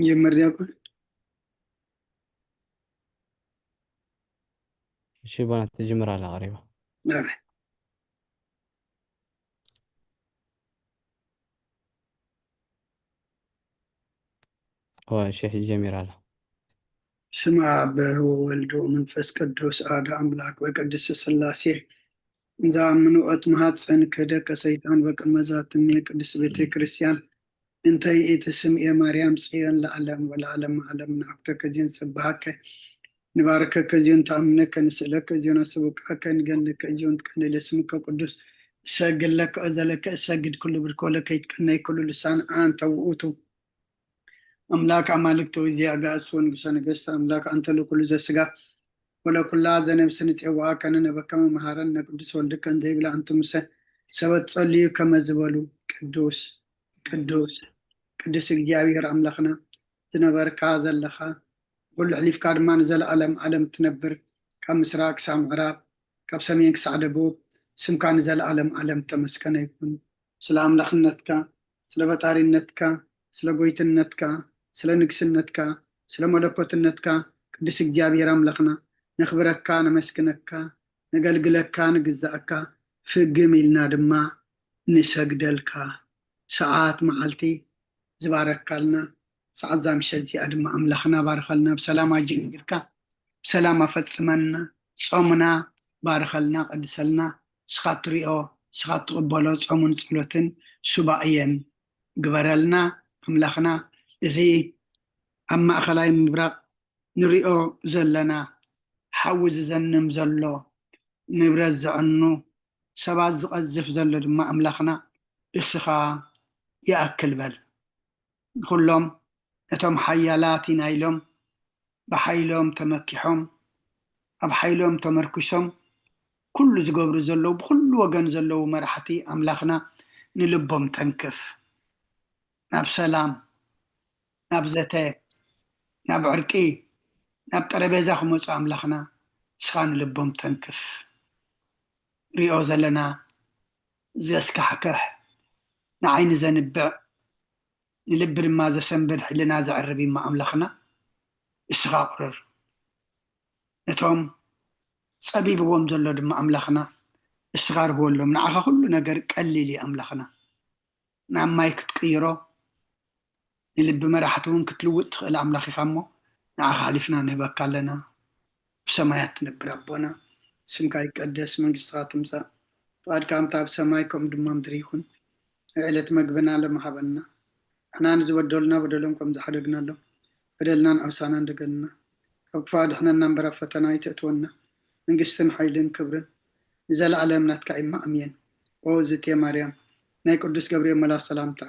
ጀምር ዲያቆን። እሺ፣ ጓና ትጅምር ኣላ ቀሪባ። ኧረ፣ እዋ፣ እሺ፣ ሕጂ ጀሚራ ኣላ። ስም ኣብ ወወልድ ወመንፈስ ቅዱስ ኣሐዱ ኣምላክ ወቅድስት ሥላሴ። እንዘ ኣምንኦት መሃፀን ክህደከ ሰይጣን በቅድመ ዛትሜ ቅድስት ቤተ ክርስቲያን እንተ ይእቲ ስምኤ ማርያም ጽዮን ለዓለም ወለዓለም ዓለም። ንኣክተከ ዚዮን ንሰብሃከ ንባርከከ ዚዮን ተኣምነከ ንስእለከ ዚዮን ኣስብቃከ ንገነከ ዚዮን ትቀንለ ስምከ ቅዱስ። እሰግድ ለከ እዘለከ እሰግድ ኩሉ ብርክ ወለከ ይትቀነይ ኩሉ ልሳን ኣንተ ውእቱ ኣምላክ ኣማልክት ወእግዚእ ኣጋእዝት ወንጉሰ ነገስት ኣምላክ ኣንተ ለኩሉ ዘስጋ ወለኩላ ዘነብስ ንጼዋኣከ ንነበከመ መሃረነ ቅዱስ ወልድከ እንዘ ይብላ ኣንቲ ሙሰ ሰበት ጸልዩ ከመ ዝበሉ ቅዱስ ቅዱስ ቅዱስ እግዚኣብሔር ኣምላኽና ዝነበርካ ዘለኻ ኩሉ ሕሊፍካ ድማ ንዘለኣለም ዓለም ትነብር ካብ ምስራቅ ክሳብ ምዕራብ ካብ ሰሜን ክሳዕ ደቡብ ስምካ ንዘለኣለም ዓለም ተመስገነ ይኩን። ስለ ኣምላኽነትካ፣ ስለ ፈጣሪነትካ፣ ስለ ጎይትነትካ፣ ስለ ንግስነትካ፣ ስለ መለኮትነትካ ቅዱስ እግዚኣብሔር ኣምላኽና ነኽብረካ፣ ነመስግነካ፣ ነገልግለካ፣ ንግዛእካ ፍግም ኢልና ድማ ንሰግደልካ። ሰዓት መዓልቲ ዝባረካልና ሰዓት እዛ ምሸት እዚኣ ድማ ኣምላኽና ባርኸልና፣ ብሰላም ኣጀንጊርካ ብሰላም ኣፈጽመና፣ ጾምና ባርኸልና፣ ቀድሰልና። ንስኻ እትሪኦ ንስኻ እትቕበሎ ጾምን ጸሎትን ሱባኤን ግበረልና ኣምላኽና። እዚ ኣብ ማእኸላይ ምብራቕ ንሪኦ ዘለና ሓዊ ዝዘንም ዘሎ ንብረት ዘዕኑ ሰባት ዝቐዝፍ ዘሎ ድማ ኣምላኽና እስኻ ይኣክል በል። ንኹሎም ነቶም ሓያላት ኢና ኢሎም ብሓይሎም ተመኪሖም ኣብ ሓይሎም ተመርኪሶም ኩሉ ዝገብሩ ዘለዉ ብኩሉ ወገን ዘለዉ መራሕቲ ኣምላኽና ንልቦም ተንክፍ። ናብ ሰላም ናብ ዘተ ናብ ዕርቂ ናብ ጠረቤዛ ክመፁ ኣምላኽና እስኻ ንልቦም ተንክፍ። ሪኦ ዘለና ዘስካሕክሕ ንዓይኒ ዘንብዕ ንልቢ ድማ ዘሰንብድ ሕልና ዘዕርብ እማ ኣምላኽና እስኻ ቁርር። ነቶም ጸቢብዎም ዘሎ ድማ ኣምላኽና እስኻ ርህወሎም። ንዓኻ ኩሉ ነገር ቀሊል እዩ ኣምላኽና። ናብ ማይ ክትቅይሮ ንልቢ መራሕቲ እውን ክትልውጥ ትኽእል ኣምላኽ ኢኻ እሞ ንዓኻ ሓሊፍና ንህበካ ኣለና። ብሰማያት ትነብር ኣቦና ስምካ ይቀደስ መንግስትኻ ትምጻእ ፍቓድካ ከምታ ኣብ ሰማይ ከምኡ ድማ ምድሪ ይኹን። ንዕለት መግብና ሎሚ ሃበና። ንሕና ንዝበደሉና በደሎም ከም ዝሓደግናሎም በደልናን ኣምሳናን ደገንና ካብ ክፉእ ኣድሕነና እምበር ኣብ ፈተና ኣይተእትወና። መንግስትን ሓይልን ክብርን ንዘለኣለም ናትካ እማ ኣሜን። ኦ ዝቴ ማርያም ናይ ቅዱስ ገብርኤል መልኣኽ ሰላምታ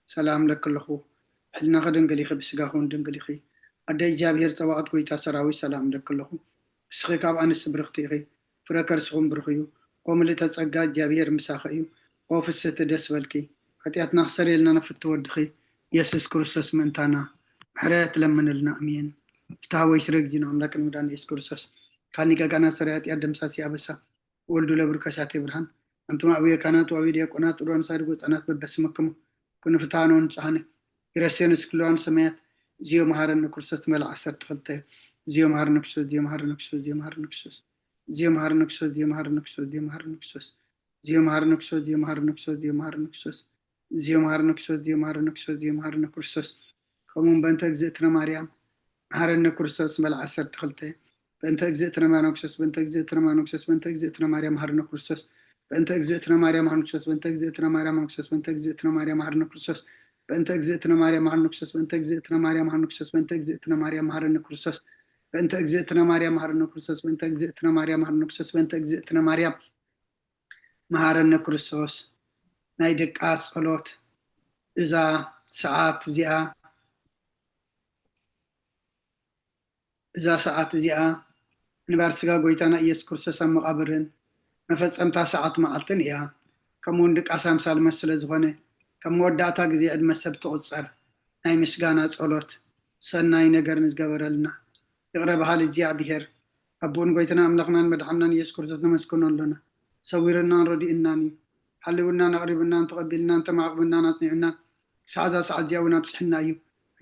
ሰላም እለኪ ኣለኹ። ብሕልናኺ ድንግል ኢኺ ብስጋኺ እውን ድንግል ኢኺ። ኣደ እግዚኣብሔር ጸባኦት ጐይታ ሰራዊት ሰላም እለኪ ኣለኹ። ንስኺ ካብ ኣንስቲ ብርኽቲ ኢኺ። ፍረ ከርስኹም ብሩኽ እዩ። ኦ ምልእተ ጸጋ እግዚኣብሔር ምሳኺ እዩ። ኦ ፍስህቲ ደስ በልኪ። ሓጢኣትና ክሰርየልና ንፍቲ ወድኺ የሱስ ክርስቶስ ምእንታና ምሕረት ለምንልና ኣሜን። ፍትሐ ወይ ስረ ጊዜና ኣምላክ ንመድኃኒነ ኢየሱስ ክርስቶስ ካኒ ቀጋና ሰሪ ኃጢአት ደምሳሲ ኣበሳ ወልዱ ለብርከሳቴ ብርሃን ኣንቱም ኣብየ ካህናት ወአብየ ዲያቆናት ጥሩዋን ሳድግ ወፃናት በበስመክሙ ኩኑ ፍትሐነ ወንጽሐነ ይረሴነ ስክሉዋን ሰማያት እዚዮ መሐረነ ክርስቶስ መለ ዓሰርተ ክልተ እዚዮ መሐረነ ክርስቶስ እዚዮ መሐረነ ክርስቶስ እዚዮ መሐረነ ክርስቶስ እዚዮ መሐረነ ክርስቶስ እዚዮ መሐረነ ክርስቶስ እዚዮ መሐረነ ክርስቶስ እዚዮ መሐረነ ክርስቶስ እዚዮ መሐረነ ክርስቶስ እዚዮ መሐረነ ክርስቶስ እዚዮ መሐረነ ክርስቶስ እዚዮ መሐረነ ክርስቶስ ከምኡውን በእንተ እግዝእትነ ማርያም መሐረነ ክርስቶስ መለ ዓሰርተ ክልተ በእንተ እግዝእትነ ማርያም ክርስቶስ በእንተ እግዝእትነ ማርያም ክርስቶስ በእንተ እግዝእትነ ማርያም መሐረነ ክርስቶስ በእንተ እግዝእትነ ማርያም መሐረነ ክርስቶስ በእንተ እግዝእትነ ማርያም መሐረነ ክርስቶስ በእንተ እግዝእትነ ማርያም መሐረነ ክርስቶስ በእንተ እግዝእትነ ማርያም መሐረነ ክርስቶስ በእንተ እግዝእትነ ማርያም መሐረነ ክርስቶስ በእንተ እግዝእትነ ማርያም መሐረነ ክርስቶስ በእንተ እግዝእትነ ማርያም መሐረነ ክርስቶስ በእንተ እግዝእትነ ማርያም መሐረነ ክርስቶስ በእንተ እግዝእትነ ማርያም መሐረነ ክርስቶስ ናይ ድቃስ ጸሎት እዛ ሰዓት እዚኣ እዛ ሰዓት እዚኣ ምንባር ስጋ ጎይታና ኢየሱስ ክርስቶስ ኣብ መቓብርን መፈጸምታ ሰዓት መዓልትን እያ። ከምኡ እውን ድቃስ ኣምሳል መስ ስለ ዝኾነ ካብ መወዳእታ ግዜ ዕድመ ሰብ ትቑጸር ናይ ምስጋና ጸሎት ሰናይ ነገር ንዝገበረልና ይቕረ በሃሊ እግዚኣብሔር ኣቦን ጎይትና ኣምላኽናን መድሓንናን ኢየሱስ ክርስቶስ ነመስግኖ ኣሎና። ሰዊርናን ረዲእናን እዩ። ሓሊውናን ኣቕሪብናን ተቐቢልናን ተማዕቕብናን ኣጽኒዕናን ክሳዕ እዛ ሰዓት እዚኣ እውን ኣብጽሕና እዩ።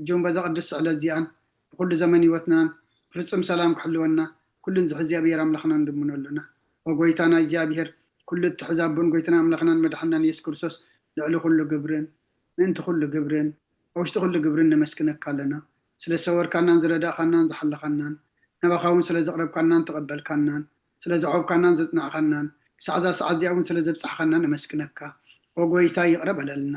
ሕጂ እውን በዛ ቅድስቲ ዕለት እዚኣን ብኩሉ ዘመን ህይወትናን ብፍጹም ሰላም ክሕልወና ኩሉ ንዝሕዚ እግዚኣብሔር ኣምላኽና ንልምኖ ኣለና። ኦ ጎይታና እግዚኣብሔር፣ ኩሉ እትሕዝ ኣቦን ጎይታና ኣምላኽናን መድሓናን የሱስ ክርስቶስ ልዕሊ ኩሉ ግብርን ምእንቲ ኩሉ ግብርን ኣብ ውሽጢ ኩሉ ግብርን ነመስግነካ ኣለና። ስለ ዝሰወርካናን ዝረዳእካናን ዝሓለኻናን፣ ናባኻ እውን ስለ ዘቕረብካናን ተቐበልካናን፣ ስለ ዘዕቆብካናን ዘጽናዕካናን፣ ክሳዕ እዛ ሰዓት እዚኣ እውን ስለ ዘብጻሕካና ነመስግነካ። ኦ ጎይታ፣ ይቕረ በለልና።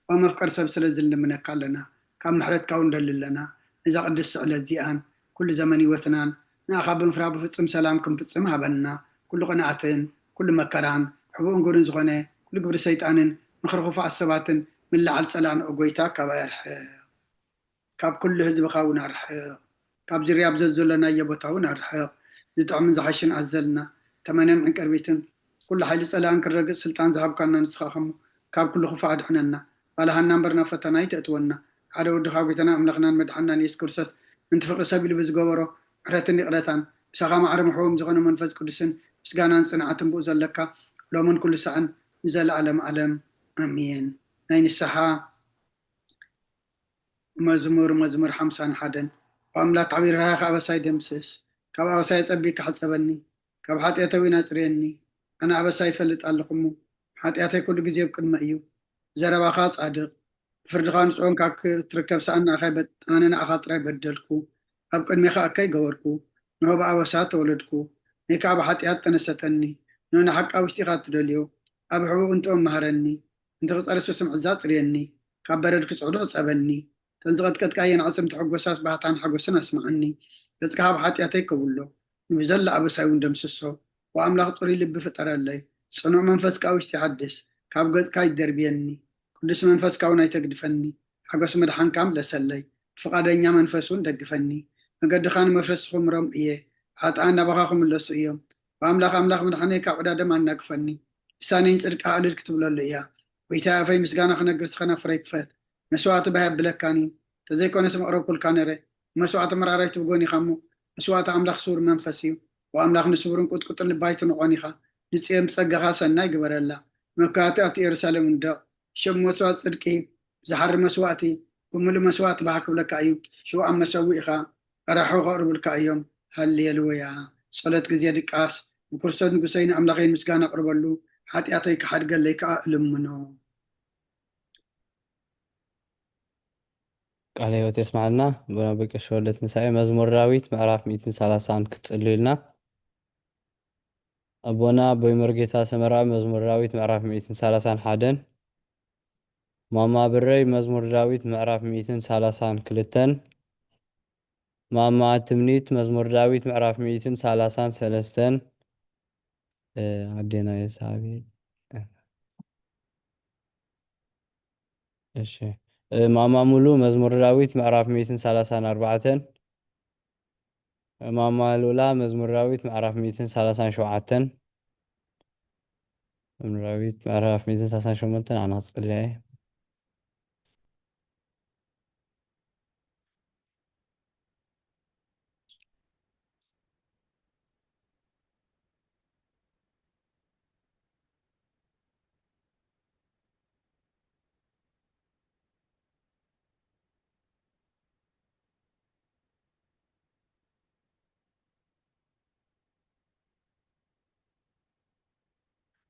ኦ መፍቀር ሰብ፣ ስለዚ ንልምነካ ኣለና። ካብ ምሕረትካ እውን ንደሊ ኣለና። ነዛ ቅድስቲ ዕለት እዚኣን ኩሉ ዘመን ህይወትናን ንኣኻ ብምፍራህ ብፍጹም ሰላም ክንፍጽም ሃበና። ኩሉ ቅንኣትን ኩሉ መከራን ሕቡእን ግብርን ዝኾነ ኩሉ ግብሪ ሰይጣንን ምኽሪ ክፉኣት ሰባትን ምልዓል ጸላእን፣ ኦ ጎይታ፣ ካባይ ኣርሕቕ። ካብ ኩሉ ህዝብኻ እውን ኣርሕቕ። ካብ ዝርያ ኣብ ዘዘለናዮ ቦታ እውን ኣርሕቕ። ዝጥዕምን ዝሓሽን ኣዘልና። ተመነን ዕንቅርቢትን ኩሉ ሓይሊ ጸላእን ክረግጽ ስልጣን ዝሃብካና ንስኻ እሞ፣ ካብ ኩሉ ክፉእ ኣድሕነና። ባልሃና እምበር ናብ ፈተና ኣይተእትወና። ሓደ ወድኻ ጎይታና ኣምላኽናን መድሓናን የሱስ ክርስቶስ፣ ምእንቲ ፍቕሪ ሰብ ኢሉ ብዝገበሮ ምሕረትን ይቕረታን፣ ምሳኻ ማዕረ ምሕዎም ዝኾነ መንፈስ ቅዱስን ምስጋናን ጽንዓትን ብኡ ዘለካ፣ ሎምን ኩሉ ሳዕን ንዘለኣለም ዓለም። ኣሜን። ናይ ንስሓ መዝሙር፣ መዝሙር ሓምሳን ሓደን። ኦ ኣምላክ፣ ዓብዪ ርህራሄኻ ኣበሳይ ደምስስ፣ ካብ ኣበሳይ ኣጸቢካ ሕጸበኒ፣ ካብ ሓጢኣተይ እውን ኣጽርየኒ። ኣነ ኣበሳይ ይፈልጥ ኣለኹ እሞ፣ ሓጢኣተይ ኩሉ ግዜ ኣብ ቅድመይ እዩ። ዘረባኻ ጻድቕ፣ ብፍርድኻ ንጹህ ኮንካ ክትርከብ ሰኣን ንኣኻ ይበ-፣ ኣነ ንኣኻ ጥራይ በደልኩ፣ ኣብ ቅድሜኻ እከይ ገበርኩ። ንሆ ብኣበሳ ተወለድኩ፣ ንይ ከኣ ብሓጢኣት ተነሰተኒ። ንሆ ንሓቂ ኣብ ውሽጢኻ እትደልዮ፣ ኣብ ሕቡእ እንጥበብ መሃረኒ። እንቲ ክጸርሱ ስምዕዛ ጽርየኒ፣ ካብ በረድ ክጽዕዱ ሕጸበኒ። እተን ዝቐጥቀጥካየን ኣዕጽምቲ ሕጎሳስ ባህታን ሓጎስን ኣስምዓኒ። ገጽካ ካብ ሓጢኣተይ ከውሎ፣ ንብዘሎ ኣበሳይ እውን ደምስሶ። ወኣምላኽ ጽሩይ ልቢ ፍጠረለይ፣ ጽኑዕ መንፈስ ከኣ ውሽጢ ሓድስ። ካብ ገጽካ ኣይትደርብየኒ፣ ቅዱስ መንፈስካ እውን ኣይተግድፈኒ። ሓጎስ ምድሓንካ ምለሰለይ፣ ብፍቓደኛ መንፈስ እውን ደግፈኒ። መገድኻ ንመፍረስ ክምሮም እየ፣ ኃጥኣን ናባኻ ክምለሱ እዮም። ብኣምላኽ ኣምላኽ ምድሓነይ ካብ ዕዳ ደም ኣናግፈኒ። ልሳነይ ንጽድቅኻ እልል ክትብለሉ እያ። ጐይታየ፣ ኣፈይ ምስጋና ክነግር፣ ስኸና ፍረይ ክፈት። መስዋእቲ ባህ የብለካን እዩ፣ እንተዘይኮነስ መቕረብኩልካ ነይረ። መስዋእቲ መራራይቱ ብጎኒ ኢኻ እሞ፣ መስዋእቲ ኣምላኽ ስዉር መንፈስ እዩ። ወኣምላኽ ንስውርን ቁጥቁጥን ልቢ ኣይትንቖን ኢኻ። ንጽዮን ብጸጋኻ ሰናይ ግበረላ። መካትኣት ኢየሩሳሌም ውደቕ። ሽም መስዋእቲ ጽድቂ፣ ብዝሓሪ መስዋእቲ፣ ብምሉእ መስዋእቲ ባህ ክብለካ እዩ። ሽውኣም መሰውኢኻ ኣራሑ ከቕርቡልካ እዮም። ሃሌሉያ። ጸሎት ግዜ ድቃስ። ንክርስቶስ ንጉሰይ ንኣምላኸይ ምስጋና ኣቕርበሉ፣ ሓጢኣተይ ክሓድገለይ ከኣ እልምኖ። ቃለ ሕይወት የስማዕልና። ኣቦና ብቀሽ ወልደ ትንሳኤ መዝሙር ዳዊት ምዕራፍ ሚእትን ሰላሳን ክትጽልዩልና። ኣቦና ኣቦይ መርጌታ ሰመራ መዝሙር ዳዊት ምዕራፍ ሚእትን ሰላሳን ሓደን። ማማ ብረይ መዝሙር ዳዊት ምዕራፍ ሚእትን ሰላሳን ክልተን። ማማ ትምኒት መዝሙር ዳዊት ምዕራፍ ሚእትን ሰላሳን ሰለስተን። እ፣ ኣዴና የሳቢ። እሺ። እ፣ ማማ ሙሉ መዝሙር ዳዊት ምዕራፍ ሚእትን ሰላሳን ኣርባዕተን። ማማ ሉላ መዝሙር ዳዊት ምዕራፍ ሚእትን ሰላሳን ሸውዓተን። መዝሙር ዳዊት ምዕራፍ ሚእትን ሰላሳን ሸሞንተን ኣነ ክጽልያ እየ።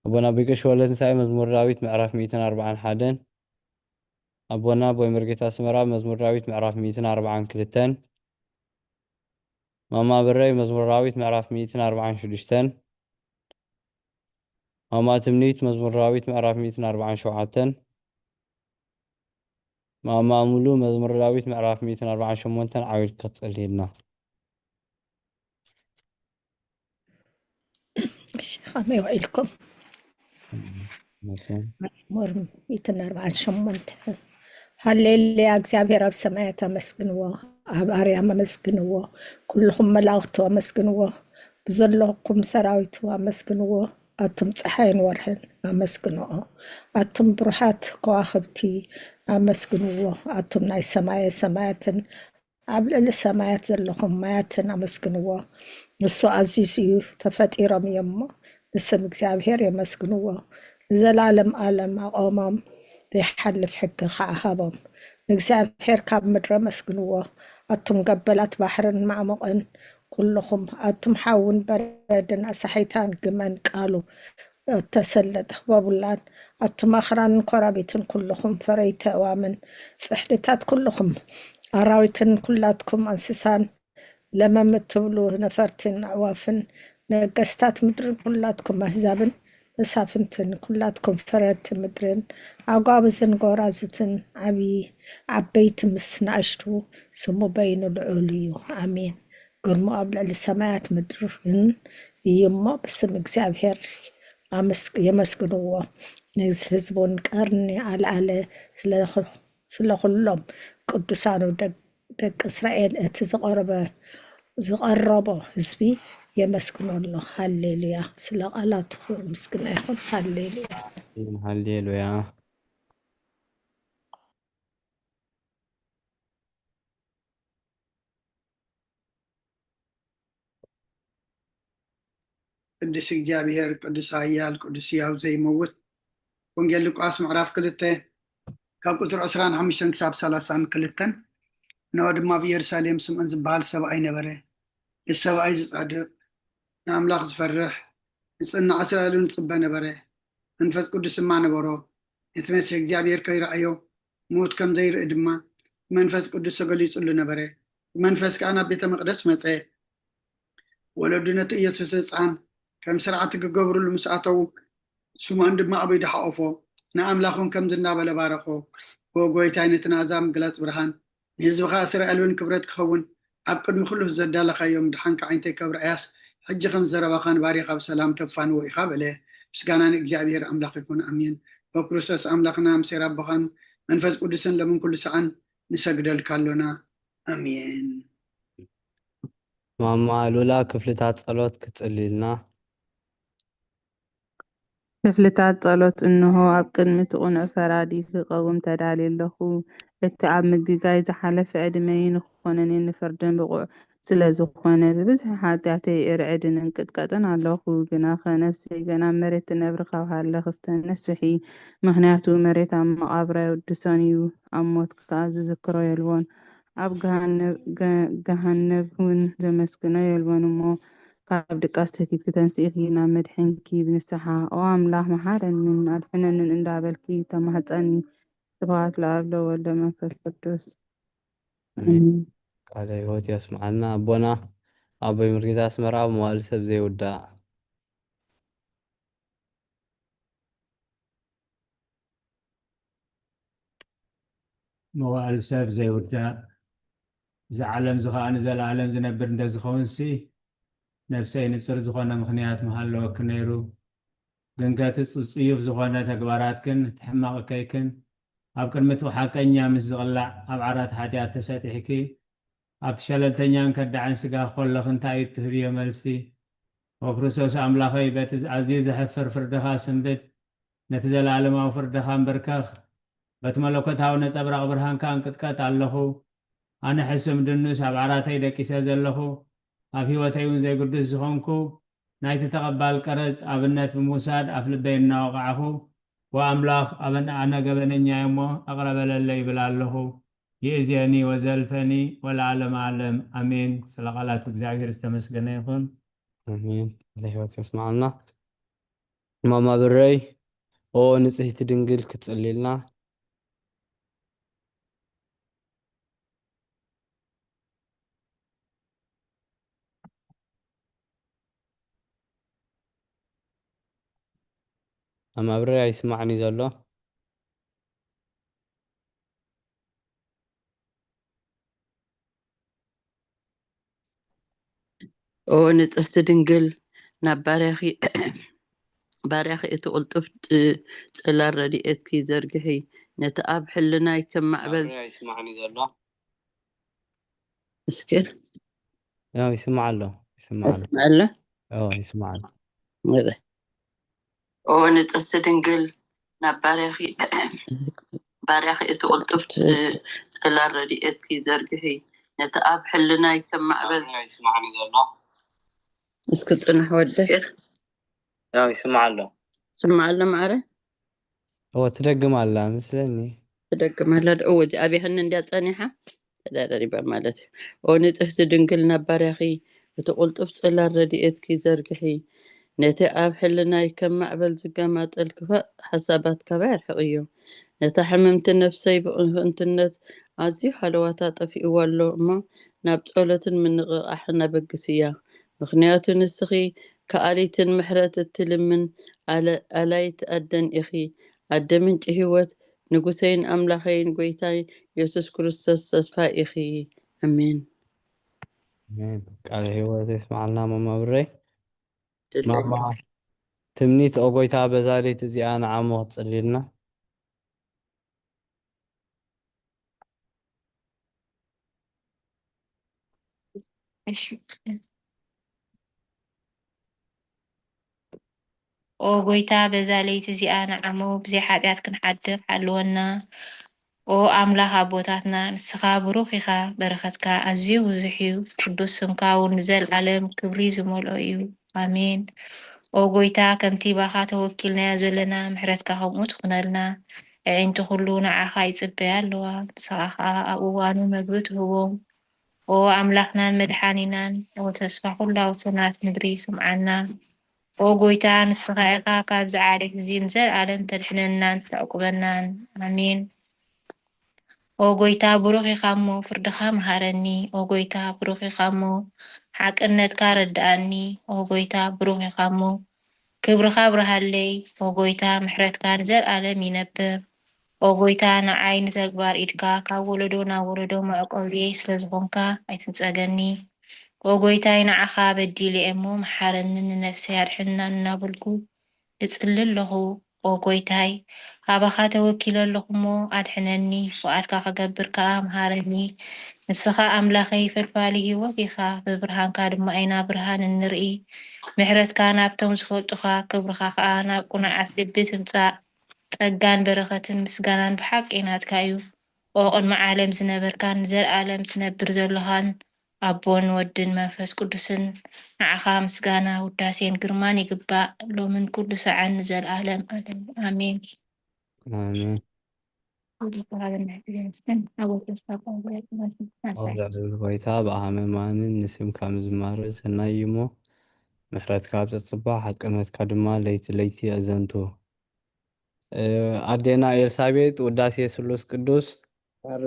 ኣቦና ቢቀሽ ወለት ንሳኤ መዝሙር ዳዊት ምዕራፍ ሚእትን ኣርባዓን ሓደን። ኣቦና ቦይ መርጌታ ኣስመራ መዝሙር ዳዊት ምዕራፍ ሚእትን ኣርባዓን ክልተን። ማማ ብረይ መዝሙር ዳዊት ምዕራፍ ሚእትን ኣርባዓን ሽዱሽተን። ማማ ትምኒት መዝሙር ዳዊት ምዕራፍ ሚእትን ኣርባዓን ሸውዓተን። ማማ ሙሉ መዝሙር ዳዊት ምዕራፍ ሚእትን ኣርባዓን ሸሞንተን ዓው ኢልካ ክትጸልየልና። እሺ፣ ከመይ ውዒልኩም? መሰን። መዝሙር ሚእትን ኣርባዓን ሸሞንተ። ሃሌሉያ፣ እግዚኣብሔር ኣብ ሰማያት ኣመስግንዎ፣ ኣብ ኣርያም ኣመስግንዎ፣ ኩልኹም መላእኽቱ ኣመስግንዎ፣ ብዘለኹም ሰራዊቱ ኣመስግንዎ፣ ኣቱም ጸሓይን ወርሕን ኣመስግንኦ፣ ኣቱም ብሩሃት ከዋኽብቲ ኣመስግንዎ፣ ኣቱም ናይ ሰማየ ሰማያትን ኣብ ልዕሊ ሰማያት ዘለኹም ማያትን ኣመስግንዎ። ንሱ ኣዚዙ እዩ፣ ተፈጢሮም እዮም እሞ ንስም እግዚኣብሔር የመስግንዎ። ንዘለኣለም ኣለም ኣቖሞም፣ ዘይሓልፍ ሕጊ ኸዓ ሃቦም። ንእግዚኣብሔር ካብ ምድሪ ኣመስግንዎ። ኣቱም ገበላት ባሕርን ማዕሙቕን ኩልኹም፣ ኣቱም ሓውን በረድን ኣሳሒታን ግመን ቃሉ እተሰለጠ ህቦቡላን፣ ኣቱም ኣኽራንን ኮራቢትን ኩልኹም፣ ፈረይቲ ኣእዋምን ጽሕድታት ኩልኹም፣ ኣራዊትን ኩላትኩም እንስሳን፣ ለመም እትብሉ ነፈርትን ኣዕዋፍን፣ ነገስታት ምድርን ኩላትኩም ኣህዛብን መሳፍንትን፣ ኩላትኩም ፈረድቲ ምድርን ኣጓብዝን ጎራዙትን፣ ዓብዪ ዓበይቲ ምስ ንኣሽቱ፣ ስሙ በይኑ ልዑል እዩ። ኣሜን። ግርሞ ኣብ ልዕሊ ሰማያት ምድርን እዩ እሞ፣ ብስም እግዚኣብሔር ኣመስ-፣ የመስግንዎ። ንህዝቡን ቀርኒ ኣልዓለ፣ ስለ፣ ስለ ኩሎም ቅዱሳኑ ደግ-፣ ደቂ እስራኤል እቲ ዝቐረበ፣ ዝቐረቦ ህዝቢ የመስግኖ ኣሎ። ሃሌሉያ። ስለ ቃላቱ ክብሪ ምስግና ይኹን። ሃሌሉያ። ሃሌሉያ። ቅዱስ እግዚኣብሔር፣ ቅዱስ ኃያል፣ ቅዱስ ሕያው ዘይመውት። ወንጌል ሉቃስ ምዕራፍ ክልተ ካብ ቁፅሪ ዕስራን ሓሙሽተን ክሳብ ሰላሳን ክልተን። እንሆ ድማ ኣብ ኢየሩሳሌም ስምዖን ዝበሃል ሰብኣይ ነበረ። እዚ ሰብኣይ እዚ ጻድቕ፣ ንኣምላኽ ዝፈርሕ፣ ንጽናዕ እስራኤል እውን ዝጽበ ነበረ። መንፈስ ቅዱስ ድማ ነበሮ። ነቲ መሲሕ እግዚኣብሔር ከይረኣዮ፣ ሞት ከም ዘይርኢ ድማ ብመንፈስ ቅዱስ ተገሊጹሉ ነበረ። ብመንፈስ ከኣ ናብ ቤተ መቕደስ መጸ። ወለዱ ነቲ ኢየሱስ ህጻን ከም ስርዓት ክገብርሉ ምስ ኣተዉ፣ ስምዖን ድማ ኣብ ኢዱ ሓቖፎ፣ ንኣምላኽ እውን ከምዚ እናበለ ባረኾ፣ "ኦ ጐይታይ፣ ነቲ ናዛ ምግላጽ ብርሃን፣ ንህዝብኻ እስራኤል እውን ክብረት ክኸውን ኣብ ቅድሚ ኩሉ ዘዳለኻዮ ምድሓንካ ዓይነተይ ካብ ረኣያስ፣ ሕጂ ከም ዘረባኻ ንባርያኻ ብሰላም ተፋንዎ ኢኻ" በለ። ምስጋና ንእግዚኣብሔር ኣምላኽ ይኹን፣ ኣሜን። ኦ ክርስቶስ ኣምላኽና፣ ምሴር ኣቦኻን መንፈስ ቅዱስን ሎምን ኩሉ ሰዓን ንሰግደልካ ኣሎና። ኣሜን። ማማ ሉላ ክፍልታት ጸሎት ክትጽልይልና። ክፍልታት ጸሎት። እንሆ፣ ኣብ ቅድሚ እቲ ቅኑዕ ፈራዲ ክቐውም ተዳልየ ኣለኹ። እቲ ኣብ ምግጋይ ዝሓለፈ ዕድመይ ንኽኾነኒ ንፍርድን ብቑዕ ስለ ዝኾነ፣ ብብዝሒ ሓጢኣተይ እርዕድን እንቅጥቀጥን ኣለኹ። ግናኸ፣ ነፍሰይ ገና ኣብ መሬት ትነብር ካብ ሃለኽስ ተነስሒ፣ ምኽንያቱ መሬት ኣብ መቓብር ኣይውድሶን እዩ፣ ኣብ ሞት ከኣ ዝዝክሮ የልቦን። ኣብ ገሃነብ እውን ዘመስግኖ የልቦን እሞ፣ ካብ ድቃስ ተኪብኪ ተንሲእኪ ናብ መድሕንኪ ብንስሓ፣ ኦ ኣምላኽ፣ መሓረንን ኣድሕነንን እንዳበልኪ ተማህጸኒ። ስብሐት ለኣብ ለወልድ ለመንፈስ ቅዱስ። ኣሜን። ቃለ ሕይወት ያስምዓልና ኣቦና። ኣቦይ ሙልጌታ ኣስመራ፣ መዋእል ሰብ ዘይውዳእ። መዋእል ሰብ ዘይውዳእ፣ እዚ ዓለም እዚ ኸኣ ንዘለኣለም ዝነብር እንተዝኸውንሲ፣ ነብሰይ ንጹር ዝኾነ ምኽንያት ምሃለወኪ ነይሩ። ግን ከቲ ጽ-፣ ጽዩፍ ዝኾነ ተግባራትክን እቲ ሕማቕ እከይክን ኣብ ቅድሚ እቲ ሓቀኛ ምስ ዝቕላዕ ኣብ ዓራት ሓጢኣት ተሰጢሕኪ፣ ኣብቲ ሸለልተኛን ከዳዕን ስጋ ከለኺ እንታይ እዩ እትህብዮ መልሲ? ኦ ክርስቶስ ኣምላኸይ፣ በቲ ኣዝዩ ዘሕፍር ፍርድኻ ስንብድ፣ ነቲ ዘለኣለማዊ ፍርድኻ እንብርከኽ፣ በቲ መለኮታዊ ነጸብራቕ ብርሃንካ እንቅጥቀጥ ኣለኹ። ኣነ ሕሱም ድኑስ ኣብ ዓራተይ ደቂሰ ዘለኹ፣ ኣብ ህይወተይ እውን ዘይግዱስ ዝኾንኩ፣ ናይቲ ተቐባል ቀረጽ ኣብነት ብምውሳድ ኣፍ ልበይ እናወቓዕኹ፣ ወኣምላኽ ኣበን-፣ ኣነ ገበነኛየ እሞ፣ እቕረ በለለይ ይብል ኣለኹ። ይእዜኒ ወዘልፈኒ ወለዓለመ ዓለም፣ ኣሜን። ስለ ቃላት እግዚኣብሔር ዝተመስገነ ይኹን። ኣሜን። ቃለ ሕይወት የስምዓልና። ማማ ብረይ፣ ኦ ንጽህቲ ድንግል ክትጽልይልና። ማማ ብረይ ኣይስማዕን እዩ ዘሎ። ኦ ንጽህቲ ድንግል፣ ናብ ባርያኺ፣ ባርያኺ እቲ ቅልጡፍ ጽ-፣ ጽላል ረድኤትኪ ዘርግሒ፣ ነቲ ኣብ ሕልናይ ከም ማዕበል። ኣይስማዕን እዩ ዘሎ። እስኪ ያው ይስማዕ ኣሎ፣ ይስማዕ ኣሎ። ይስማዕ ኣሎ? ያው ይስማዕ ኣሎ። ወረ። ኦ ንጽህቲ ድንግል፣ ናብ ባርያኺ፣ ባርያኺ እቲ ቅልጡፍ ጽ-፣ ጽላል ረድኤትኪ ዘርግሒ፣ ነቲ ኣብ ሕልናይ ከም ማዕበል። ኣይስማዕን እዩ ዘሎ። እስኪ ጽናሕ ወደ። ያው ይስማዕ ኣሎ። ይስማዕ ኣሎ ማዕረ? ኦ ትደግም ኣላ መስለኒ። ትደግመላ ዶ? እወ፣ እዚኣ ኣብ የሐኒ እንድያ ጸኒሓ ተደራሪባ ማለት እዩ። ኦ ንጽህቲ ድንግል፣ ናብ ባርያኺ እቲ ቅልጡፍ ጽላል ረድኤትኪ ዘርግሒ። ነቲ ኣብ ሕልናይ ከም ማዕበል ዝገማጠል ክፋእ ሓሳባት ካባይ ኣርሕቕዮ። ነታ ሕምምቲ ነፍሰይ ብክንትነት ኣዝዩ ሃለዋታ ጠፊእዋ ኣሎ እሞ፣ ናብ ጸሎትን ምንቕቓሕን ኣበግስያ። ምኽንያቱ ንስኺ ከኣሊትን ምሕረት እትልምን ኣለ-፣ ኣላይት ኣደን ኢኺ። ኣደ ምንጪ ህይወት፣ ንጉሰይን ኣምላኸይን ጎይታይ የሱስ ክርስቶስ ተስፋ ኢኺ። ኣሜን። ኣሜን። ቃለ ህይወት የስማዓልና ማማ ብረይ። ድለይ ማማ ትምኒት፣ ኦ ጎይታ፣ በዛ ለይቲ እዚኣ ንዓሞ ክትጽልይልና። እሺ። ኦ ጎይታ፣ በዛ ለይቲ እዚኣ ንዓሞ ብዘይ ሓጢኣት ክንሓድር ሓልወና። ኦ ኣምላኽ ኣቦታትና፣ ንስኻ ብሩኽ ኢኻ፣ በረኸትካ ኣዝዩ ብዙሕ እዩ፣ ቅዱስ ስምካ እውን ንዘልኣለም ክብሪ ዝመልኦ እዩ። ኣሜን። ኦ ጎይታ፣ ከምቲ ባኻ ተወኪልናዮ ዘለና፣ ምሕረትካ ከምኡ ትኹነልና። ኣዒንቲ ኩሉ ንዓኻ ይጽበያ ኣለዋ፣ ንስኻ ኸኣ ኣብ እዋኑ መግቢ ትህቦም። ኦ ኣምላኽናን መድሓኒናን፣ ኦ ተስፋ ኩላ ወሰናት ምድሪ፣ ስምዓና። ኦ ጎይታ፣ ንስኻ ኢኻ ካብዚ ዓሌት እዚ ንዘለኣለም ተድሕነናን ተዕቁበናን። ኣሜን። ኦ ጎይታ፣ ብሩኽ ኢኻ እሞ ፍርድኻ መሃረኒ። ኦ ጎይታ፣ ብሩኽ ኢኻ እሞ ሓቅነትካ ረድኣኒ። ኦ ጎይታ፣ ብሩኽ ኢኻ እሞ ክብርኻ ኣብርሃለይ። ኦ ጎይታ፣ ምሕረትካ ንዘለኣለም ይነብር። ኦ ጎይታ፣ ንዓይ ንተግባር ኢድካ ካብ ወለዶ ናብ ወለዶ መዕቆቢየይ ስለ ዝኾንካ ኣይትንጸገኒ። ኦ ጎይታይ፣ ንዓኻ በዲለ እየ እሞ መሓረኒ፣ ንነፍሰይ ኣድሕንና እናበልኩ እጽሊ ኣለኹ። ኦ ጎይታይ፣ ካባኻ ተወኪለ ኣለኹ እሞ ኣድሕነኒ፣ ፍቓድካ ክገብር ከኣ መሃረኒ። ንስኻ ኣምላኸይ ፈልፋሊ ህይወት ኢኻ፣ ብብርሃንካ ድማ ኢና ብርሃን እንርኢ። ምሕረትካ ናብቶም ዝፈልጡኻ፣ ክብርኻ ከኣ ናብ ቅኑዓት ልቢ ትምጻእ። ጸጋን በረኸትን ምስጋናን ብሓቂ ናትካ እዩ። ኦ ቅድሚ ዓለም ዝነበርካን ንዘለኣለም ትነብር ዘለኻን ኣቦን ወድን መንፈስ ቅዱስን፣ ንዓኻ ምስጋና ውዳሴን ግርማን ይግባእ፣ ሎምን ኩሉ ሰዓን ንዘለኣለም ኣለም። ኣሜን። ኣሜን። ወዲ ተባለ ናይ ተገንስትን ኣብ ወደስታ ቆንጆ ያጥመት ኦ ልዑል ጎይታ፣ ብኣሃመማንን ንስምካ ምዝማርን ሰናይ እዩ እሞ፣ ምሕረትካ ኣብ ጸጽባ፣ ሓቅነትካ ድማ ለይቲ ለይቲ ኣዘንቱ። እ፣ ኣዴና ኤልሳቤጥ፣ ውዳሴ ስሉስ ቅዱስ። ኣረ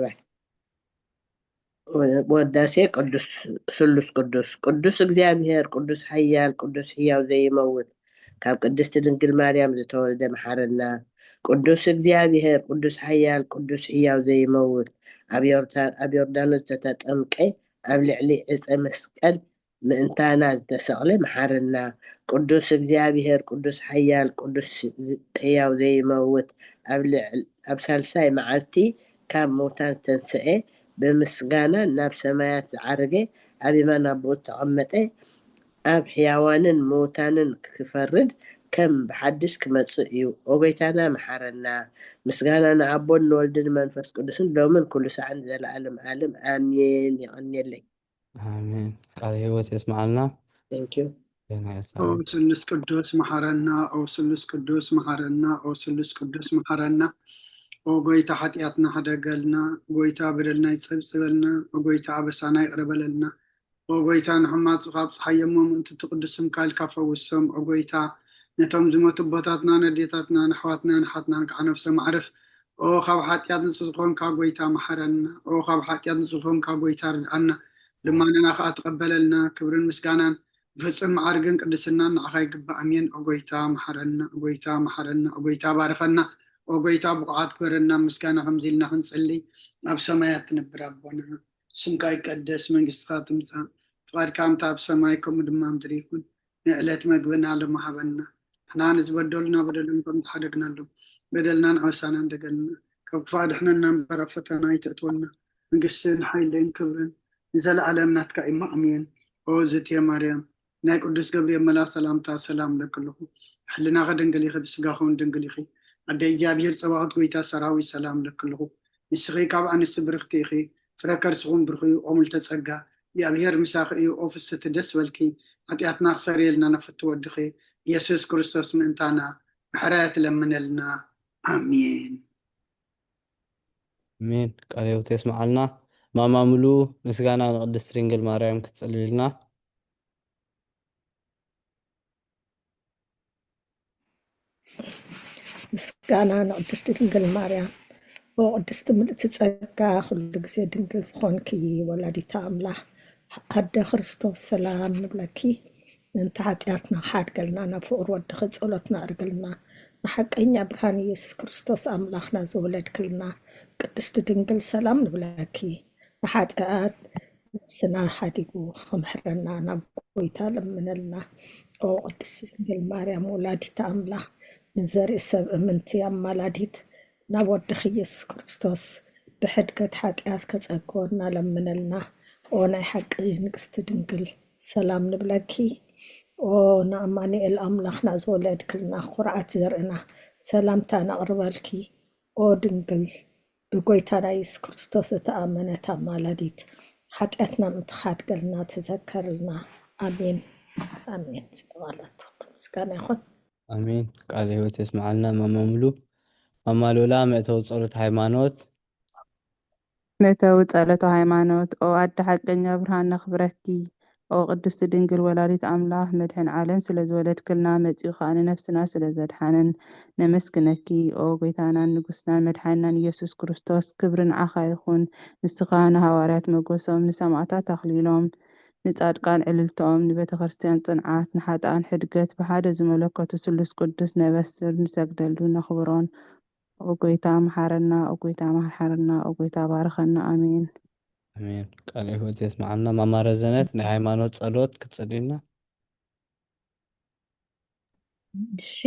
ወዳሴ ቅዱስ ስሉስ ቅዱስ ቅዱስ እግዚኣብሔር ቅዱስ ሓያል ቅዱስ ህያው ዘይመውት ካብ ቅድስቲ ድንግል ማርያም ዝተወልደ መሓረና። ቅዱስ እግዚኣብሔር ቅዱስ ሓያል ቅዱስ ህያው ዘይመውት ኣብ ዮርታ- ኣብ ዮርዳኖስ ዝተጠምቀ ኣብ ልዕሊ ዕፀ መስቀል ምእንታና ዝተሰቕለ መሓረና። ቅዱስ እግዚኣብሔር ቅዱስ ሓያል ቅዱስ ህያው ዘይመውት ኣብ ልዕል- ኣብ ሳልሳይ መዓልቲ ካብ ምውታን ዝተንስኤ ብምስጋና ናብ ሰማያት ዝዓረገ ኣብ የማን ኣቦኡ ዝተቐመጠ ኣብ ሕያዋንን ምውታንን ክፈርድ ከም ብሓድሽ ክመጽእ እዩ። ኦ ጎይታና መሓረና። ምስጋና ንኣቦን ንወልድን መንፈስ ቅዱስን ሎምን ኩሉ ሰዓን ዘለኣለም ዓለም ኣሜን። የቐንየለይ። ኣሜን። ቃለ ህይወት የስምዓልና። Thank you። ዜና ኦ የስምዓልና። ስሉስ ቅዱስ መሓረና፣ ኦ ስሉስ ቅዱስ መሓረና፣ ኦ ስሉስ ቅዱስ መሓረና። ኦ ጎይታ ሓጢኣትና ሕደገልና፣ ጎይታ በደልና ይጸብጽበልና፣ ኦ ጎይታ ኣበሳና ይቕረ በለልና። ኦ ጎይታ ንሕማቱ ካብ ጸሓይ የሞ ምእንቲ እቲ ቅዱስ ስምካ ኢልካ ፈውሶም። ኦ ጎይታ ነቶም ዝሞቱ ኣቦታትና፣ ነዴታትና፣ ንኣሕዋትና፣ ንሓትናን ከዓ ነፍሶም ኣዕርፍ። ኦ ካብ ሓጢኣት ንጹህ ዝኾንካ ጎይታ መሓረና። ኦ ካብ ሓጢኣት ንጹህ ዝኾንካ ጎይታ ርድኣና። ልማናና ከዓ ተቐበለልና። ክብርን ምስጋናን ብፍጹም መዓርግን ቅድስናን ንዓኻ ይግባእ። ኣሜን። ኦ ጎይታ መሓረና፣ ኦ ጎይታ መሓረና፣ ኦ ጎይታ ባርኸና፣ ኦ ጎይታ ብቑዓት ግበረና። ምስጋና ከምዚ ኢልና ክንጽሊ ኣብ ሰማያት ትነብር ኣቦና ስምካ ይቀደስ፣ መንግስትኻ ትምጻእ፣ ፍቓድካ ከምታ ኣብ ሰማይ ከምኡ ድማ ምድሪ ይኹን። ንዕለት መግብና ሎሚ ሃበና፣ ንሕና ንዝበደሉና በደሎም ከም ዝሓደግናሎም በደልናን ኣበሳናን ደገልና፣ ካብ ክፋእ ኣድሕነና እምበር ኣብ ፈተና ኣይተእትወና። መንግስትን ሓይልን ክብርን ንዘለኣለም ናትካ እዩ። ኣሜን። ኦ ዝትየ ማርያም፣ ናይ ቅዱስ ገብርኤል መልኣኽ ሰላምታ ሰላም እብለኪ ኣለኹ። ሕልናኺ ድንግል ኢኺ፣ ብስጋኺ እውን ድንግል ኢኺ። ኣደ እግዚኣብሔር ጸባኦት፣ ጎይታ ሰራዊት ሰላም እብለኪ ኣለኹ። ንስኺ ካብ ኣንስቲ ብርኽቲ ኢኺ፣ ፍረ ከርስኹም ብሩኽ እዩ። ኦ ምልዕተ ጸጋ፣ እግዚኣብሔር ምሳኺ እዩ። ኦ ፍስሕቲ ደስ በልኪ፣ ሓጢኣትና ክሰርየልና ነፍቲ ወድኺ ኢየሱስ ክርስቶስ ምእንታና ምሕረት ለምነልና። ኣሜን። ኣሜን። ቃለ ሕይወት የስምዓልና። ማማ ሙሉ፣ ምስጋና ንቅድስት ድንግል ማርያም ክትጽልልና። ምስጋና ንቅድስት ድንግል ማርያም። ኦ ቅድስቲ ምልእቲ ጸጋ፣ ኩሉ ግዜ ድንግል ዝኾንኪ ወላዲተ ኣምላኽ፣ ኣደ ክርስቶስ ሰላም ንብለኪ። ምእንቲ ሓጢኣትና ክሓድገልና ናብ ፍቕር ወድኺ ጸሎትና ኣዕርግልና። ንሓቀኛ ብርሃን ኢየሱስ ክርስቶስ ኣምላኽና ዝወለድክልና ቅድስቲ ድንግል ሰላም ንብለኪ። ንሓጢኣት ነፍስና ሓዲጉ ክምሕረና ናብ ጎይታ ለምነልና። ኦ ቅድስቲ ድንግል ማርያም ወላዲተ ኣምላኽ፣ ንዘርኢ ሰብ እምንቲ ኣማላዲት፣ ናብ ወድኺ ኢየሱስ ክርስቶስ ብሕድገት ሓጢኣት ከጸግወና ለምነልና። ኦ ናይ ሓቂ ንግስቲ ድንግል ሰላም ንብለኪ። ኦ ንኣማኑኤል ኣምላኽና ዝወለድክልና ኩርዓት ዘርእና ሰላምታ ነቕርበልኪ። ኦ ድንግል ብጎይታና ኢየሱስ ክርስቶስ እተኣመነት ኣማላዲት፣ ሓጢኣትና ምእንቲ ክሓድገልና ተዘከርልና። ኣሜን ኣሜን። ዝተባረኽቲ ምስጋና ይኹን። ኣሜን። ቃለ ሕይወት የስምዓልና ማማ ሙሉ። ማማ ሉላ፣ መእተዊ ጸሎት ሃይማኖት። መእተዊ ጸሎት ሃይማኖት። ኦ ኣደ ሓቀኛ ብርሃን ነኽብረኪ። ኦ ቅድስቲ ድንግል ወላዲት ኣምላኽ፣ መድሕን ዓለም ስለ ዝወለድክልና፣ መጺኡ ኸኣ ንነፍስና ስለ ዘድሓነን ነመስግነኪ። ኦ ጎይታናን ንጉስናን መድሓኒናን ኢየሱስ ክርስቶስ፣ ክብሪ ንዓኻ ይኹን። ንስኻ ንሃዋርያት መጎሶም፣ ንሰማእታት ኣኽሊሎም፣ ንጻድቃን ዕልልትኦም፣ ንቤተ ክርስቲያን ጽንዓት፣ ንሓጥኣን ሕድገት፣ ብሓደ ዝመለከቱ ስሉስ ቅዱስ ነበስር፣ ንሰግደሉ፣ ነኽብሮን። ኦ ጎይታ መሓረና፣ ኦ ጎይታ መሓረና፣ ኦ ጎይታ ባርኸና። ኣሜን። ኣሜን። ቃለ ሕይወት የስምዓልና። ማማ ረዘነት ናይ ሃይማኖት ጸሎት ክትጸልዩልና። እሺ።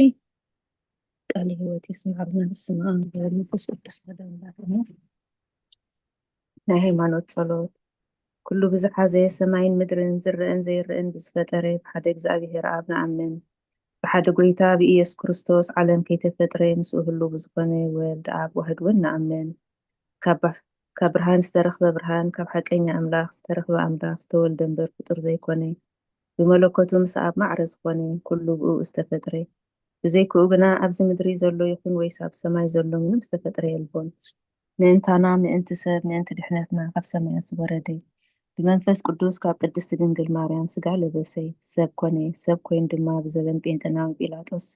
ቃለ ሕይወት የስምዓልና። በስመ ኣብ ወወልድ ወመንፈስ ቅዱስ ኣሐዱ ኣምላክ ኣሜን። ናይ ሃይማኖት ጸሎት። ኩሉ ብዝሓዘ ሰማይን ምድርን ዝረአን ዘይረአን ብዝፈጠረ ብሓደ እግዚኣብሔር ኣብ ንኣምን። ብሓደ ጎይታ ብኢየሱስ ክርስቶስ ዓለም ከይተፈጥረ ምስኡ ህሉ ብዝኾነ ወልድ ኣብ ዋህድ እውን ንኣምን። ካብ ባ-፣ ካብ ብርሃን ዝተረኽበ ብርሃን፣ ካብ ሓቀኛ ኣምላኽ ዝተረኽበ ኣምላኽ፣ ዝተወልደ እምበር ፍጡር ዘይኮነ፣ ብመለኮቱ ምስ ኣብ ማዕረ ዝኾነ፣ ኩሉ ብኡ ዝተፈጥረ። ብዘይክኡ ግና ኣብዚ ምድሪ ዘሎ ይኹን ወይስ ኣብ ሰማይ ዘሎ ምንም ዝተፈጥረ የልቦን። ምእንታና፣ ምእንቲ ሰብ፣ ምእንቲ ድሕነትና ካብ ሰማያት ዝወረደ፣ ብመንፈስ ቅዱስ ካብ ቅድስቲ ድንግል ማርያም ስጋ ለበሰ፣ ሰብ ኮነ። ሰብ ኮይኑ ድማ ብዘበን ጴንጠናዊ ጲላጦስ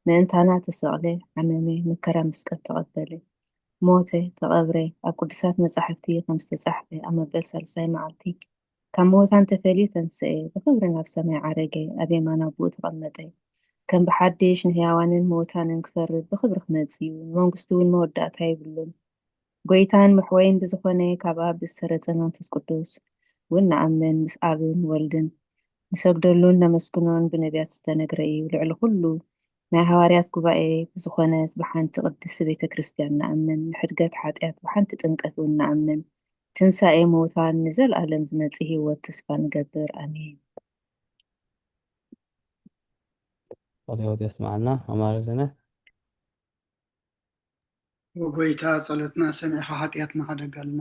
ምእንታና ተሰቕለ፣ ሓመመ፣ መከራ መስቀል ተቐበለ፣ ሞተ፣ ተቐብረ። ኣብ ቅዱሳት መጻሕፍቲ ከም ዝተጻሕፈ ኣብ መበል ሳልሳይ መዓልቲ ካብ ምዉታን ተፈልዩ ተንስኤ፣ ብኽብሪ ናብ ሰማይ ዓረገ፣ ኣብ የማን ኣቦኡ ተቐመጠ። ከም ብሓድሽ ንህያዋንን ምዉታንን ክፈርድ ብኽብሪ ክመጽእ እዩ፣ ንመንግስቱ እውን መወዳእታ የብሉን። ጎይታን መሕወይን ብዝኾነ ካብ ኣብ ብዝሰረጸ መንፈስ ቅዱስ እውን ንኣምን፣ ምስ ኣብን ወልድን ንሰግደሉን ነመስግኖን ብነቢያት ዝተነግረ እዩ። ልዕሊ ኩሉ ናይ ሃዋርያት ጉባኤ ብዝኾነት ብሓንቲ ቅድስቲ ቤተ ክርስቲያን ንኣምን፣ ንሕድገት ሓጢኣት ብሓንቲ ጥምቀት እውን ንኣምን፣ ትንሳኤ ምዉታን ንዘለኣለም ዝመጽእ ህይወት ተስፋ ንገብር። ኣሜን። ቃለ ሕይወት የስምዓልና። ኣማረ ዘነ። ኦ ጎይታ፣ ጸሎትና ሰሚዕኻ ሓጢኣትና ሓደገልና።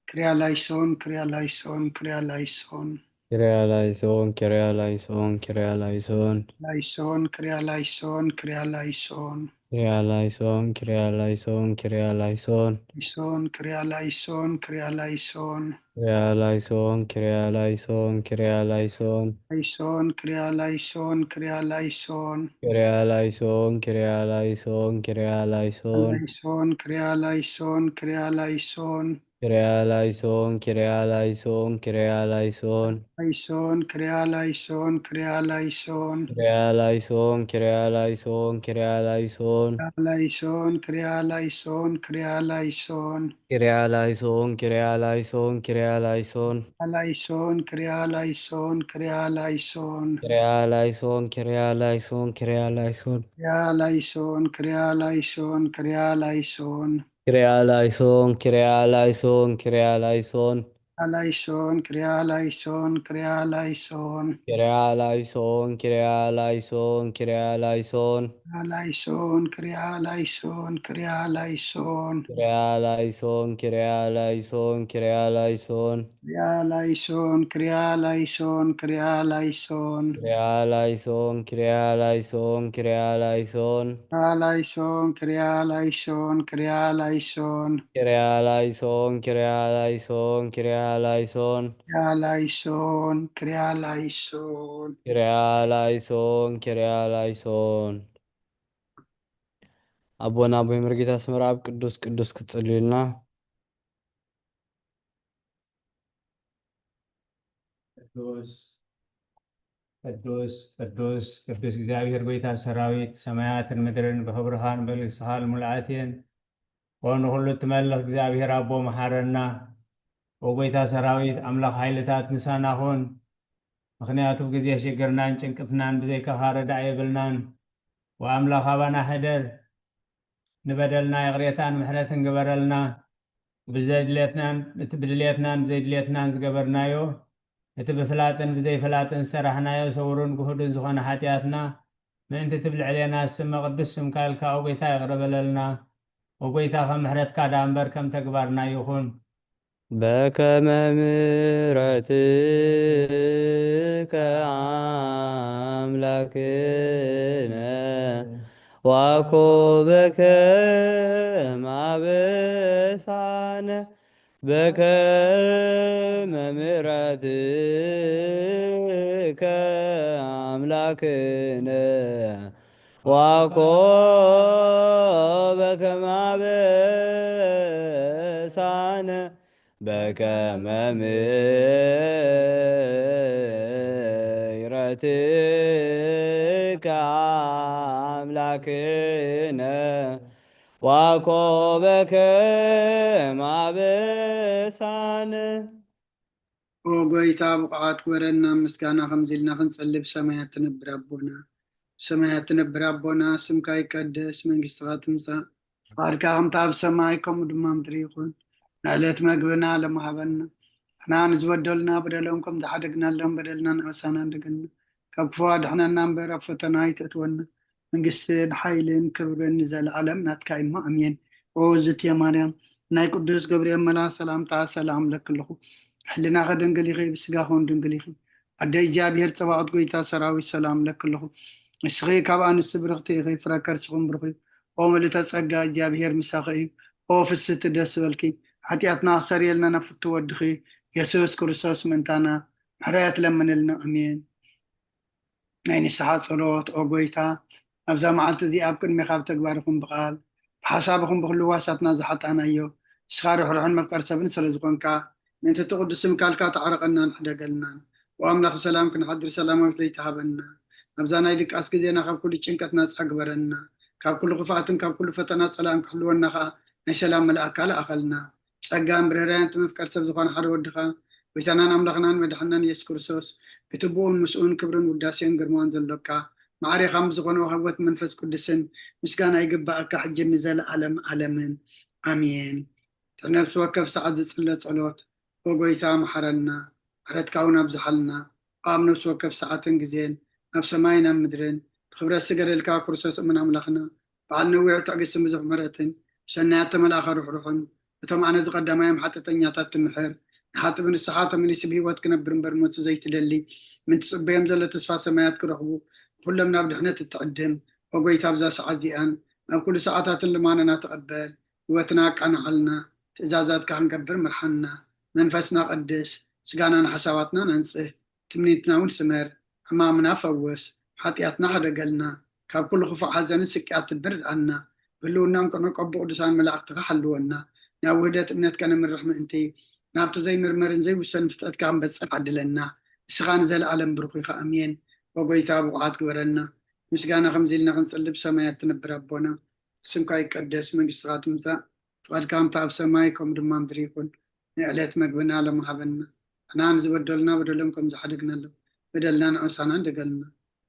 ክርያ ላይሶን፣ ክርያ ላይሶን፣ ክርያ ላይሶን። ክርያ ላይሶን፣ ክርያ ላይሶን፣ ክርያ ላይሶን። ላይሶን፣ ክርያ ላይሶን፣ ክርያ ላይሶን። ክርያ ላይሶን፣ ክርያ ላይሶን፣ ክርያ ላይሶን። ላይሶን፣ ክርያ ላይሶን፣ ክርያ ላይሶን። ክርያ ላይሶን፣ ክርያ ላይሶን፣ ክርያ ላይሶን። ላይሶን፣ ክርያ ላይሶን፣ ክርያ ላይሶን። ክርያ ላይሶን፣ ክርያ ላይሶን፣ ክርያ ላይሶን። ላይሶን፣ ክርያ ላይሶን፣ ክርያ ላይሶን። ክርያ ላይሶን፣ ክርያ ላይሶን፣ ክርያ ላይሶን። ላይሶን፣ ክርያ ላይሶን፣ ክርያ ላይሶን። ክርያ ላይሶን፣ ክርያ ላይሶን፣ ክርያ ላይሶን። ላይሶን፣ ክርያ ላይሶን፣ ክርያ ላይሶን። ክርያ ላይሶን፣ ክርያ ላይሶን፣ ክርያ ላይሶን። ላይሶን፣ ክርያ ላይሶን፣ ክርያ ላይሶን። ክርያ ላይሶን፣ ክርያ ላይሶን፣ ክርያ ላይሶን። ክርያ ላይሶን፣ ክርያ ላይሶን፣ ክርያ ላይሶን። ክርያ ላይሶን፣ ክርያ ላይሶን፣ ክርያ ላይሶን። ላይሶን፣ ክሪያ ላይሶን፣ ክሪያ ላይሶን። ክሪያ ላይሶን፣ ክሪያ ላይሶን፣ ክሪያ ላይሶን። ላይሶን፣ ክሪያ ላይሶን፣ ክሪያ ላይሶን። ክሪያ ላይሶን፣ ክሪያ ላይሶን፣ ክሪያ ላይሶን። ክሪያ ላይሶን፣ ክሪያ ላይሶን፣ ክሪያ ላይሶን። ክሪያ ላይሶን፣ ክሪያ ላይሶን፣ ክሪያ ላይሶን። ክሪያ ላይሶን፣ ክሪያ ላይሶን፣ ክሪያ ላይሶን። ክሪያ ላይሶን፣ ክሪያ ላይሶን፣ ክሪያ ላይሶን። ክሪያ ላይሶን፣ ክሪያ ላይሶን። ክሪያ ላይሶን፣ ክሪያ ላይሶን። ኣቦና ኣቦይ መርጌታ ኣስመራ ኣብ ቅዱስ ቅዱስ ክትጽልዩልና። ቅዱስ ቅዱስ ቅዱስ ቅዱስ እግዚኣብሔር ጎይታ ሰራዊት፣ ሰማያትን ምድርን ብኽብርኻን በልግስኻን ሙልኣት እየን። ኦ ንኹሉ እትመልኽ እግዚኣብሔር ኣቦ መሓረና። ኦ ጎይታ ሰራዊት ኣምላኽ ሓይልታት ምሳና ኹን። ምኽንያቱ ብግዜ ሽግርናን ጭንቅትናን ብዘይካኻ ረዳእ የብልናን። ወኣምላኽ ኣባና ሕደር። ንበደልና ይቕሬታን ምሕረትን ግበረልና። ብዘድልየትናን እቲ ብድልየትናን ብዘይድልየትናን ዝገበርናዮ፣ እቲ ብፍላጥን ብዘይፍላጥን ዝሰራሕናዮ፣ ሰውርን ግሁድን ዝኾነ ሓጢኣትና ምእንቲ ትብል ዕሌና ስመ ቅዱስ ስምካ ኢልካ ኦ ጎይታ ይቕረ በለልና። ኦ ጎይታ ከም ምሕረትካ ደኣ እምበር ከም ተግባርና ይኹን። በከመ ምሕረትከ ኣምላክነ ዋኮ በከመ አበሳነ በከመ ምሕረትከ አምላክነ ዋኮ በከመ አበሳነ በከመ ምሕረትከ አምላክነ ዋኮ በከመ አበሳነ። ኦ ጎይታ፣ ብቑዓት ግበረና፣ ምስጋና ከምዚ ኢልና ክንጽሊ፣ ብሰማያት ትነብር ኣቦና፣ ብሰማያት ትነብር ኣቦና፣ ስምካ ይቀደስ፣ መንግስትኻ ትምጻእ፣ ፍቓድካ ከምቲ ኣብ ሰማይ ከምኡ ድማ ምድሪ ይኹን። ንዕለት መግብና ሎሚ ሃበና። ንሕና ንዝበደሉና በደሎም ከም ዝሓደግናሎም በደልና ንኣሳና እንደገና። ካብ ክፉ ኣድሕነና እምበር ኣብ ፈተና ኣይተእትወና። መንግስትን ሓይልን ክብርን ንዘለኣለም ናትካ እሞ ኣሜን። ኦ ዝትየ ማርያም፣ ናይ ቅዱስ ገብርኤል መልኣኽ ሰላምታ ሰላም ለኪ ኣለኹ። ሕልናኺ ድንግል ኢኺ፣ ብስጋኺ እውን ድንግል ኢኺ። ኣደ እግዚኣብሔር ጸባኦት ጎይታ ሰራዊት ሰላም ለኪ ኣለኹ። ንስኺ ካብ ኣንስቲ ብርኽቲ ኢኺ፣ ፍረ ከርስኹም ብሩኽ እዩ። ኦ ምልእተ ጸጋ፣ እግዚኣብሔር ምሳኺ እዩ። ኦ ፍስቲ ደስ በልኪ፣ ሓጢኣትና ክሰርየልና ናብ ፍቱ ወድኺ የሱስ ክርስቶስ ምእንታና ምሕረት ለምንልና። ኣሜን። ናይ ንስሓ ጸሎት። ኦ ጎይታ፣ ኣብዛ መዓልቲ እዚኣ ኣብ ቅድሜኻ ብተግባር ይኹን ብቓል፣ ብሓሳብ ይኹን ብኹሉ ህዋሳትና ዝሓጣናዮ፣ ንስኻ ርሕሩሕን መፍቀር ሰብን ስለ ዝኾንካ፣ ምእንቲ እቲ ቅዱስ ስምካ ኢልካ ተዓረቐናን ሕደገልናን። ኦ ኣምላኽ፣ ብሰላም ክንሓድር ሰላማዊት ለይቲ ሃበና። ኣብዛ ናይ ድቃስ ግዜና ካብ ኩሉ ጭንቀት ናጻ ግበረና። ካብ ኩሉ ክፍኣትን ካብ ኩሉ ፈተና ጸላእን ክሕልወና ከኣ ናይ ሰላም መልኣካ ለኣኸልና። ጸጋን ብርህራን እቲ መፍቀር ሰብ ዝኾነ ሓደ ወድኻ፣ ጎይታናን ኣምላኽናን መድሓናን የሱስ ክርስቶስ፣ እቲ ብኡን ምስኡን ክብርን ውዳሴን ግርማን ዘሎካ፣ ማዕሬኻም ብዝኾነ ሃወት መንፈስ ቅዱስን ምስጋና ይግባኣካ፣ ሕጂ ንዘለኣለም ዓለምን። ኣሜን። እቲ ነፍሲ ወከፍ ሰዓት ዝጽለ ጸሎት። ኦ ጎይታ፣ መሓረና፣ ምሕረትካ እውን ኣብዝሓልና። ኣብ ነፍሲ ወከፍ ሰዓትን ግዜን፣ ኣብ ሰማይን ኣብ ምድርን፣ ብኽብረት ዝገደልካ ክርስቶስ እሙን ኣምላኽና፣ በዓል ነዊሕ ትዕግስትን ብዙሕ ምሕረትን፣ ብሰናያት ተመልኣኻ ርሕሩሕን፣ እቶም ኣነ ዝቐዳማዮም ሓጢኣተኛታት ትምሕር፣ ንሓጥእ ብንስሓ ተመሊሱ ብህይወት ክነብር እምበር ሞት ዘይትደሊ፣ ምን ትጽበዮም ዘሎ ተስፋ ሰማያት ክረኽቡ፣ ንኹሎም ናብ ድሕነት እትዕድም፣ ኦ ጎይታ፣ ኣብዛ ሰዓት እዚኣን ኣብ ኩሉ ሰዓታትን ልማኖና ተቐበል፣ ህይወትና ኣቃንዓልና፣ ትእዛዛትካ ክንገብር ምርሓና፣ መንፈስና ቀድስ፣ ስጋናን ሓሳባትናን ኣንጽህ፣ ትምኒትና እውን ስመር፣ ሕማምና ፈውስ፣ ሓጢኣትና ሕደገልና፣ ካብ ኩሉ ክፉእ ሓዘንን ስቅያት ትብር ድኣና፣ ብህልውናን ክንዕቀቦ ቅዱሳን መላእኽትኻ ሓልወና፣ ናብ ውህደት እምነትካ ነምርሕ ምእንቲ፣ ናብቲ ዘይምርመርን ዘይውሰን ፍትሐትካ ክንበጽሕ ዓድለና፣ ንስኻ ንዘለኣለም ብሩኽ ኢኻ። ኣሜን። ኦ ጎይታ፣ ብቑዓት ግበረና፣ ምስጋና ከምዚ ኢልና ክንጽሊ ብሰማያት ትነብር ኣቦና፣ ስምካ ይቀደስ፣ መንግስትኻ ትምጻእ፣ ፍቓድካ ከምቲ ኣብ ሰማይ ከምኡ ድማ ምድሪ ይኹን። ንዕለት መግብና ሎሚ ሃበና። ንሕና ንዝበደሉና በደሎም ከም ዝሓደግናሎም በደልና ንኣሳና እንደገልና።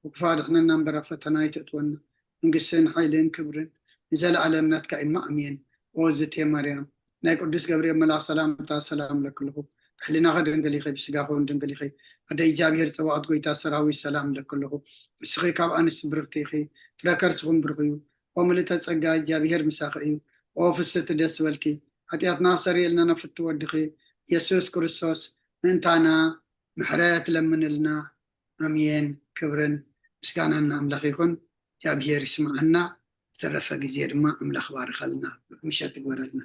ብክፉ ኣድሕነና እምበር ኣብ ፈተና ኣይተእትወና። መንግስትን ሓይልን ክብርን ንዘለኣለም ናትካ እማ ኣሜን። ኦ ዝቴ ማርያም፣ ናይ ቅዱስ ገብርኤል መልኣኽ ሰላምታ ሰላም ለክልኹ። ሕሊናኺ ድንግል ኢኺ፣ ብስጋኺ እውን ድንግል ኢኺ። ኣደ እግዚኣብሔር ጸባኦት ጎይታ ሰራዊት ሰላም እለኪ ኣለኹ። ንስኺ ካብ ኣንስቲ ብርኽቲ ኢኺ፣ ፍረ ከርስኹም ብሩኽ እዩ። ኦ ምልእተ ጸጋ እግዚኣብሔር ምሳኺ እዩ። ኦ ፍስቲ ደስ በልኪ፣ ሓጢኣትና ክሰርየልና ናብ ፍቲ ወድኺ የሱስ ክርስቶስ ምእንታና ምሕረት ለምንልና። ኣሜን። ክብርን ምስጋናን ንኣምላኽ ይኹን። እግዚኣብሔር ይስምዓና። ዝተረፈ ግዜ ድማ ኣምላኽ ባርኸልና፣ ምሸት ይግበረልና።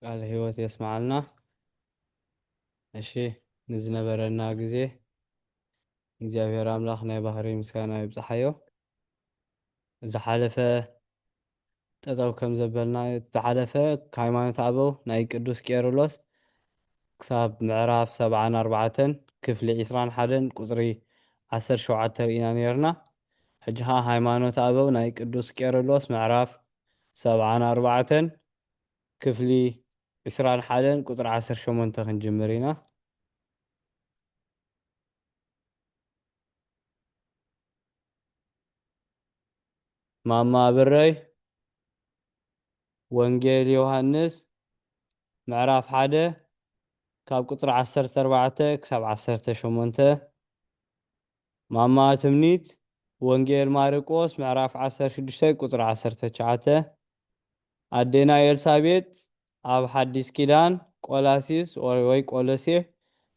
ቃለ ሕይወት የስምዓልና። እሺ፣ ንዝነበረና ግዜ እግዚኣብሔር ኣምላኽ ናይ ባህሪ ምስጋና ይብጽሓዮ። ዝሓለፈ ጠጠው ከም ዘበልና፣ ዝሓለፈ ሃይማኖት ኣበው ናይ ቅዱስ ቄርሎስ ክሳብ ምዕራፍ ሰብዓን ኣርባዕተን ክፍሊ ዒስራን ሓደን ቁጽሪ ዓሰርተ ሸውዓተ ርኢና ነይርና። ሕጂ ኸዓ ሃይማኖት ኣበው ናይ ቅዱስ ቄርሎስ ምዕራፍ ሰብዓን ኣርባዕተን ክፍሊ ዒስራን ሓደን ቁጽሪ ዓሰርተ ሸሞንተ ክንጅምር ኢና። ማማ ብረይ፣ ወንጌል ዮሃንስ ምዕራፍ ሓደ ካብ ቁጽሪ ዓሰርተ ኣርባዕተ ክሳብ ዓሰርተ ሸሞንተ። ማማ ትምኒት፣ ወንጌል ማርቆስ ምዕራፍ ዓሰርተ ሽዱሽተ ቁጽሪ ዓሰርተ ትሽዓተ። ኣዴና ኤልሳቤጥ ኣብ ሓዲስ ኪዳን ቆላሲስ ወይ ቆሎሴ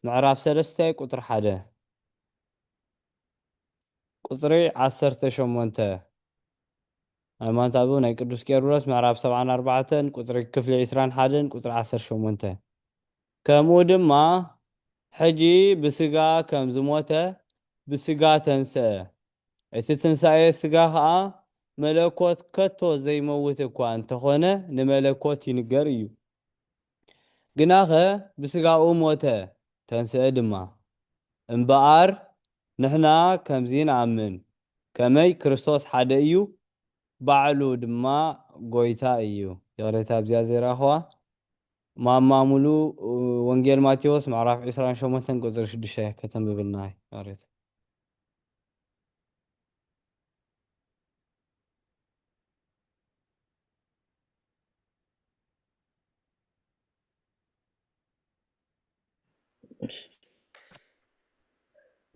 ምዕራፍ ሰለስተ ቁጽሪ ሓደ። ቁጽሪ ዓሰርተ ሸሞንተ። ሃይማኖት ኣበው ናይ ቅዱስ ቄርሎስ ምዕራፍ ሰብዓን ኣርባዕተን ቁጽሪ ክፍሊ ዒስራን ሓደን ቁጽሪ ዓሰርተ ሸሞንተ። ከምኡ ድማ ሕጂ ብስጋ ከም ዝሞተ ብስጋ ተንስአ። እቲ ትንሳኤ ስጋ ኸኣ መለኮት ከቶ ዘይመውት እኳ እንተኾነ ንመለኮት ይንገር እዩ። ግናኸ ብስጋኡ ሞተ፣ ተንስአ ድማ። እምበኣር ንሕና ከምዚ ንኣምን፣ ከመይ ክርስቶስ ሓደ እዩ፣ ባዕሉ ድማ ጎይታ እዩ። ይቕሬታ ኣብዚኣ ዘይረኣኽዋ። ማማ ሙሉ ወንጌል ማቴዎስ ምዕራፍ ዒስራን ሸሞንተን ቁጽሪ ሽዱሽተ ከተንብብልና። ይቕሬታ።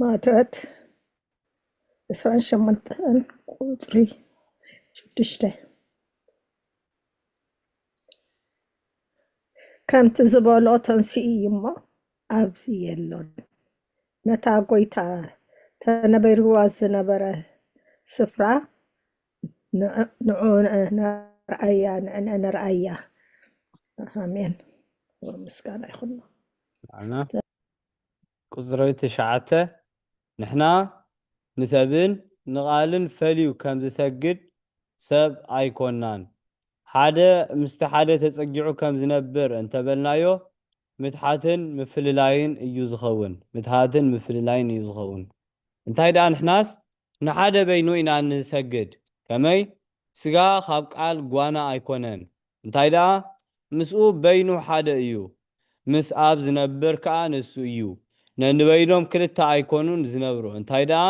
ማቴዎስ ዕስራን ሸሞንተን ቁጽሪ ሽዱሽተ። ከምቲ ዝበሎ ተንሲኡ እዩ እሞ ኣብዚ የሎን። ነታ ጎይታ ተነበይርዋ ዝነበረ ስፍራ ንዑ ንርኣያ፣ ንዕነ ንርኣያ። ኣሜን። ክብሪ ምስጋና ይኹኖ። ቁጽሪ ትሽዓተ፣ ንሕና ንሰብን ንቓልን ፈልዩ ከም ዝሰግድ ሰብ ኣይኮናን። ሓደ ምስቲ ሓደ ተጸጊዑ ከም ዝነብር እንተበልናዮ፣ ምትሓትን ምፍልላይን እዩ ዝኸውን። ምትሃትን ምፍልላይን እዩ ዝኸውን። እንታይ ደኣ ንሕናስ ንሓደ በይኑ ኢና እንሰግድ። ከመይ? ስጋ ካብ ቃል ጓና ኣይኮነን። እንታይ ደኣ? ምስኡ በይኑ ሓደ እዩ። ምስ ኣብ ዝነብር ከኣ ንሱ እዩ። ነንበይኖም ክልተ ኣይኮኑን ዝነብሩ። እንታይ ደኣ?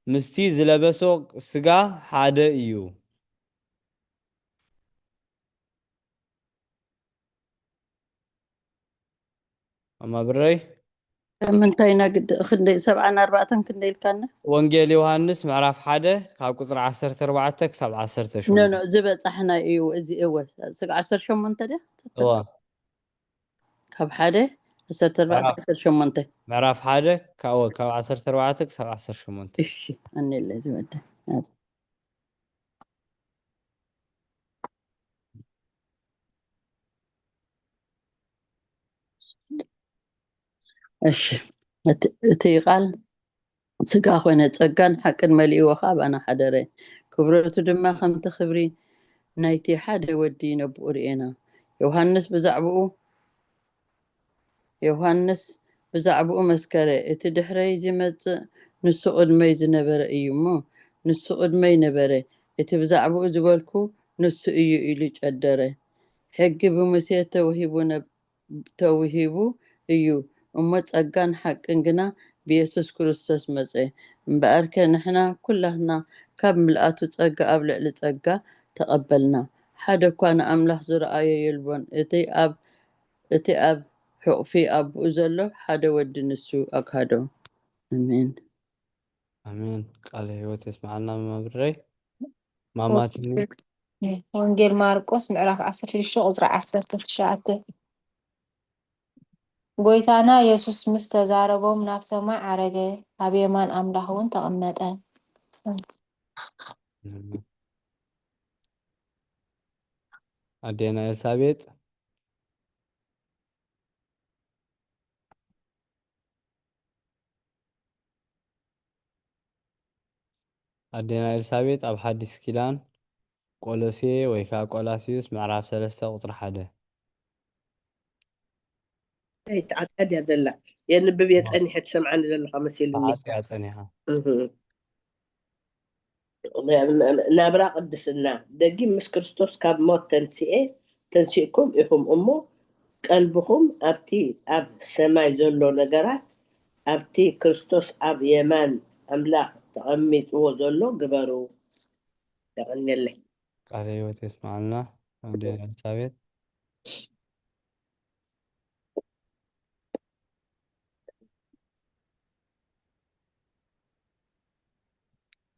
ምስቲ ዝለበሶ ስጋ ሓደ እዩ። ኣማ ብረይ? ምንታይ ኢና ግድ-፣ ክንደይ፣ ሰብዓን ኣርባዕተን ክንደይ ኢልካና? ወንጌል ዮሃንስ ምዕራፍ ሓደ ካብ ቁጽሪ ዓሰርተ ኣርባዕተ ክሳብ ዓሰርተ ሸሞንተ። ኖ፣ ኖ፣ ዝበጻሕና እዩ። እዚ እወ፣ ስጋ ዓሰርተ ሸሞንተ ድያ? እወ። ካብ ሓደ ዓሰርተ ኣርባዕተ ምዕራፍ ዓሰርተ ሸሞንተ። ምዕራፍ ሓደ ካብ፣ ካብ ዓሰርተ ኣርባዕተ ክሳብ ዓሰርተ ሸሞንተ። እሺ፣ ኣነለ ዝወደ። እሺ፣ እቲ፣ እቲ ቃል ስጋ ኾነ፣ ጸጋን ሓቅን መሊእዎ ኸኣ ባና ሓደረ። ክብረቱ ድማ ከምቲ ክብሪ ናይቲ ሓደ ወዲ ነብኡ ርኤና። ዮሃንስ ብዛዕባኡ፣ ዮሃንስ ብዛዕባኡ መስከረ፣ እቲ ድሕረይ ዝመጽእ ንሱ ቅድመይ ዝነበረ እዩ እሞ፣ ንሱ ቅድመይ ነበረ። እቲ ብዛዕባኡ ዝበልኩ ንሱ እዩ ኢሉ ጨደረ። ሕጊ ብሙሴ ተውሂቡ ነብ-፣ ተውሂቡ እዩ እሞ፣ ጸጋን ሓቅን ግና ብየሱስ ክርስቶስ መጸ። እምበኣርከ ንሕና ኩላትና ካብ ምልኣቱ ጸጋ ኣብ ልዕሊ ጸጋ ተቐበልና። ሓደ እኳ ንኣምላኽ ዝረኣዮ የልቦን። እቲ ኣብ እቲ ኣብ ሕቑፊ ኣቦኡ ዘሎ ሓደ ወዲ ንሱ ኣግሃዶ። ኣሜን። ኣሜን። ቃለ ህይወት የስምዓልና መማብረይ። ማማ ትኒ ወንጌል ማርቆስ ምዕራፍ ዓሰርተ ሽዱሽተ ቁፅሪ ዓሰርተ ትሽዓተ። ጎይታና የሱስ ምስ ተዛረቦም ናብ ሰማይ ዓረገ፣ ኣብ የማን ኣምላኽ እውን ተቐመጠ። ኣዴና ኤልሳቤጥ። ኣዴና ኤልሳቤጥ ኣብ ሓዲስ ኪዳን ቆሎሴ ወይ ከዓ ቆላሲዩስ ምዕራፍ ሰለስተ ቁፅሪ ሓደ። ተዓፅያ ድያ ዘላ? የንብብ እየ ጸኒሐ ትሰምዓኒ ዘለኻ መሲሉኒ። ተዓፅያ ፀኒሓ። እህ። ናብራ ቅድስና ደጊም ምስ ክርስቶስ ካብ ሞት ተንስኤ ተንሲእኩም ኢኹም እሞ ቀልብኹም ኣብቲ ኣብ ሰማይ ዘሎ ነገራት ኣብቲ ክርስቶስ ኣብ የማን ኣምላኽ ተቐሚጥዎ ዘሎ ግበሩ። የቐንየለይ። ቃለ ህይወት የስምዓልና ኣዴና ኤልሳቤጥ።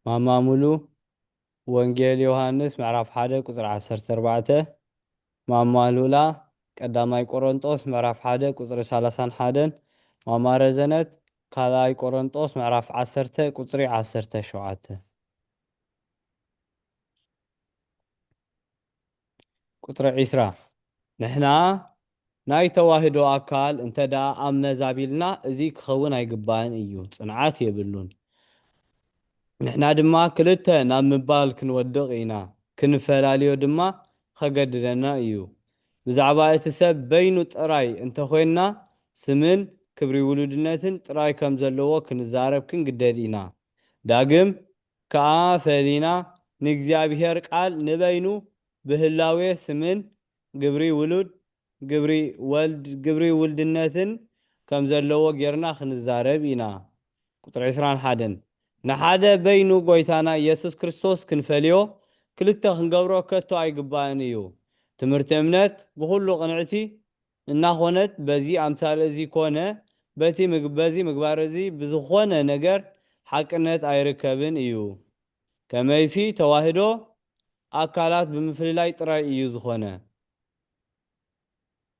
ማማ ሙሉ ወንጌል ዮሃንስ ምዕራፍ ሓደ ቁፅሪ ዓሰርተ ኣርባዕተ። ማማ ሉላ ቀዳማይ ቆሮንጦስ ምዕራፍ ሓደ ቁፅሪ ሰላሳን ሓደን። ማማ ረዘነት ካልኣይ ቆሮንጦስ ምዕራፍ ዓሰርተ ቁፅሪ ዓሰርተ ሸውዓተ። ቁፅሪ ዒስራ። ንሕና ናይ ተዋህዶ ኣካል እንተ ደኣ ኣመዛቢልና፣ እዚ ክኸውን ኣይግባእን እዩ፣ ጽንዓት የብሉን። ንሕና ድማ ክልተ ናብ ምባል ክንወድቕ ኢና፣ ክንፈላልዮ ድማ ኸገድደና እዩ። ብዛዕባ እቲ ሰብ በይኑ ጥራይ እንተኾይንና፣ ስምን ክብሪ ውሉድነትን ጥራይ ከም ዘለዎ ክንዛረብ ክንግደድ ኢና። ዳግም ከኣ ፈሊና ንእግዚኣብሔር ቃል ንበይኑ ብህላዌ ስምን ግብሪ ውሉድ ግብሪ ወልድ ግብሪ ውልድነትን ከም ዘለዎ ጌርና ክንዛረብ ኢና። ቁጽሪ ዕስራን ሓደን ንሓደ በይኑ ጎይታና ኢየሱስ ክርስቶስ ክንፈልዮ ክልተ ክንገብሮ ከቶ ኣይግባእን እዩ። ትምህርቲ እምነት ብኹሉ ቅንዕቲ እናኾነት በዚ ኣምሳል እዚ ኮነ በቲ በዚ ምግባር እዚ ብዝኾነ ነገር ሓቅነት ኣይርከብን እዩ። ከመይሲ ተዋህዶ ኣካላት ብምፍልላይ ጥራይ እዩ ዝኾነ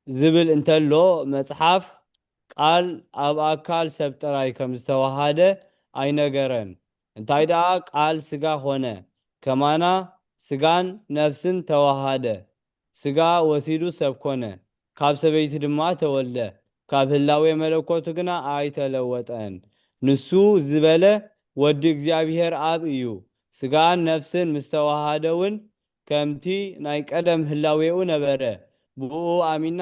ዝብል እንተሎ መጽሓፍ ቃል ኣብ ኣካል ሰብ ጥራይ ከም ዝተዋሃደ ኣይነገረን። እንታይ ደኣ ቃል ስጋ ኾነ ከማና ስጋን ነፍስን ተዋሃደ። ስጋ ወሲዱ ሰብ ኮነ፣ ካብ ሰበይቲ ድማ ተወልደ፣ ካብ ህላዌ መለኮቱ ግና ኣይተለወጠን። ንሱ ዝበለ ወዲ እግዚኣብሔር ኣብ እዩ። ስጋን ነፍስን ምስ ተዋሃደ እውን ከምቲ ናይ ቀደም ህላዌኡ ነበረ። ብኡ ኣሚና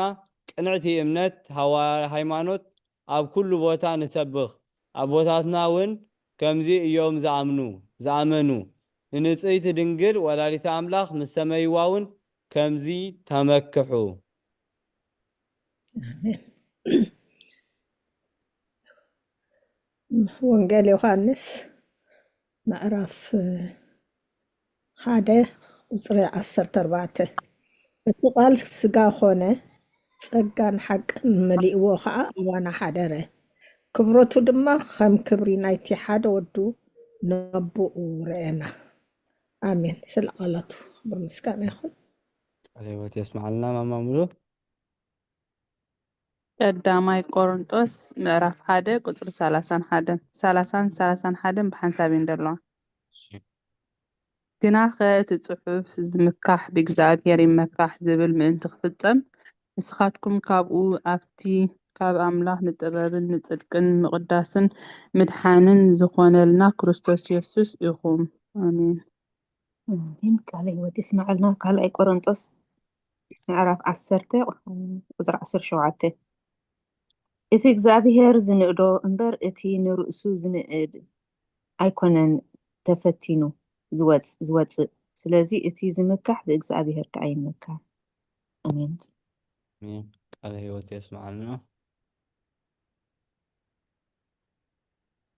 ቅንዕቲ እምነት ሃዋ- ሃይማኖት ኣብ ኩሉ ቦታ ንሰብኽ። ኣቦታትና እውን ከምዚ እዮም ዝኣምኑ ዝኣመኑ። ንንጽይቲ ድንግል ወላዲተ ኣምላኽ ምስ ሰመይዋ እውን ከምዚ ተመክሑ። ኣሜን። ወንጌል ዮሃንስ ምዕራፍ ሓደ ቁፅሪ ዓሰርተ ኣርባዕተ እቲ ቃል ስጋ ኾነ ጸጋን ሓቅን መሊእዎ ኸዓ ኣባና ሓደረ። ክብረቱ ድማ ከም ክብሪ ናይቲ ሓደ ወዱ ነቦኡ ረኤና። ኣሜን። ስለ ቃላቱ ክብሪ ምስጋና ይኹን። ቃለ ህይወት የስምዓልና ማማ ሙሉ። ቀዳማይ ቆሮንጦስ ምዕራፍ ሓደ ቁፅሪ ሰላሳን ሓደን ሰላሳን ሰላሳን ሓደን ብሓንሳብ እየን ዘለዋ። ግናኸ እቲ ጽሑፍ ዝምካሕ ብእግዚኣብሔር ይመካሕ ዝብል ምእንቲ ክፍጸም ንስኻትኩም ካብኡ ኣብቲ ካብ ኣምላኽ ንጥበብን ንጽድቅን ምቕዳስን ምድሓንን ዝኾነልና ክርስቶስ የሱስ ኢኹም። ኣሜን። ኣሜን። ቃለ ህይወት የስምዓልና። ካልኣይ ቆሮንጦስ ምዕራፍ ዓሰርተ ቁፅሪ ዓሰርተ ሸውዓተ እቲ እግዚኣብሔር ዝንእዶ እምበር እቲ ንርእሱ ዝንእድ ኣይኮነን ተፈቲኑ ዝወጽእ። ስለዚ እቲ ዝምካሕ ብእግዚኣብሔር ከኣ ይመካሕ። ኣሜን። ቃለ ህይወት የስምዓልና።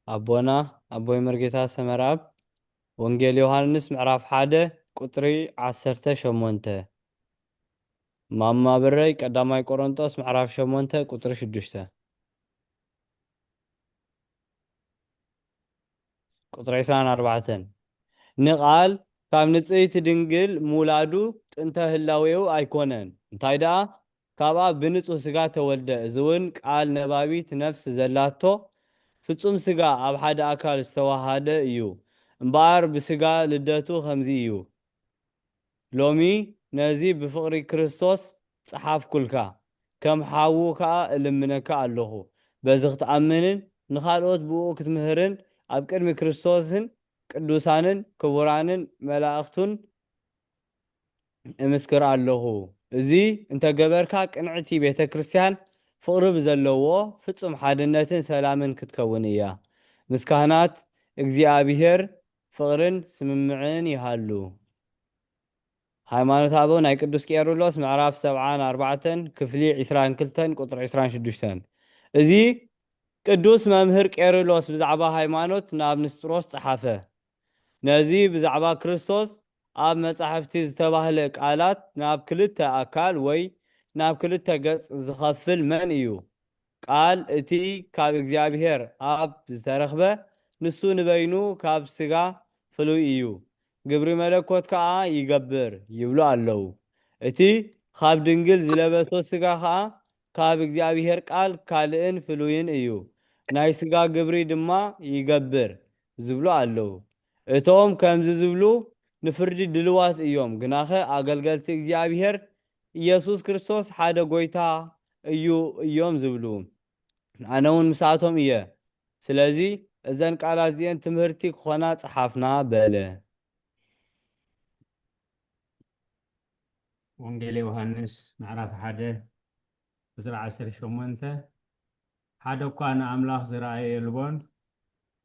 ኣቦና ኣቦይ መርጌታ ሰመርኣብ ወንጌል ዮሃንስ ምዕራፍ ሓደ ቁጽሪ ዓሰርተ ሸሞንተ ማማ ብረይ ቀዳማይ ቆሮንጦስ ምዕራፍ ሸሞንተ ቁጽሪ ሽዱሽተ። ቁጽሪ ዕስራን ኣርባዕተን። ንቓል ካብ ንጽሕቲ ድንግል ምውላዱ ጥንተ ህላዌኡ ኣይኮነን። እንታይ ደኣ፣ ካብኣ ብንጹህ ስጋ ተወልደ። እዚ እውን ቃል ነባቢት ነፍስ ዘላቶ ፍጹም ስጋ ኣብ ሓደ ኣካል ዝተዋሃደ እዩ። እምበኣር ብስጋ ልደቱ ከምዚ እዩ። ሎሚ ነዚ ብፍቕሪ ክርስቶስ ጸሓፍኩልካ፣ ከም ሓዉ ከኣ እልምነካ ኣለኹ። በዚ ክትኣምንን ንኻልኦት ብእኡ ክትምህርን ኣብ ቅድሚ ክርስቶስን ቅዱሳንን ክቡራንን መላእኽቱን እምስክር ኣለኹ። እዚ እንተገበርካ፣ ቅንዕቲ ቤተ ክርስቲያን ፍቕሪ ብዘለዎ ፍጹም ሓድነትን ሰላምን ክትከውን እያ። ምስ ካህናት እግዚኣብሔር ፍቕርን ስምምዕን ይሃሉ። ሃይማኖተ ኣበው ናይ ቅዱስ ቄርሎስ ምዕራፍ ሰብዓን ኣርባዕተን ክፍሊ ዕስራን ክልተን ቁጽሪ ዕስራን ሽዱሽተን። እዚ ቅዱስ መምህር ቄርሎስ ብዛዕባ ሃይማኖት ናብ ንስጥሮስ ጸሓፈ። ነዚ ብዛዕባ ክርስቶስ ኣብ መጻሕፍቲ ዝተባህለ ቃላት ናብ ክልተ ኣካል ወይ ናብ ክልተ ገጽ ዝኸፍል መን እዩ? ቃል እቲ ካብ እግዚኣብሔር ኣብ ዝተረኽበ፣ ንሱ ንበይኑ ካብ ስጋ ፍሉይ እዩ፣ ግብሪ መለኮት ከኣ ይገብር ይብሉ ኣለዉ። እቲ ካብ ድንግል ዝለበሶ ስጋ ከኣ ካብ እግዚኣብሔር ቃል ካልእን ፍሉይን እዩ፣ ናይ ስጋ ግብሪ ድማ ይገብር ዝብሉ ኣለዉ። እቶም ከምዚ ዝብሉ ንፍርዲ ድልዋት እዮም፣ ግናኸ ኣገልገልቲ እግዚኣብሔር ኢየሱስ ክርስቶስ ሓደ ጐይታ እዩ እዮም ዝብሉ። ኣነ እውን ምስኣቶም እየ። ስለዚ እዘን ቃላት እዚኤን ትምህርቲ ክኾና ጸሓፍና በለ። ወንጌል ዮሃንስ ምዕራፍ ሓደ ቁጽሪ ዓሰርተ ሸሞንተ፣ ሓደ እኳ ንኣምላኽ ዝረኣየ የልቦን፣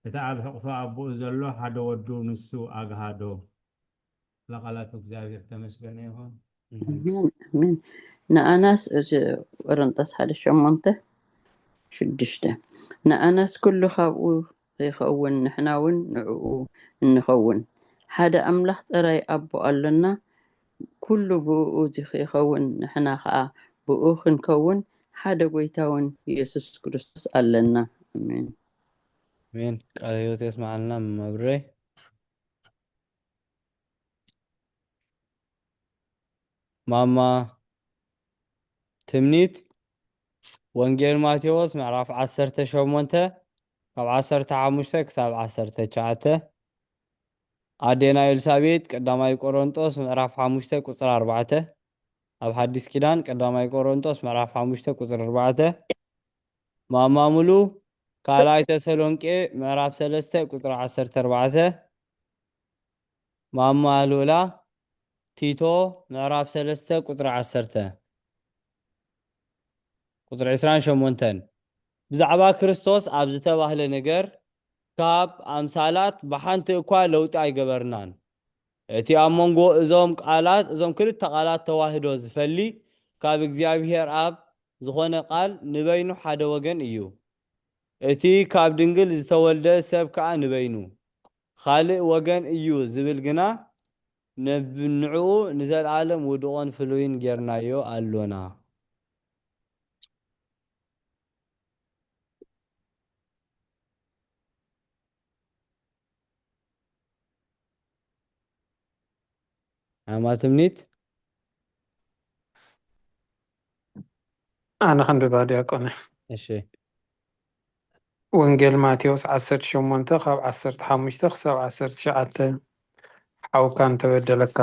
እቲ ኣብ ሕቕፎ ኣቦኡ ዘሎ ሓደ ወዱ ንሱ ኣግሃዶ። ለቃላት እግዚኣብሔር ተመስገነ ይኹን። ኣሜን ኣሜን። ንኣናስ እዚ ቆሮንጦስ ሓደ ሸሞንተ ሽዱሽተ፣ ንኣናስ ኩሉ ካብኡ ኺኸውን ንሕና እውን ንዕኡ እንኸውን። ሓደ ኣምላኽ ጥራይ ኣቦ ኣሎና፣ ኩሉ ብእኡ ዚኺኸውን ንሕና ኸኣ ብእኡ ክንከውን ሓደ ጐይታ እውን ኢየሱስ ክርስቶስ ኣለና። ኣሜን። ኣሜን። ቃለ ሕይወት የስምዓልና መብረይ። ማማ ትምኒት። ወንጌል ማቴዎስ ምዕራፍ ዓሰርተ ሸሞንተ ካብ ዓሰርተ ሓሙሽተ ክሳብ ዓሰርተ ትሽዓተ። ኣዴና ኤልሳቤጥ ቀዳማይ ቆሮንጦስ ምዕራፍ ሓሙሽተ ቁጽሪ ኣርባዕተ። ኣብ ሓዲስ ኪዳን ቀዳማይ ቆሮንጦስ ምዕራፍ ሓሙሽተ ቁጽሪ ኣርባዕተ። ማማ ሙሉ ካልኣይ ተሰሎንቄ ምዕራፍ ሰለስተ ቁጽሪ ዓሰርተ ኣርባዕተ። ማማ ሉላ ቲቶ ምዕራፍ ሰለስተ ቁጽሪ ዓሰርተ። ቁጽሪ ዕስራን ሸሞንተን። ብዛዕባ ክርስቶስ ኣብ ዝተባህለ ነገር ካብ ኣምሳላት ብሓንቲ እኳ ለውጢ ኣይገበርናን። እቲ ኣብ መንጎ እዞም ቃላት፣ እዞም ክልተ ቃላት ተዋህዶ ዝፈሊ ካብ እግዚኣብሔር ኣብ ዝኾነ ቃል ንበይኑ ሓደ ወገን እዩ። እቲ ካብ ድንግል ዝተወልደ ሰብ ከኣ ንበይኑ ካልእ ወገን እዩ ዝብል ግና ንብ-፣ ንዕኡ ንዘለኣለም ውዱቕን ፍሉይን ጌርናዮ ኣሎና። ኣማ ትምኒት። ኣነ ከንብባ ዲያቆነ። እሺ። ወንጌል ማቴዎስ ዓሰርተ ሸሞንተ ካብ ዓሰርተ ሓሙሽተ ክሳብ ዓሰርተ ትሽዓተ። ሓውካ እንተበደለካ፣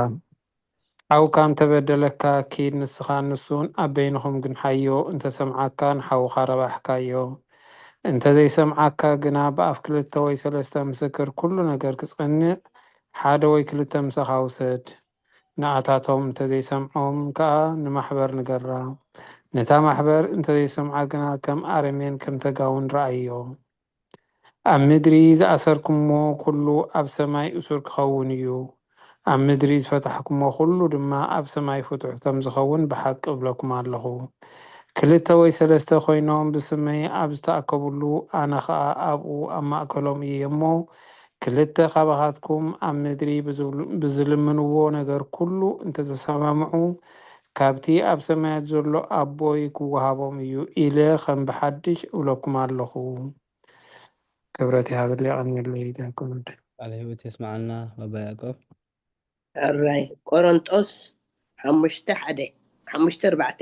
ሓውካ እንተበደለካ ኪድ ንስኻን ንሱን ኣብ በይንኹም ግንሓዮ፣ እንተሰምዓካ ንሓውኻ ረባሕካዮ። እንተዘይሰምዓካ ግና ብኣፍ ክልተ ወይ ሰለስተ ምስክር ኩሉ ነገር ክጸንዕ ሓደ ወይ ክልተ ምሳኻ ውሰድ። ንኣታቶም እንተዘይሰምዖም ከኣ ንማሕበር ንገራ። ነታ ማሕበር እንተዘይሰምዓ ግና ከም ኣረሜን ከም ተጋውን ረኣዮ። ኣብ ምድሪ ዝኣሰርኩምዎ ኩሉ ኣብ ሰማይ እሱር ክኸውን እዩ። ኣብ ምድሪ ዝፈታሕኩምዎ ኩሉ ድማ ኣብ ሰማይ ፍቱሕ ከም ዝኸውን ብሓቂ እብለኩም ኣለኹ። ክልተ ወይ ሰለስተ ኮይኖም ብስመይ ኣብ ዝተኣከብሉ ኣነ ኸኣ ኣብኡ ኣብ ማእከሎም እየ እሞ፣ ክልተ ካባኻትኩም ኣብ ምድሪ ብዝብሉ-፣ ብዝልምንዎ ነገር ኩሉ እንተተሰማምዑ፣ ካብቲ ኣብ ሰማያት ዘሎ ኣቦይ ክወሃቦም እዩ ኢለ ከም ብሓድሽ እብለኩም ኣለኹ። ክብረት ይሃበለይ፣ የቐንየለይ ዲያቆን ወደ። ቃለ ህይወት የስምዓልና ባባ ያዕቆብ። ሕራይ ቆሮንጦስ ሓሙሽተ ሓደ፣ ሓሙሽተ ኣርባዕተ።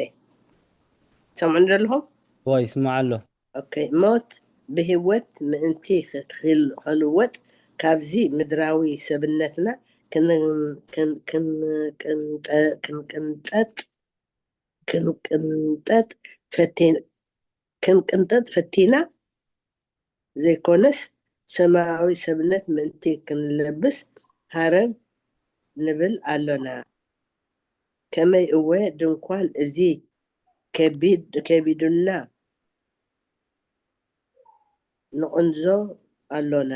ሰምዑን ዘለኹም? እዋ ይስማዕ ኣሎ። ኦኬ፣ ሞት ብህይወት ምእንቲ ክትህል- ከልወጥ ካብዚ ምድራዊ ሰብነትና ክን- ክን- ክን- ክንጠ- ክንቅንጠጥ ክንቅንጠጥ ፈቲን ክንቅንጠጥ ፈቲና ዘይኮነስ ሰማያዊ ሰብነት ምእንቲ ክንለብስ ሃረር ንብል ኣሎና። ከመይ እወ ድንኳን እዚ ከቢድ ከቢዱና ንቕንዞ ኣሎና።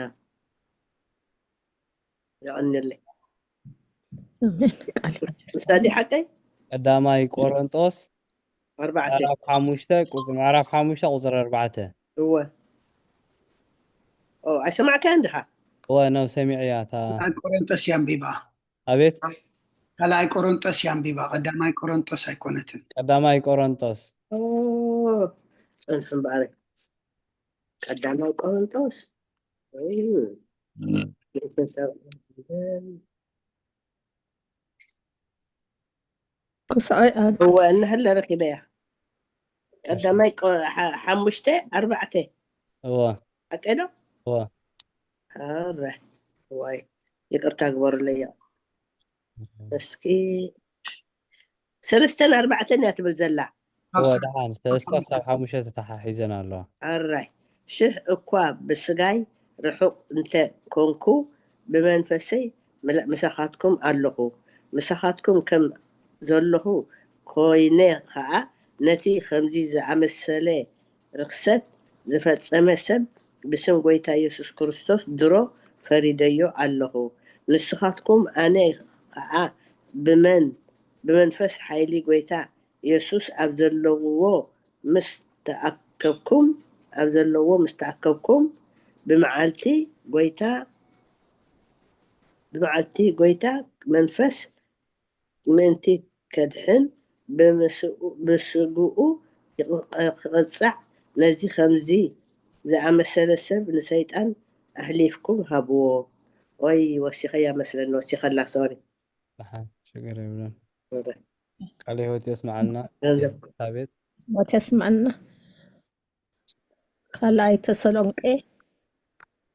የቐንየለይ። ኣሜን። ቃል ሕይወት ምሳሌ ሓቀይ ቀዳማይ ቆሮንጦስ ኣርባዕተ ምዕራፍ ሓሙሽተ ቁጽ- ምዕራፍ ሓሙሽተ ቁጽሪ ኣርባዕተ። እወ ኦ ኣይሰማዕካያን ድኻ? እወ ነው ሰሚዕያ እታ ካልኣይ ቆሮንጦስ እያ ኣንቢባ። ኣቤት ካልኣይ ቆሮንጦስ እያ ኣንቢባ፣ ቀዳማይ ቆሮንጦስ ኣይኮነትን። ቀዳማይ ቆሮንጦስ ኦ፣ ጸንሑ እምበኣር። ቀዳማይ ቆሮንጦስ ወይ ቤተሰብ ክሳይ ኣን እወ እንሀለ ረኪበያ። ቀዳማይ ቆ- ሓ- ሓሙሽተ ኣርባዕተ እወ ሓቀይ ዶ? እወ ኣረ ዋይ ይቅርታ ግበሩለይ። እስኪ ሰለስተን ኣርባዕተን እያ ትብል ዘላ። እወ ደሓን ሰለስተ ክሳብ ሓሙሽተ ተተሓሒዘን ኣለዋ። ኣራይ ሽሕ እኳ ብስጋይ ርሑቕ እንተ ኮንኩ ብመንፈሰይ ምለ- ምሳኻትኩም ኣለኹ። ምሳኻትኩም ከም ዘለኹ ኮይነ ኸዓ ነቲ ከምዚ ዝኣመሰለ ርኽሰት ዝፈጸመ ሰብ ብስም ጐይታ የሱስ ክርስቶስ ድሮ ፈሪደዮ ኣለኹ። ንስኻትኩም ኣነ ኸዓ ብመን ብመንፈስ ሓይሊ ጐይታ የሱስ ኣብ ዘለውዎ ምስ ተኣከብኩም ኣብ ዘለውዎ ምስ ተኣከብኩም ብመዓልቲ ጐይታ ብመዓልቲ ጐይታ መንፈስ ምእንቲ ከድሕን ብምስኡ- ብስግኡ ይቕ- ክቕጻዕ ነዚ ከምዚ ዝኣመሰለ ሰብ ንሰይጣን ኣሕሊፍኩም ሃብዎ። ኦይ ወሲኸያ መስለኒ ወሲኸላ ሶሪ ደሓን ሽግር የብሉን። ቃለ ህይወት የስምዓልና። ገንዘብ ቤት ሞት የስምዐና። ካልኣይ ተሰሎንቄ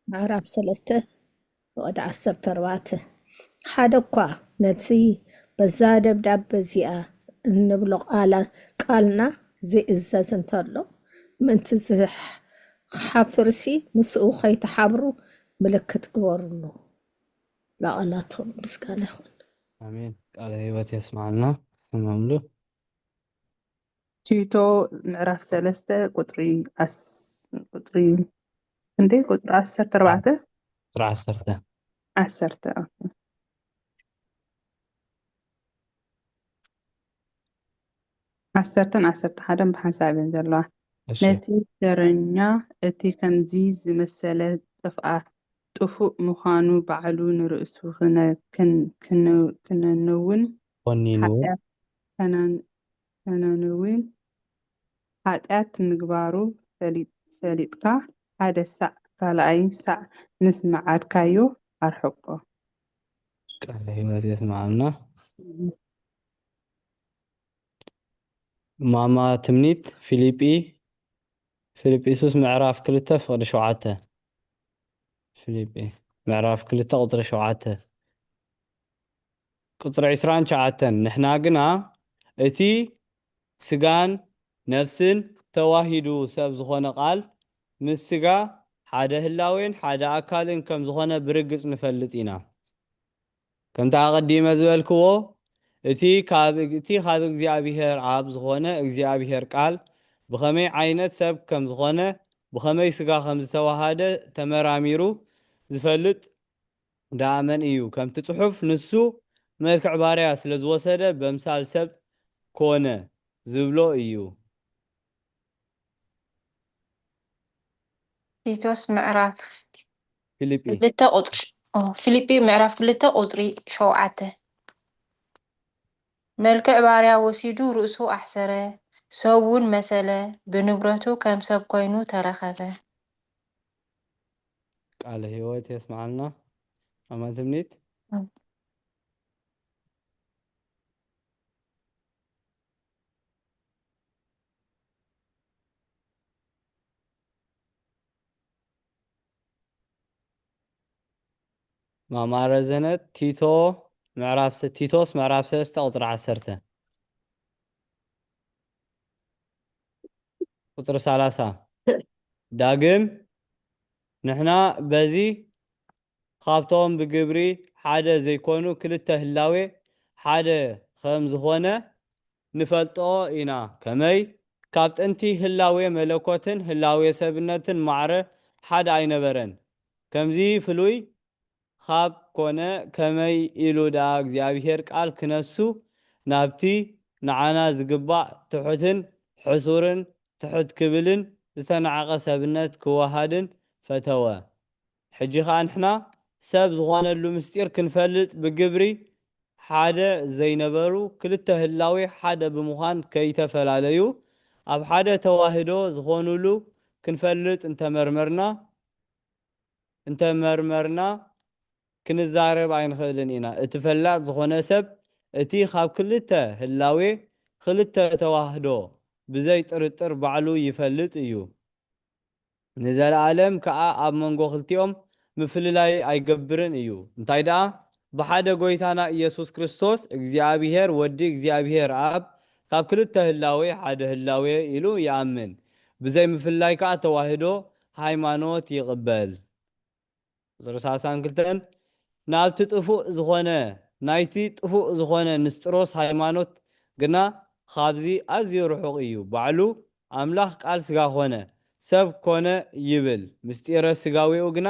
ምዕራፍ ሰለስተ ወደ ዓሰርተ ኣርባዕተ ሓደ እኳ ነቲ በዛ ደብዳበ እዚኣ እንብሎ ቃላ- ቃልና ዘይእዘዝ እንተሎ ምእንቲ ዝሓፍርሲ ምስኡ ከይትሓብሩ ምልክት ግበሩሉ። ላቐላቶም ምስጋና ይኹን። ኣሜን። ቃለ ህይወት የስምዓልና። ስመምሉ ቲቶ ምዕራፍ ሰለስተ ቁፅሪ ኣስ- ቁፅሪ እንዴ ቁፅሪ ዓሰርተ ኣርባዕተ ቁፅሪ ዓሰርተ ዓሰርተ ኦኬ። ዓሰርተን ዓሰርተ ሓደን ብሓንሳብ እየን ዘለዋ። እሺ ነቲ ሸረኛ እቲ ከምዚ ዝመሰለ ጥፍኣ ጥፉእ ምዃኑ ባዕሉ ንርእሱ ክነ- ክን- ክን- ክነንውን ኮኒኑ ሓጢኣት ከነን- ከነንውን ሓጢኣት ምግባሩ ፈሊ- ፈሊጥካ ሓደ ሳዕ ካልኣይ ሳዕ ምስ መዓድካዮ ኣርሕቆ። ቃለ ህይወት የስምዓልና። ማማ ትምኒት ፊልጲ ፊልጵስዩስ ምዕራፍ ክልተ ፍቕዲ ሸውዓተ ፊልጲ ምዕራፍ ክልተ ቁፅሪ ሸውዓተ ቁፅሪ ዕስራን ትሽዓተን ንሕና ግና እቲ ስጋን ነፍስን ተዋሂዱ ሰብ ዝኾነ ቃል ምስ ስጋ ሓደ ህላዌን ሓደ ኣካልን ከም ዝኾነ ብርግጽ ንፈልጥ ኢና። ከምቲ ኣቐዲመ ዝበልክዎ እቲ ካብ እቲ ካብ እግዚኣብሔር ኣብ ዝኾነ እግዚኣብሔር ቃል ብኸመይ ዓይነት ሰብ ከም ዝኾነ ብኸመይ ስጋ ከም ዝተዋሃደ ተመራሚሩ ዝፈልጥ ደኣ መን እዩ? ከምቲ ጽሑፍ፣ ንሱ መልክዕ ባርያ ስለ ዝወሰደ፣ በምሳል ሰብ ኮነ ዝብሎ እዩ። ቲቶስ ምዕራፍ ፊልጲ ክልተ ቁፅሪ ሽ- ኦ፣ ፊልጲ ምዕራፍ ክልተ ቁፅሪ ሸውዓተ። መልክዕ ባርያ ወሲዱ ርእሱ ኣሕሰረ፣ ሰብ እውን መሰለ፣ ብንብረቱ ከም ሰብ ኮይኑ ተረኸበ። ቃለ ሕይወት የስምዓልና። ኣማን ትምኒት። ማማ ረዘነት፣ ቲቶ ምዕራፍ ሰ-፣ ቲቶስ ምዕራፍ ሰለስተ ቁጽሪ ዓሰርተ። ቁጽሪ ሰላሳ። ዳግም ንሕና በዚ ካብቶም ብግብሪ ሓደ ዘይኮኑ ክልተ ህላዌ ሓደ ከም ዝኾነ ንፈልጦ ኢና። ከመይ? ካብ ጥንቲ ህላዌ መለኮትን ህላዌ ሰብነትን ማዕረ ሓደ ኣይነበረን። ከምዚ ፍሉይ ካብ ኮነ፣ ከመይ ኢሉ ደኣ እግዚኣብሔር ቃል ክነሱ ናብቲ ንዓና ዝግባእ ትሑትን ሕሱርን ትሕት ክብልን ዝተናዕቐ ሰብነት ክወሃድን ፈተወ። ሕጂ ኸኣ ንሕና ሰብ ዝኾነሉ ምስጢር ክንፈልጥ ብግብሪ ሓደ ዘይነበሩ ክልተ ህላዌ ሓደ ብምዃን ከይተፈላለዩ ኣብ ሓደ ተዋህዶ ዝኾኑሉ ክንፈልጥ እንተመርመርና፣ እንተመርመርና ክንዛረብ ኣይንኽእልን ኢና። እቲ ፈላጥ ዝኾነ ሰብ እቲ ካብ ክልተ ህላዌ ክልተ ተዋህዶ ብዘይ ጥርጥር ባዕሉ ይፈልጥ እዩ። ንዘለኣለም ከኣ ኣብ መንጎ ክልቲኦም ምፍልላይ ኣይገብርን እዩ። እንታይ ደኣ? ብሓደ ጐይታና ኢየሱስ ክርስቶስ እግዚኣብሔር ወዲ እግዚኣብሔር ኣብ ካብ ክልተ ህላዌ ሓደ ህላዌ ኢሉ ይኣምን። ብዘይ ምፍልላይ ከኣ ተዋህዶ ሃይማኖት ይቕበል። ቁጽሪ ሰላሳን ክልተን፣ ናብቲ ጥፉእ ዝኾነ፣ ናይቲ ጥፉእ ዝኾነ ንስጥሮስ ሃይማኖት ግና ኻብዚ ኣዝዩ ርሑቕ እዩ። ባዕሉ ኣምላኽ ቃል ስጋ ኾነ፣ ሰብ ኮነ ይብል፣ ምስጢረ ስጋዌኡ ግና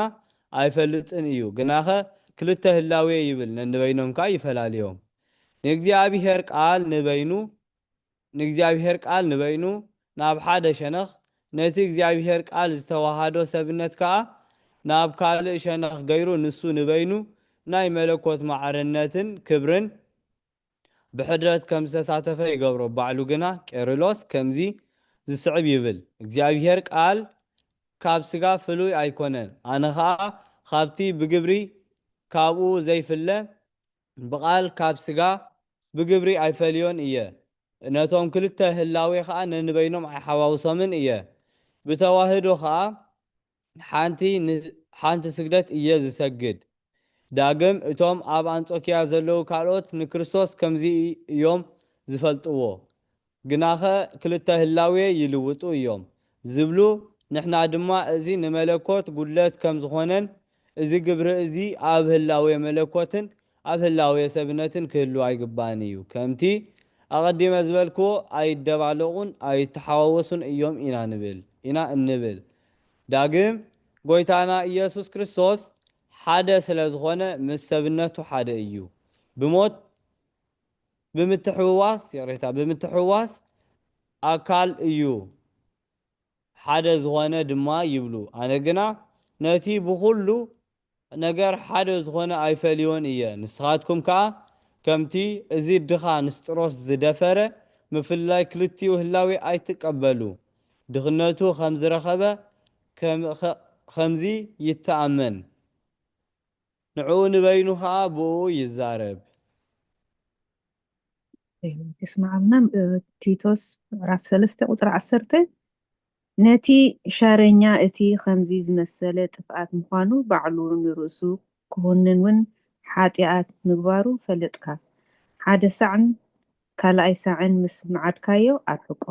ኣይፈልጥን እዩ። ግናኸ ክልተ ህላዌ ይብል፣ ነንበይኖም ከኣ ይፈላልዮም። ንእግዚኣብሔር ቃል ንበይኑ ንእግዚኣብሔር ቃል ንበይኑ ናብ ሓደ ሸነኽ፣ ነቲ እግዚኣብሔር ቃል ዝተዋሃዶ ሰብነት ከኣ ናብ ካልእ ሸነኽ ገይሩ፣ ንሱ ንበይኑ ናይ መለኮት ማዕርነትን ክብርን ብሕድረት ከም ዝተሳተፈ ይገብሮ። ባዕሉ ግና ቄርሎስ ከምዚ ዝስዕብ ይብል፣ እግዚኣብሔር ቃል ካብ ስጋ ፍሉይ ኣይኮነን፣ ኣነ ኸኣ ካብቲ ብግብሪ ካብኡ ዘይፍለ ብቓል ካብ ስጋ ብግብሪ ኣይፈልዮን እየ። ነቶም ክልተ ህላዌ ኸኣ ነንበይኖም ኣይሓዋውሶምን እየ። ብተዋህዶ ኸኣ ሓንቲ ን-፣ ሓንቲ ስግደት እየ ዝሰግድ። ዳግም እቶም ኣብ ኣንጾክያ ዘለዉ ካልኦት ንክርስቶስ ከምዚ እዮም ዝፈልጥዎ። ግናኸ ክልተ ህላዌ ይልውጡ እዮም ዝብሉ፣ ንሕና ድማ እዚ ንመለኮት ጉድለት ከም ዝኾነን፣ እዚ ግብሪ እዚ ኣብ ህላዌ መለኮትን ኣብ ህላዌ ሰብነትን ክህሉ ኣይግባእን እዩ። ከምቲ ኣቐዲመ ዝበልክዎ፣ ኣይደባለቑን ኣይተሓዋወሱን እዮም ኢና ንብል፣ ኢና እንብል። ዳግም፣ ጐይታና ኢየሱስ ክርስቶስ ሓደ ስለ ዝኾነ፣ ምስ ሰብነቱ ሓደ እዩ። ብሞት ብምትሕውዋስ፣ ይቕሬታ፣ ብምትሕውዋስ ኣካል እዩ፣ ሓደ ዝኾነ ድማ ይብሉ። ኣነ ግና ነቲ ብኹሉ ነገር ሓደ ዝኾነ ኣይፈልዮን እየ። ንስኻትኩም ከኣ ከምቲ እዚ ድኻ ንስጥሮስ ዝደፈረ፣ ምፍልላይ ክልቲኡ ህላዌ ኣይትቀበሉ። ድኽነቱ ከም ዝረኸበ ከም-፣ ኸ-፣ ከምዚ ይተኣመን። ንዕኡ ንበይኑ ኸኣ ብኡ ይዛረብ። ይስማዓልና። እ፣ ቲቶስ ምዕራፍ ሰለስተ ቁጽሪ ዓሰርተ፣ ነቲ ሻረኛ እቲ ኸምዚ ዝመሰለ ጥፍኣት ምዃኑ ባዕሉ ንርእሱ ክኹንን እውን ሓጢኣት ምግባሩ ፈለጥካ። ሓደ ሳዕን ካልኣይ ሳዕን ምስ መዓድካዮ ኣርሕቆ።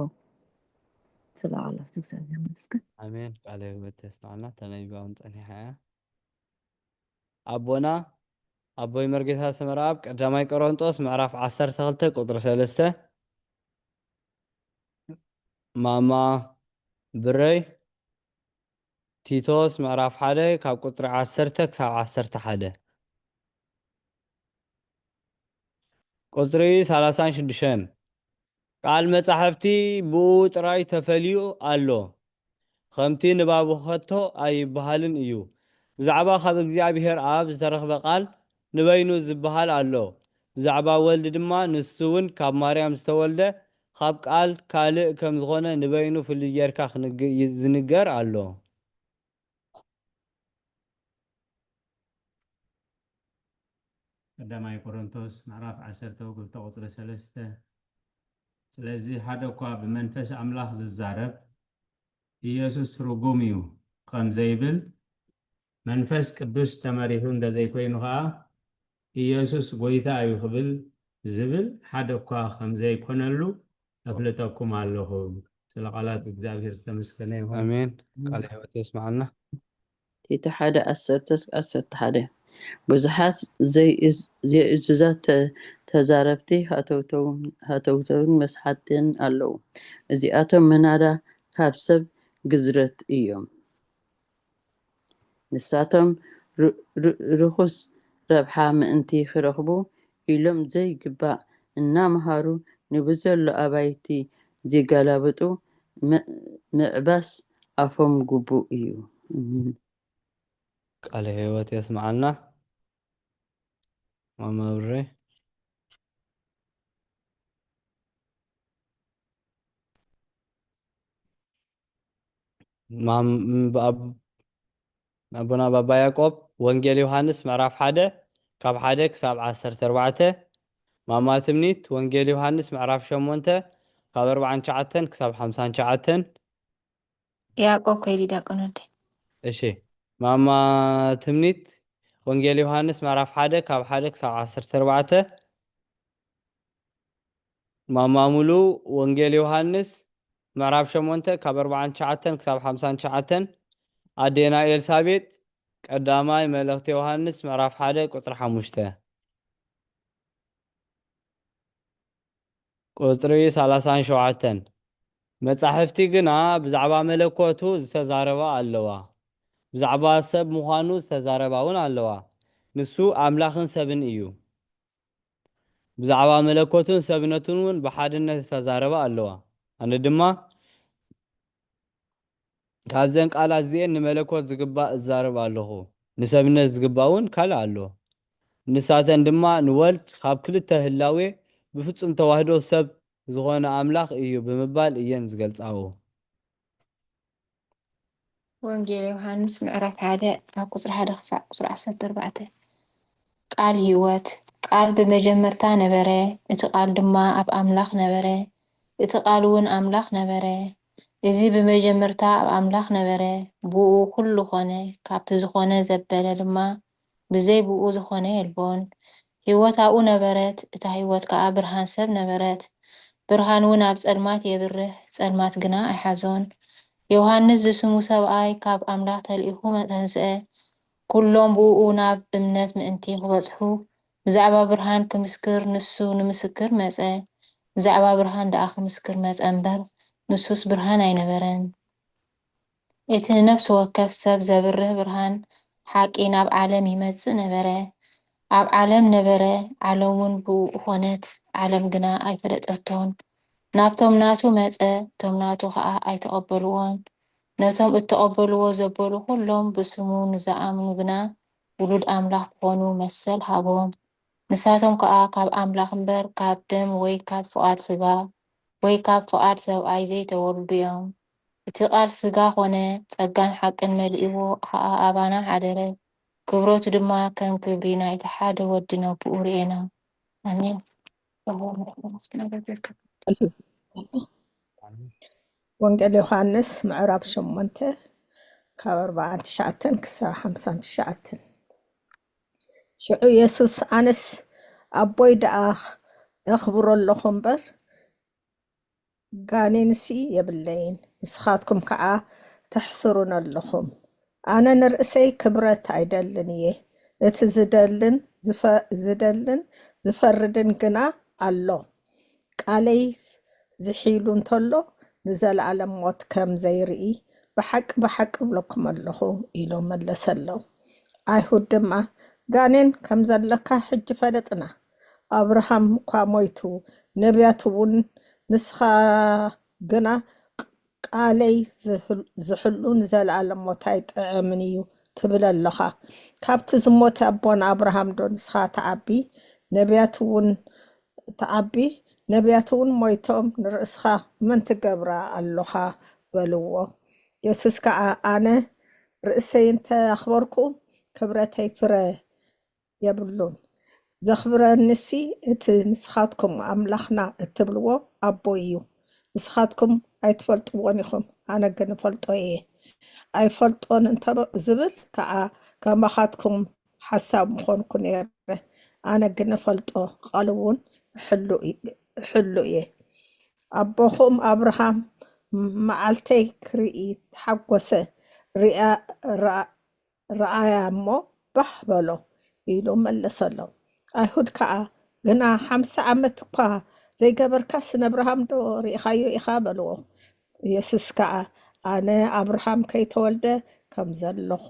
ስለ ቃላት እግዚኣብሔር ይመስገን። ኣሜን። ቃለ ሕይወት የስማዕና። ተነቢባ እውን ጸኒሓ እያ። ኣቦና ኣቦይ መርጌታ ሰመረኣብ ቀዳማይ ቆሮንጦስ ምዕራፍ ዓሰርተ ክልተ ቁጽሪ ሰለስተ፣ ማማ ብረይ ቲቶስ ምዕራፍ ሓደ ካብ ቁጽሪ ዓሰርተ ክሳብ ዓሰርተ ሓደ። ቁጽሪ ሰላሳን ሽዱሽተን፣ ቃል መጻሕፍቲ ብኡ ጥራይ ተፈልዩ ኣሎ፣ ከምቲ ንባቡ ኸቶ ኣይበሃልን እዩ። ብዛዕባ ካብ እግዚኣብሔር ኣብ ዝተረኽበ ቃል ንበይኑ ዝበሃል ኣሎ፣ ብዛዕባ ወልድ ድማ ንሱ እውን ካብ ማርያም ዝተወልደ ካብ ቃል ካልእ ከም ዝኾነ ንበይኑ ፍልይ ጌርካ ክንግ-፣ ይ-፣ ዝንገር ኣሎ። ቀዳማይ ቆሮንቶስ ምዕራፍ ዓሰርተ ወክልተ ቁጽሪ ሰለስተ። ስለዚ ሓደ እኳ ብመንፈስ ኣምላኽ ዝዛረብ፣ ኢየሱስ ርጉም እዩ ከም ዘይብል፣ መንፈስ ቅዱስ ተመሪሑ እንተዘይኮይኑ ኸኣ፣ ኢየሱስ ጐይታ እዩ ክብል ዝብል ሓደ እኳ ከም ዘይኮነሉ ኣፍልጠኩም ኣለኹ። ስለ ቃላት እግዚኣብሔር ዝተመስገነ ይኹን። ኣሜን። ቃለ ሕይወት የስምዓልና። ቲቶ ሓደ ዓሰርተ እስከ ዓሰርተ ሓደ። ብዙሓት ዘይእዝ-፣ ዘይእዙዛት ተ-፣ ተዛረብቲ ሃተውተውን፣ ሃተውተውን መስሓትን ኣለዉ። እዚኣቶም ምናዳ ካብ ሰብ ግዝረት እዮም። ንሳቶም ር-፣ ር-፣ ርኹስ ረብሓ ምእንቲ ክረኽቡ ኢሎም ዘይግባእ እናመሃሩ ንብዘሎ ኣባይቲ ዚገላብጡ ም-፣ ምዕባስ ኣፎም ግቡእ እዩ። ቃለ ሕይወት የስምዓልና። ማማ ብሬ። ማም-፣ ብ-፣ ኣብ-፣ ኣቦና ባባ ያዕቆብ፣ ወንጌል ዮሃንስ ምዕራፍ ሓደ ካብ ሓደ ክሳብ ዓሰርተ ኣርባዕተ። ማማ ትምኒት፣ ወንጌል ዮሃንስ ምዕራፍ ሸሞንተ ካብ ኣርባዓን ትሽዓተን ክሳብ ሓምሳን ትሽዓተን። ያዕቆብ ከይዲ ዲያቆን ወደይ። እሺ፣ ማማ ትምኒት፣ ወንጌል ዮሃንስ ምዕራፍ ሓደ ካብ ሓደ ክሳብ ዓሰርተ ኣርባዕተ። ማማ ሙሉ፣ ወንጌል ዮሃንስ ምዕራፍ ሸሞንተ ካብ ኣርባዓን ትሽዓተን ክሳብ ሓምሳን ትሽዓተን። ኣዴና ኤልሳቤጥ፣ ቀዳማይ መልእኽቲ ዮሃንስ ምዕራፍ ሓደ ቁጽሪ ሓሙሽተ። ቁጽሪ ሰላሳን ሸውዓተን። መጻሕፍቲ ግና ብዛዕባ መለኮቱ ዝተዛረባ ኣለዋ፣ ብዛዕባ ሰብ ምዃኑ ዝተዛረባ እውን ኣለዋ። ንሱ ኣምላኽን ሰብን እዩ። ብዛዕባ መለኮቱን ሰብነቱን እውን ብሓድነት ዝተዛረባ ኣለዋ። ኣነ ድማ ካብዘን ቃላት እዚኤን ንመለኮት ዝግባእ እዛረብ ኣለኹ፣ ንሰብነት ዝግባእ እውን ካልእ ኣሎ። ንሳተን ድማ ንወልድ ካብ ክልተ ህላዌ ብፍጹም ተዋህዶ ሰብ ዝኾነ ኣምላኽ እዩ ብምባል እየን ዝገልጻዎ። ወንጌል ዮሃንስ ምዕራፍ ሓደ ካብ ቁጽሪ ሓደ ክሳዕ ቁጽሪ ዓሰርተ ኣርባዕተ። ቃል ህይወት፣ ቃል ብመጀመርታ ነበረ፣ እቲ ቃል ድማ ኣብ ኣምላኽ ነበረ፣ እቲ ቃል እውን ኣምላኽ ነበረ። እዚ ብመጀመርታ ኣብ ኣምላኽ ነበረ፣ ብእኡ ኩሉ ኾነ፣ ካብቲ ዝኾነ ዘበለ ድማ ብዘይ ብኡ ዝኾነ የልቦን። ህይወት ኣብኡ ነበረት፣ እታ ህይወት ከኣ ብርሃን ሰብ ነበረት። ብርሃን እውን ኣብ ጸልማት የብርህ፣ ጸልማት ግና ኣይሓዞን። ዮሃንስ ዝስሙ ሰብኣይ ካብ ኣምላኽ ተልኢኹ መ-፣ ተንስአ። ኩሎም ብእኡ ናብ እምነት ምእንቲ ክበጽሑ፣ ብዛዕባ ብርሃን ክምስክር ንሱ ንምስክር መጸ። ብዛዕባ ብርሃን ደኣ ክምስክር መጸ እምበር፣ ንሱስ ብርሃን ኣይነበረን። እቲ ንነፍሲ ወከፍ ሰብ ዘብርህ ብርሃን ሓቂ ናብ ዓለም ይመጽእ ነበረ። ኣብ ዓለም ነበረ፣ ዓለም እውን ብእኡ ኾነት፣ ዓለም ግና ኣይፈለጠቶን። ናብቶም ናቱ መጸ፣ እቶም ናቱ ኸኣ ኣይተቐበልዎን። ነቶም እተቐበልዎ ዘበሉ ኹሎም ብስሙ ንዝኣምኑ ግና ውሉድ ኣምላኽ ክኾኑ መሰል ሃቦም። ንሳቶም ከኣ ካብ ኣምላኽ እምበር ካብ ደም ወይ ካብ ፍቓድ ስጋ ወይ ካብ ፍቓድ ሰብኣይ ዘይተወልዱ እዮም። እቲ ቃል ስጋ ኾነ፣ ጸጋን ሓቅን መሊእዎ ኸኣ ኣባና ሓደረ። ክብረቱ ድማ ከም ክብሪ ናይቲ ሓደ ወዲ ነቦኡ ርኤና። ኣሜን። ወንጌል ዮሃንስ ምዕራፍ ሸሞንተ ካብ ኣርባዓን ትሽዓተን ክሳብ ሓምሳን ትሽዓተን። ሽዑ የሱስ፣ ኣነስ ኣቦይ ደኣ ኣኽብሮ ኣለኹ እምበር፣ ጋኔንሲ የብለይን፣ ንስኻትኩም ከዓ ተሕስሩኒ ኣለኹም። ኣነ ንርእሰይ ክብረት ኣይደልን እየ፣ እቲ ዝደልን ዝፈ-፣ ዝደልን ዝፈርድን ግና ኣሎ። ቃለይ ዝሒሉ እንተሎ ንዘለኣለም ሞት ከም ዘይርኢ ብሓቂ ብሓቂ እብለኩም ኣለኹ ኢሉ መለሰሎም። ኣይሁድ ድማ፣ ጋኔን ከም ዘለካ ሕጂ ፈለጥና፣ ኣብርሃም እኳ ሞይቱ፣ ነቢያት እውን፣ ንስኻ ግና ቃለይ ዝህል-፣ ዝሕሉ ንዘለኣለም ሞት ኣይጥዕምን እዩ ትብል ኣለኻ። ካብቲ ዝሞተ ኣቦና ኣብርሃም ዶ ንስኻ ትዓቢ? ነቢያት እውን ትዓቢ፣ ነቢያት እውን ሞይቶም፣ ንርእስኻ መን ትገብራ ኣሎኻ? በልዎ። የሱስ ከኣ፣ ኣነ ርእሰይ እንተ ኣኽበርኩ፣ ክብረተይ ፍረ የብሉን። ዘኽብረኒሲ እቲ ንስኻትኩም ኣምላኽና እትብልዎ ኣቦይ እዩ። ንስኻትኩም ኣይትፈልጥዎን ኢኹም፣ ኣነ ግን እፈልጦ እየ። ኣይፈልጦን እንተ ዝብል ከኣ ከማኻትኩም ሓሳብ ምኾንኩ ነይረ። ኣነ ግን እፈልጦ፣ ቃሉ እውን እሕሉ እየ። ኣቦኹም ኣብርሃም መዓልተይ ክርኢ ተሓጎሰ፣ ርኣ-፣ ርኣ-፣ ረኣያ እሞ ባህ በሎ ኢሉ መለሰሎም። ኣይሁድ ከኣ፣ ግና ሓምሳ ዓመት እኳ ዘይገበርካስ ነብርሃም ዶ ርኢኻዮ ኢኻ? በልዎ። የሱስ ከኣ፣ ኣነ ኣብርሃም ከይተወልደ ከም ዘለኹ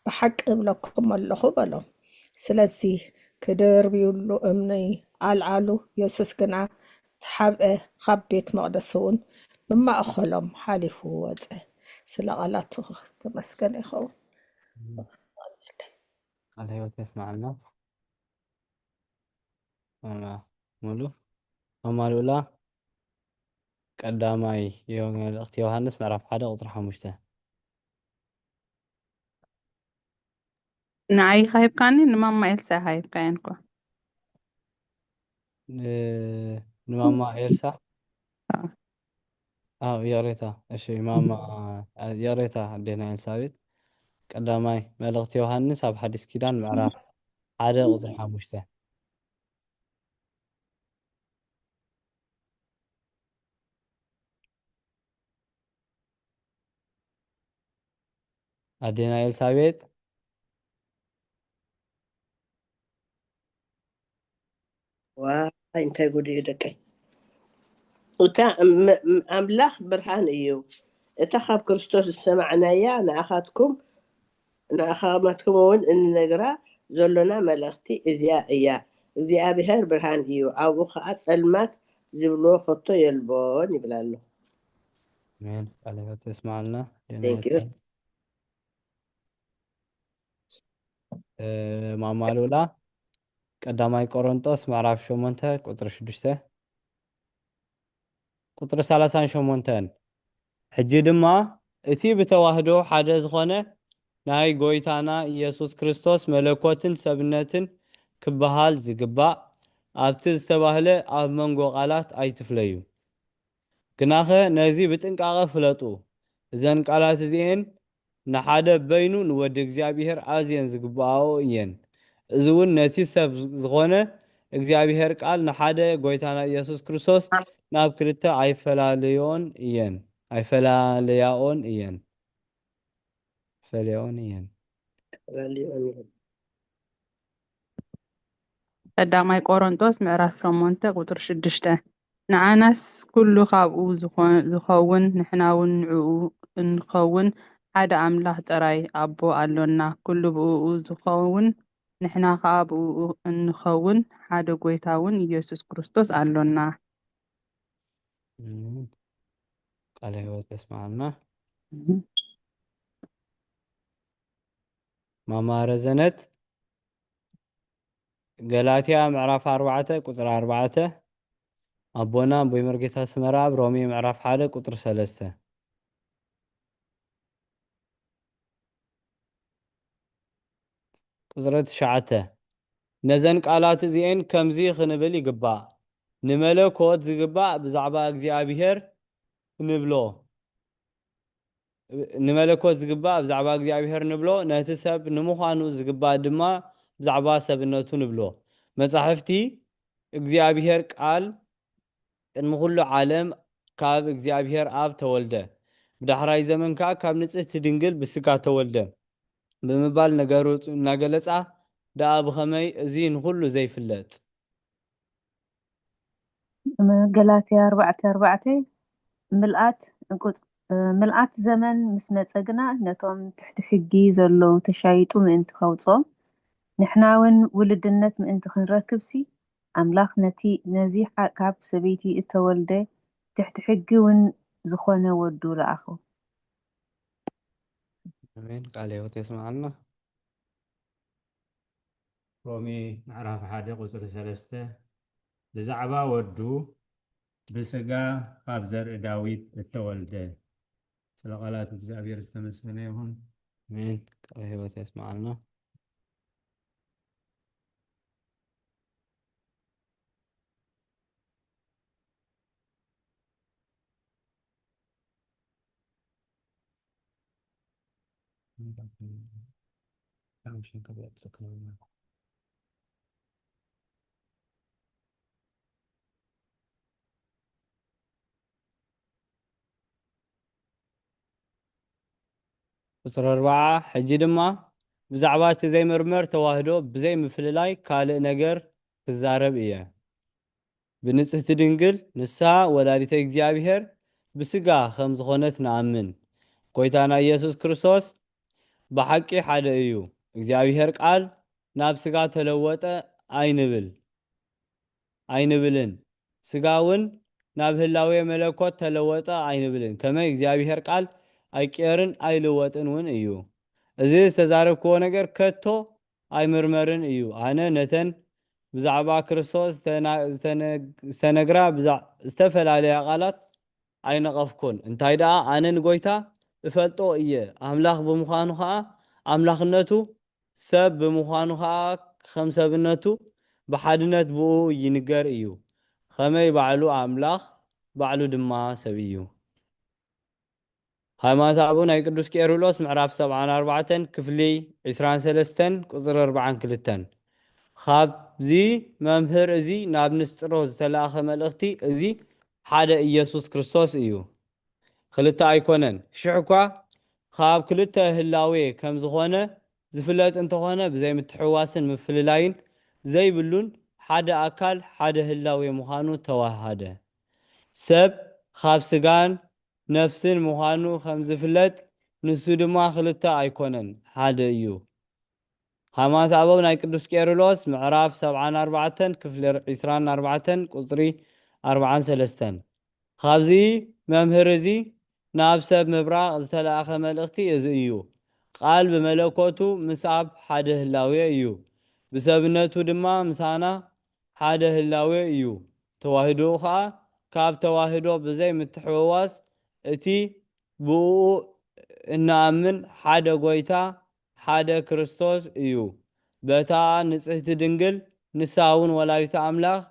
ብሓቂ እብለኩም ኣለኹ በሎም። ስለዚ ክድርብዩሉ እምኒ ኣልዓሉ። የሱስ ግና ተሓብአ፣ ካብ ቤት መቕደስ እውን ብማእኸሎም ሓሊፉ ወጸ። ስለ ቓላቱ ተመስገን ይኸውን። ቃለ ህይወት የስማዓልና። ኣና ሙሉ ኣማሉላ ቀዳማይ ዮ-፣ መልእኽቲ ዮሃንስ ምዕራፍ ሓደ ቁጽሪ ሓሙሽተ። ንዓይ ኢኻ ሂብካኒ፣ ንማማ ኤልሳ ኢኻ ሂብካየን እኮ። ን-፣ ንማማ ኤልሳ? ኣዎ። ኣዎ፣ ይቕሬታ። እሺ፣ ማማ፣ ይቕሬታ፣ ኣዴና ኤልሳቤጥ። ቀዳማይ መልእኽቲ ዮሃንስ ኣብ ሓዲስ ኪዳን ምዕራፍ ሓደ ቁጽሪ ሓሙሽተ። ኣዴና ኤልሳቤጥ። ዋይ እንታይ ጉድ እዩ ደቀይ። እታ ም-፣ ም-፣ ኣምላኽ ብርሃን እዩ። እታ ካብ ክርስቶስ ዝሰማዕናያ ንኣኻትኩም፣ ንኣኻትኩም እውን እንነግራ ዘሎና መልእኽቲ እዚኣ እያ። እግዚኣብሔር ብርሃን እዩ፣ ኣብኡ ኸዓ ጸልማት ዝብልዎ ከቶ የልቦን ይብል ኣሎ። ኣሜን። ቃለ ህይወት የስማዓልና። ኣዴና Thank you። ኤልሳቤጥ። እ፣ ማማ ሉላ ቀዳማይ ቆሮንጦስ ምዕራፍ ሸሞንተ ቁጽሪ ሽዱሽተ ቁጽሪ ሰላሳን ሸሞንተን። ሕጂ ድማ እቲ ብተዋህዶ ሓደ ዝኾነ ናይ ጎይታና ኢየሱስ ክርስቶስ መለኮትን ሰብነትን ክበሃል ዝግባእ ኣብቲ ዝተባህለ ኣብ መንጎ ቃላት ኣይትፍለዩ። ግናኸ ነዚ ብጥንቃቐ ፍለጡ፣ እዘን ቃላት እዚኤን ንሓደ በይኑ ንወዲ እግዚኣብሔር ኣዝየን ዝግብኣኦ እየን። እዚ እውን ነቲ ሰብ ዝኾነ እግዚኣብሔር ቃል ንሓደ ጎይታና ኢየሱስ ክርስቶስ ናብ ክልተ ኣይፈላለዮን እየን፣ ኣይፈላለያኦን እየን። ፈልያኦን እየን። ፈልያኦን እየን። ቀዳማይ ቆሮንጦስ ምዕራፍ ሸሞንተ ቁጽሪ ሽዱሽተ። ንዓናስ ኩሉ ካብኡ ዝኾ-፣ ዝኸውን፣ ንሕና እውን ንዕኡ እንኸውን ሓደ ኣምላኽ ጥራይ ኣቦ ኣሎና። ኩሉ ብእኡ ዝኸውን፣ ንሕና ኸኣ ብእኡ እንኸውን ሓደ ጐይታ እውን ኢየሱስ ክርስቶስ ኣሎና። እም፣ ቃለ ህይወት የስማዓልና። ማማ ረዘነት፣ ገላትያ ምዕራፍ ኣርባዕተ ቁጽሪ ኣርባዕተ፣ ኣቦና ኣቦይ መርጌታ ስመራ ኣብ ሮሜ ምዕራፍ ሓደ ቁጽሪ ሰለስተ። ቁጽሪ ትሽዓተ፣ ነዘን ቃላት እዚኤን ከምዚ ክንብል ይግባእ፣ ንመለኮት ዝግባእ ብዛዕባ እግዚኣብሔር ንብሎ፣ ንመለኮት ዝግባእ ብዛዕባ እግዚኣብሔር ንብሎ፣ ነቲ ሰብ ንምዃኑ ዝግባእ ድማ ብዛዕባ ሰብነቱ ንብሎ። መጻሕፍቲ፣ እግዚኣብሔር ቃል ቅድሚ ኩሉ ዓለም ካብ እግዚኣብሔር ኣብ ተወልደ፣ ብዳሕራይ ዘመን ከኣ ካብ ንጽህቲ ድንግል ብስጋ ተወልደ ብምባል ነገሩ እናገለጻ ደኣ ብኸመይ እዚ ንኹሉ ዘይፍለጥ? ገላትያ ኣርባዕተ ኣርባዕተ፣ ምልኣት ቁጽ-፣ ምልኣት ዘመን ምስ መጸ ግና ነቶም ትሕቲ ሕጊ ዘለዉ ተሻይጡ ምእንቲ ከውጽኦም፣ ንሕና እውን ውልድነት ምእንቲ ክንረክብሲ፣ ኣምላኽ ነቲ፣ ነዚ ሓ-፣ ካብ ሰበይቲ እተወልደ ትሕቲ ሕጊ እውን ዝኾነ ወዱ ለኣኾ። ኣሜን። ቃለ ህይወት የስምዓልና። ሮሜ ምዕራፍ ሓደ ቁጽሪ ሰለስተ፣ ብዛዕባ ወዱ ብስጋ ካብ ዘርኢ ዳዊት እተወልደ። ስለ ቃላት እግዚኣብሔር ዝተመስገነ ይኹን። ኣሜን። ቃለ ሕይወት ያስምዓልና። ቁጽሪ ኣርባዓ፣ ሕጂ ድማ ብዛዕባ እቲ ዘይምርመር ተዋህዶ ብዘይ ምፍልላይ ካልእ ነገር ክዛረብ እየ። ብንጽህቲ ድንግል፣ ንሳ ወላዲተ እግዚኣብሔር፣ ብስጋ ከም ዝኾነት ንኣምን። ጎይታና ኢየሱስ ክርስቶስ ብሓቂ ሓደ እዩ። እግዚኣብሔር ቃል ናብ ስጋ ተለወጠ ኣይንብል፣ ኣይንብልን። ስጋ እውን ናብ ህላዌ መለኮት ተለወጠ ኣይንብልን። ከመይ እግዚኣብሔር ቃል ኣይቅየርን ኣይልወጥን እውን እዩ። እዚ ዝተዛረብክዎ ነገር ከቶ ኣይምርመርን እዩ። ኣነ ነተን ብዛዕባ ክርስቶስ ዝተና-፣ ዝተነ-፣ ዝተነግራ ብዛ-፣ ዝተፈላለያ ቃላት ኣይነቐፍኩን። እንታይ ደኣ፣ ኣነ ንጎይታ እፈልጦ እየ። ኣምላኽ ብምዃኑ ኸኣ፣ ኣምላኽነቱ፣ ሰብ ብምዃኑ ኸኣ፣ ከም ሰብነቱ ብሓድነት ብኡ ይንገር እዩ። ኸመይ ባዕሉ ኣምላኽ፣ ባዕሉ ድማ ሰብ እዩ። ሃይማኖተ ኣበው ናይ ቅዱስ ቄርሎስ ምዕራፍ ሰብዓን ኣርባዕተን ክፍሊ ዒስራን ሰለስተን ቁጽሪ ኣርባዓን ክልተን። ኻብዚ መምህር እዚ ናብ ንስጥሮ ዝተላእኸ መልእኽቲ እዚ ሓደ ኢየሱስ ክርስቶስ እዩ። ክልተ ኣይኮነን። ሽሕ እኳ ካብ ክልተ ህላዌ ከም ዝኾነ ዝፍለጥ እንተኾነ፣ ብዘይ ምትሕውዋስን ምፍልላይን ዘይብሉን ሓደ ኣካል ሓደ ህላዌ ምዃኑ ተዋሃደ። ሰብ ካብ ስጋን ነፍስን ምዃኑ ከም ዝፍለጥ፣ ንሱ ድማ ክልተ ኣይኮነን፣ ሓደ እዩ። ሃይማኖተ ኣበው ናይ ቅዱስ ቄርሎስ ምዕራፍ ሰብዓን ኣርባዕተን ክፍሊ ዒስራን ኣርባዕተን ቁጽሪ ኣርባዓን ሰለስተን። ካብዚ መምህር እዚ ናብ ሰብ ምብራቕ ዝተላእኸ መልእኽቲ እዚ እዩ። ቃል ብመለኮቱ ምስ ኣብ ሓደ ህላዌ እዩ። ብሰብነቱ ድማ ምሳና ሓደ ህላዌ እዩ። ተዋህዶ ኸኣ ካብ ተዋህዶ ብዘይ ምትሕውዋስ እቲ ብኡ እንኣምን ሓደ ጎይታ ሓደ ክርስቶስ እዩ። በታ ንጽህቲ ድንግል ንሳ እውን ወላዲተ ኣምላኽ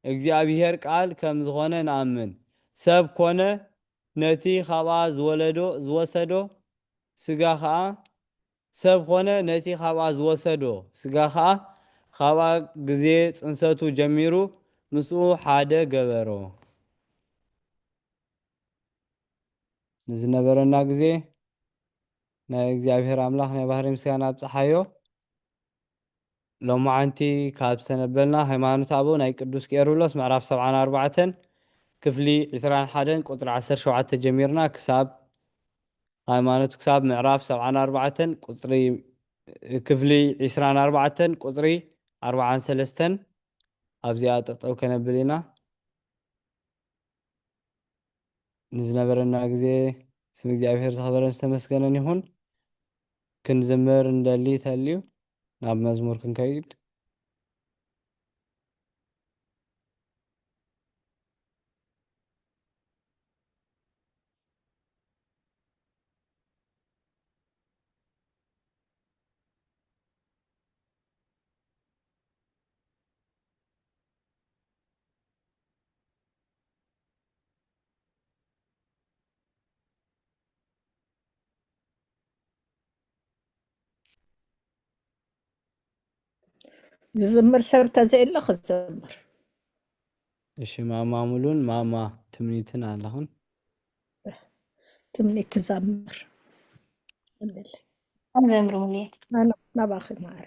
እግዚኣብሔር ቃል ከም ዝኾነ ንኣምን። ሰብ ኮነ ነቲ ካብኣ ዝወለዶ፣ ዝወሰዶ ስጋ ኸኣ፣ ሰብ ኾነ ነቲ ካብኣ ዝወሰዶ ስጋ ኸኣ ካብኣ ግዜ ጽንሰቱ ጀሚሩ ምስኡ ሓደ ገበሮ። ንዝነበረና ግዜ ናይ እግዚኣብሔር ኣምላኽ ናይ ባህሪ ምስጋና ኣብጽሓዮ። ሎማዓንቲ ካብ ዝተነበልና ሃይማኖት ኣበው ናይ ቅዱስ ቄርሎስ ምዕራፍ ሰብዓን ኣርባዕተን ክፍሊ ዒስራን ሓደን ቁጽሪ ዓሰርተ ሸውዓተ ጀሚርና ክሳብ ሃይማኖት ክሳብ ምዕራፍ ሰብዓን ኣርባዕተን ቁጽሪ፣ ክፍሊ ዒስራን ኣርባዕተን ቁጽሪ ኣርባዓን ሰለስተን ኣብዚኣ ጠጠው ከነብል ኢና። ንዝነበረና ግዜ ስም እግዚኣብሔር ዝኸበረን ዝተመስገነን ይኹን። ክንዝምር እንደሊ ተልዩ ናብ መዝሙር ክንከይድ። ዝዝምር ሰብ ተዘየለ ክዝምር። እሺ፣ ማማ ሙሉን ማማ ትምኒትን ኣለኹን። ትምኒት ትዘምር። ኣለለ። ኣዘምር ሙሉየ። ኣነ ናባኺ ማዕረ።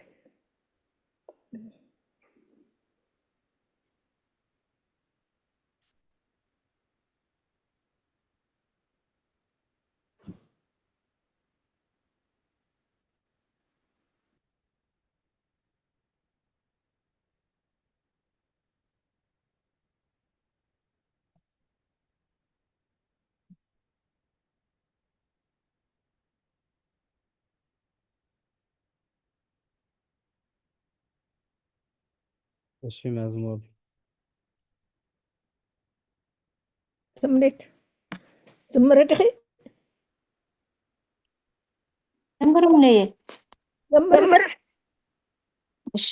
እሺ መዝሙር ትምኒት ዝምሪ ዲኺ? ዘምርምለየ ዘምሪ እሺ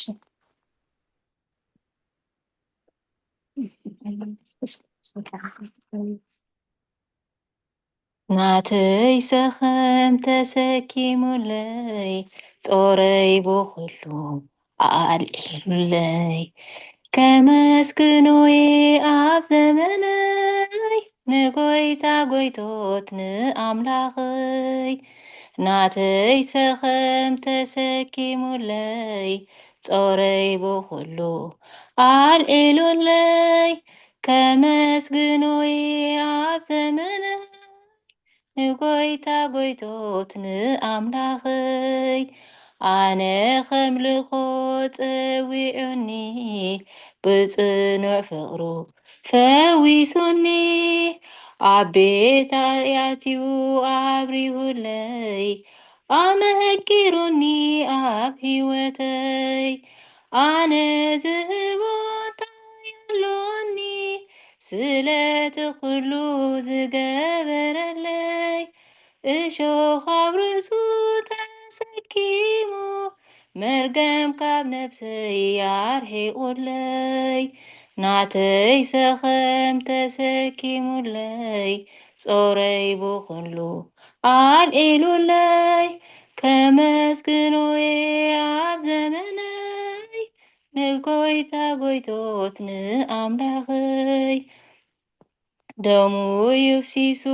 ናተይ ሰኸም ተሰኪሙለይ ጾረይ ብኹሉ ኣልዒሉለይ ከመስግኖየ ኣብ ዘመነይ ንጎይታ ጎይቶት ንኣምላኸይ ናተይ ሰኸም ተሰኪሙለይ ጾረይ ብኹሉ ኣልዒሉለይ ከመስግኖየ ኣብ ዘመነይ ንጎይታ ጎይቶት ንኣምላኸይ ኣነ ከምልኾ ጸዊዑኒ ብጽኑዕ ፍቕሩ ፈዊሱኒ ኣብ ቤት ኣትዩ ኣብሪሁለይ ኣመቂሩኒ ኣብ ህይወተይ ኣነ ዝህቦ እንታይ ኣሎኒ ስለቲ ኩሉ ዝገበረለይ እሾኽ ኣብ ርእሱ ተሰኪሙ መርገም ካብ ነብሰይ ኣርሒቑለይ ናተይ ሰኸም ተሰኪሙለይ ጾረይ ብኹሉ ኣልዒሉለይ ከመስግኖየ ኣብ ዘመነይ ንጎይታ ጎይቶት ንኣምላኸይ ደሙ ይፍሲሱ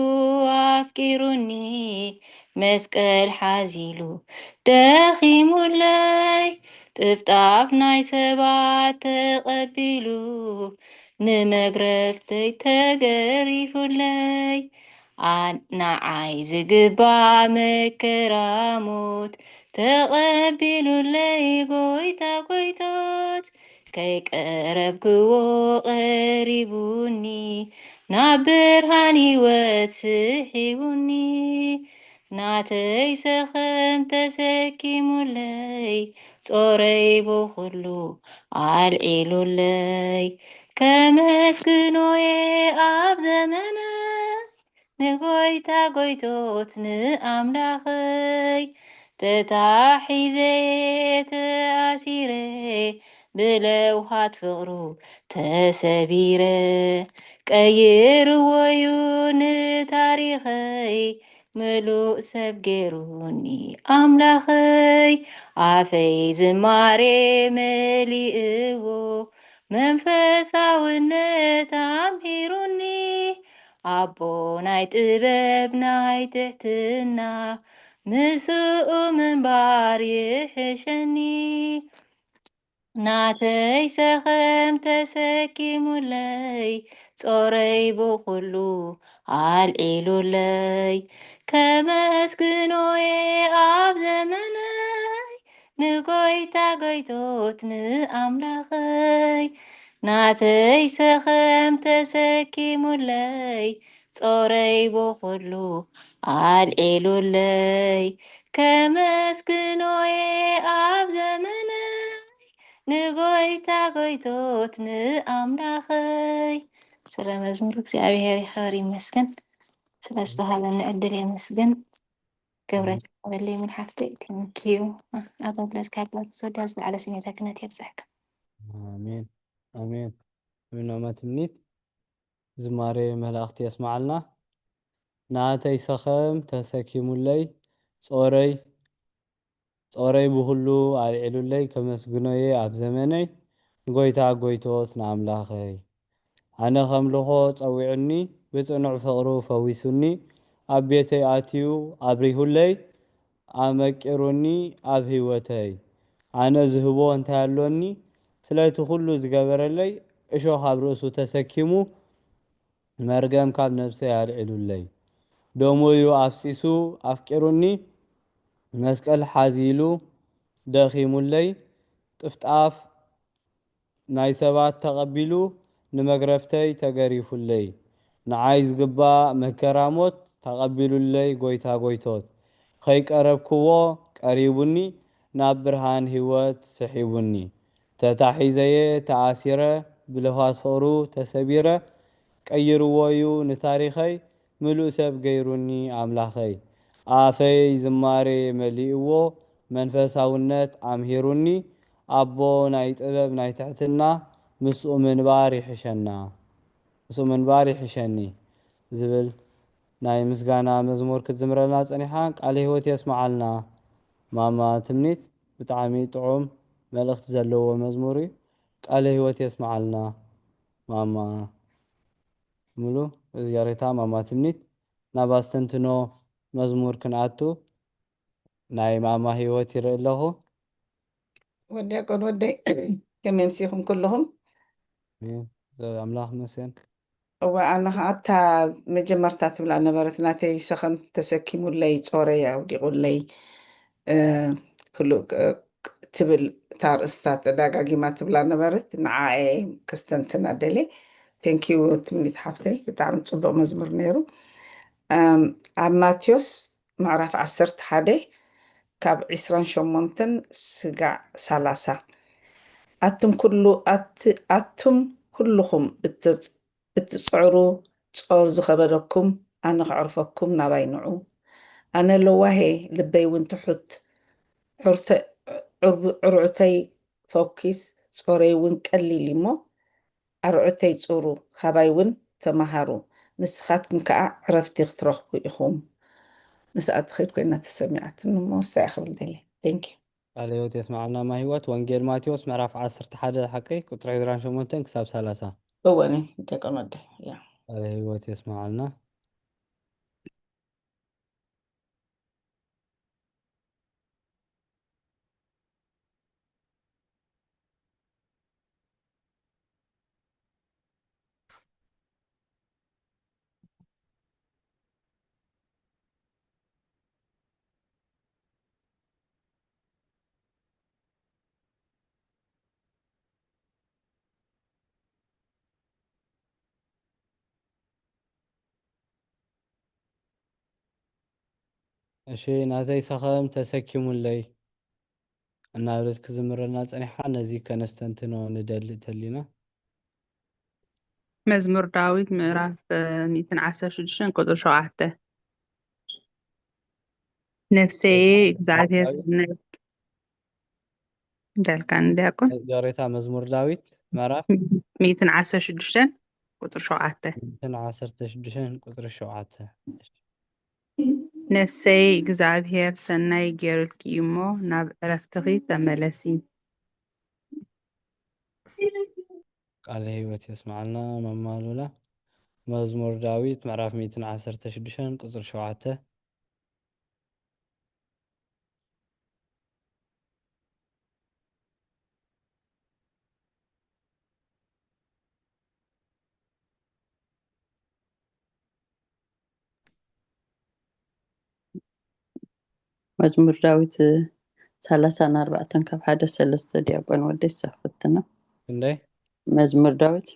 ኣፍቂሩኒ መስቀል ሓዚሉ ደኺሙለይ ጥፍጣፍ ናይ ሰባት ተቐቢሉ ንመግረፍተይ ተገሪፉለይ ንዓይ ዝግባእ መከራ ሞት ተቐቢሉለይ ጎይታ ጎይቶት ከይቀረብክዎ ቀሪቡኒ ናብ ብርሃን ህይወት ስሒቡኒ ናተይ ሰኸም ተሰኪሙለይ ጾረይ ብኹሉ ኣልዒሉለይ ከመስግኖየ ኣብ ዘመነይ ንጎይታ ጎይቶት ንኣምላኸይ ተታሒዘ ተኣሲረ ብለውሃት ፍቕሩ ተሰቢረ ቀይርዎዩ ንታሪኸይ ምሉእ ሰብ ገይሩኒ ኣምላኸይ ኣፈይ ዝማሬ መሊእዎ መንፈሳውነት ኣምሂሩኒ ኣቦ ናይ ጥበብ ናይ ትሕትና ምስኡ ምንባር ይሕሸኒ ናተይ ሰኸም ተሰኪሙለይ ጾረይ ብኹሉ ኣልዒሉለይ ከመስግኖየ ኣብ ዘመነይ ንጎይታ ጎይቶት ንኣምላኸይ ናተይ ሰኸም ተሰኪሙለይ ጾረይ ብኹሉ ኣልዒሉለይ ከመስግኖየ ኣብ ዘመነይ ንጎይታ ጎይቶት ንኣምላኸይ ስለ መዝሙር እግዚኣብሔር ይኸበር ይመስገን ስለ ዝተሃበኒ ዕድል የመስግን ክብረት ይበለይ ምን ሓፍተይ ቴንኪዩ ኣገልግሎት ካብ ተወዲያ ዝለዓለ ስሜታክነት የብፅሕካ ኣሜን ኣሜን እብናማ ትምኒት ዝማሬ መላእኽቲ የስማዓልና ናተይ ሰኸም ተሰኪሙለይ ጾረይ ጾረይ ብኹሉ ኣልዒሉለይ ከመስግኖየ ኣብ ዘመነይ ንጎይታ ጎይቶት ንኣምላኸይ ኣነ ከምልኾ ጸዊዑኒ ብጽኑዕ ፍቕሩ ፈዊሱኒ ኣብ ቤተይ ኣትዩ ኣብሪሁለይ ኣመቂሩኒ ኣብ ህይወተይ ኣነ ዝህቦ እንታይ ኣሎኒ ስለቲ ኩሉ ዝገበረለይ እሾኽ ኣብ ርእሱ ተሰኪሙ መርገም ካብ ነብሰይ ኣልዒሉለይ ደሙ እዩ ኣፍሲሱ ኣፍቂሩኒ መስቀል ሓዚሉ ደኺሙለይ ጥፍጣፍ ናይ ሰባት ተቐቢሉ ንመግረፍተይ ተገሪፉለይ ንዓይ ዝግባእ መከራ ሞት ተቐቢሉለይ ጎይታ ጎይቶት ኸይቀረብክዎ ቀሪቡኒ ናብ ብርሃን ህይወት ስሒቡኒ ተታሒዘየ ተኣሲረ ብለውሃት ፍቕሩ ተሰቢረ ቀይርዎ እዩ ንታሪኸይ ምሉእ ሰብ ገይሩኒ ኣምላኸይ። ኣፈይ ዝማሬ መሊእዎ መንፈሳውነት ኣምሂሩኒ ኣቦ ናይ ጥበብ ናይ ትሕትና ምስኡ ምንባር ይሕሸና። ምስኡ ምንባር ይሕሸኒ ዝብል ናይ ምስጋና መዝሙር ክትዝምረልና ጸኒሓ ቃለ ህይወት የስምዓልና። ማማ ትምኒት ብጣዕሚ ጥዑም መልእኽቲ ዘለዎ መዝሙር እዩ። ቃለ ህይወት የስምዓልና ማማ ሙሉ። እዚ ያሬታ ማማ ትምኒት ናብ ኣስተንትኖ መዝሙር ክንኣቱ ናይ ማማ ህይወት ይርኢ ኣለኹ። ወዲ ያቆን ወደይ ከመይ ምሲኹም ኩልኹም? ኣምላኽ መስገን። እወ ኣነ ከዓ ኣብታ መጀመርታ ትብላ ነበረት ናተይ ሰኸም ተሰኪሙለይ ጾረይ ኣውዲቑለይ እ፣ ክሉ እ፣ ትብል እታ ርእስታ ተደጋጊማ ትብላ ነበረት ንዓኤ ክስተንትና ደልየ። ቴንኪዩ ትምኒት ሓፍተይ ብጣዕሚ ፅቡቅ መዝሙር ነይሩ። እም፣ ኣብ ማቴዎስ ምዕራፍ ዓሰርተ ሓደ ካብ ዒስራን ሸሞንተን ስጋዕ ሰላሳ ኣቱም ኩሉ ኣት- ኣቱም ኩልኹም እትጽ- እትጽዕሩ ጾር ዝኸበደኩም ኣነ ከዕርፈኩም ናባይ ንዑ ኣነ ለዋሄ ልበይ እውን ትሑት ዕርተ- ዕርቡ- ዕርዑተይ ፈኪስ ጾረይ እውን ቀሊል እሞ ኣርዑተይ ጹሩ፣ ካባይ እውን ተማሃሩ፣ ንስኻትኩም ከኣ ዕረፍቲ ክትረኽቡ ኢኹም። ምስኣ ትኸይድ ኮይና ተሰሚዓትኒ እሞ ንሳ እያ ክብል ደልየ። Thank you። ቃለ ህይወት የስምዓልና ማሂወት። ወንጌል ማቴዎስ ምዕራፍ ዓሰርተ ሓደ ሓቀይ ቁጽሪ ዕስራን ሸሞንተን ክሳብ ሰላሳ። እወኒ ደቀኖደ ያ ቃለ ህይወት የስምዓልና። እሺ ናተይ ሰኸም ተሰኪሙለይ እናበለት ክዝምረልና ጸኒሓ፣ ነዚ ከነስተንትኖ ንደሊ ተሊና። መዝሙር ዳዊት ምዕራፍ ሚእትን ዓሰርተ ሽዱሽተን ቁጽሪ ሸውዓተ። ነፍሰየ እግዚኣብሔር ነ- እንዳልካን ዲያቆን ዮሬታ መዝሙር ዳዊት ምዕራፍ ሚእትን ዓሰርተ ሽዱሽተን ቁጽሪ ሸውዓተ። ሚእትን ዓሰርተ ሽዱሽተን ቁጽሪ ሸውዓተ። ነፍሰይ እግዚኣብሔር ሰናይ ገይሩልኪ እሞ ናብ ዕረፍትኺ ተመለሲ። ቃለ ህይወት የስምዓልና መማሉላ። መዝሙር ዳዊት ምዕራፍ ሚእትን ዓሰርተ ሽዱሽተን ቁጽሪ ሸውዓተ። መዝሙር ዳዊት ሰላሳን ኣርባዕተን ካብ ሓደ ሰለስተ ዲያቆን ወደ ይሳፍትና። ክንደይ? መዝሙር ዳዊት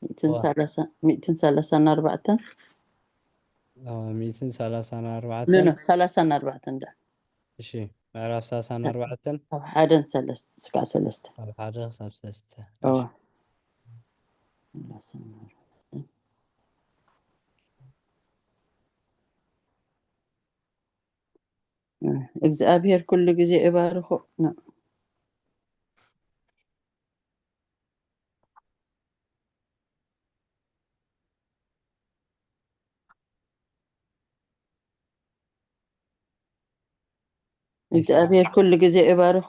ሚእትን ሰላሳ- ሚእትን ሰላሳን ኣርባዕተን አ፣ ሚእትን ሰላሳን ኣርባዕተን። ኖ ኖ ሰላሳን ኣርባዕተን ዳ እሺ፣ ምዕራፍ ሰላሳን ኣርባዕተን ካብ ሓደን ሰለስተ ስካዕ ሰለስተ ካብ ሓደ ክሳብ ሰለስተ። ኦ። እሺ። እግዚኣብሔር ኩሉ ግዜ እባርኹ። እግዚኣብሔር ኩሉ ግዜ እባርኾ፣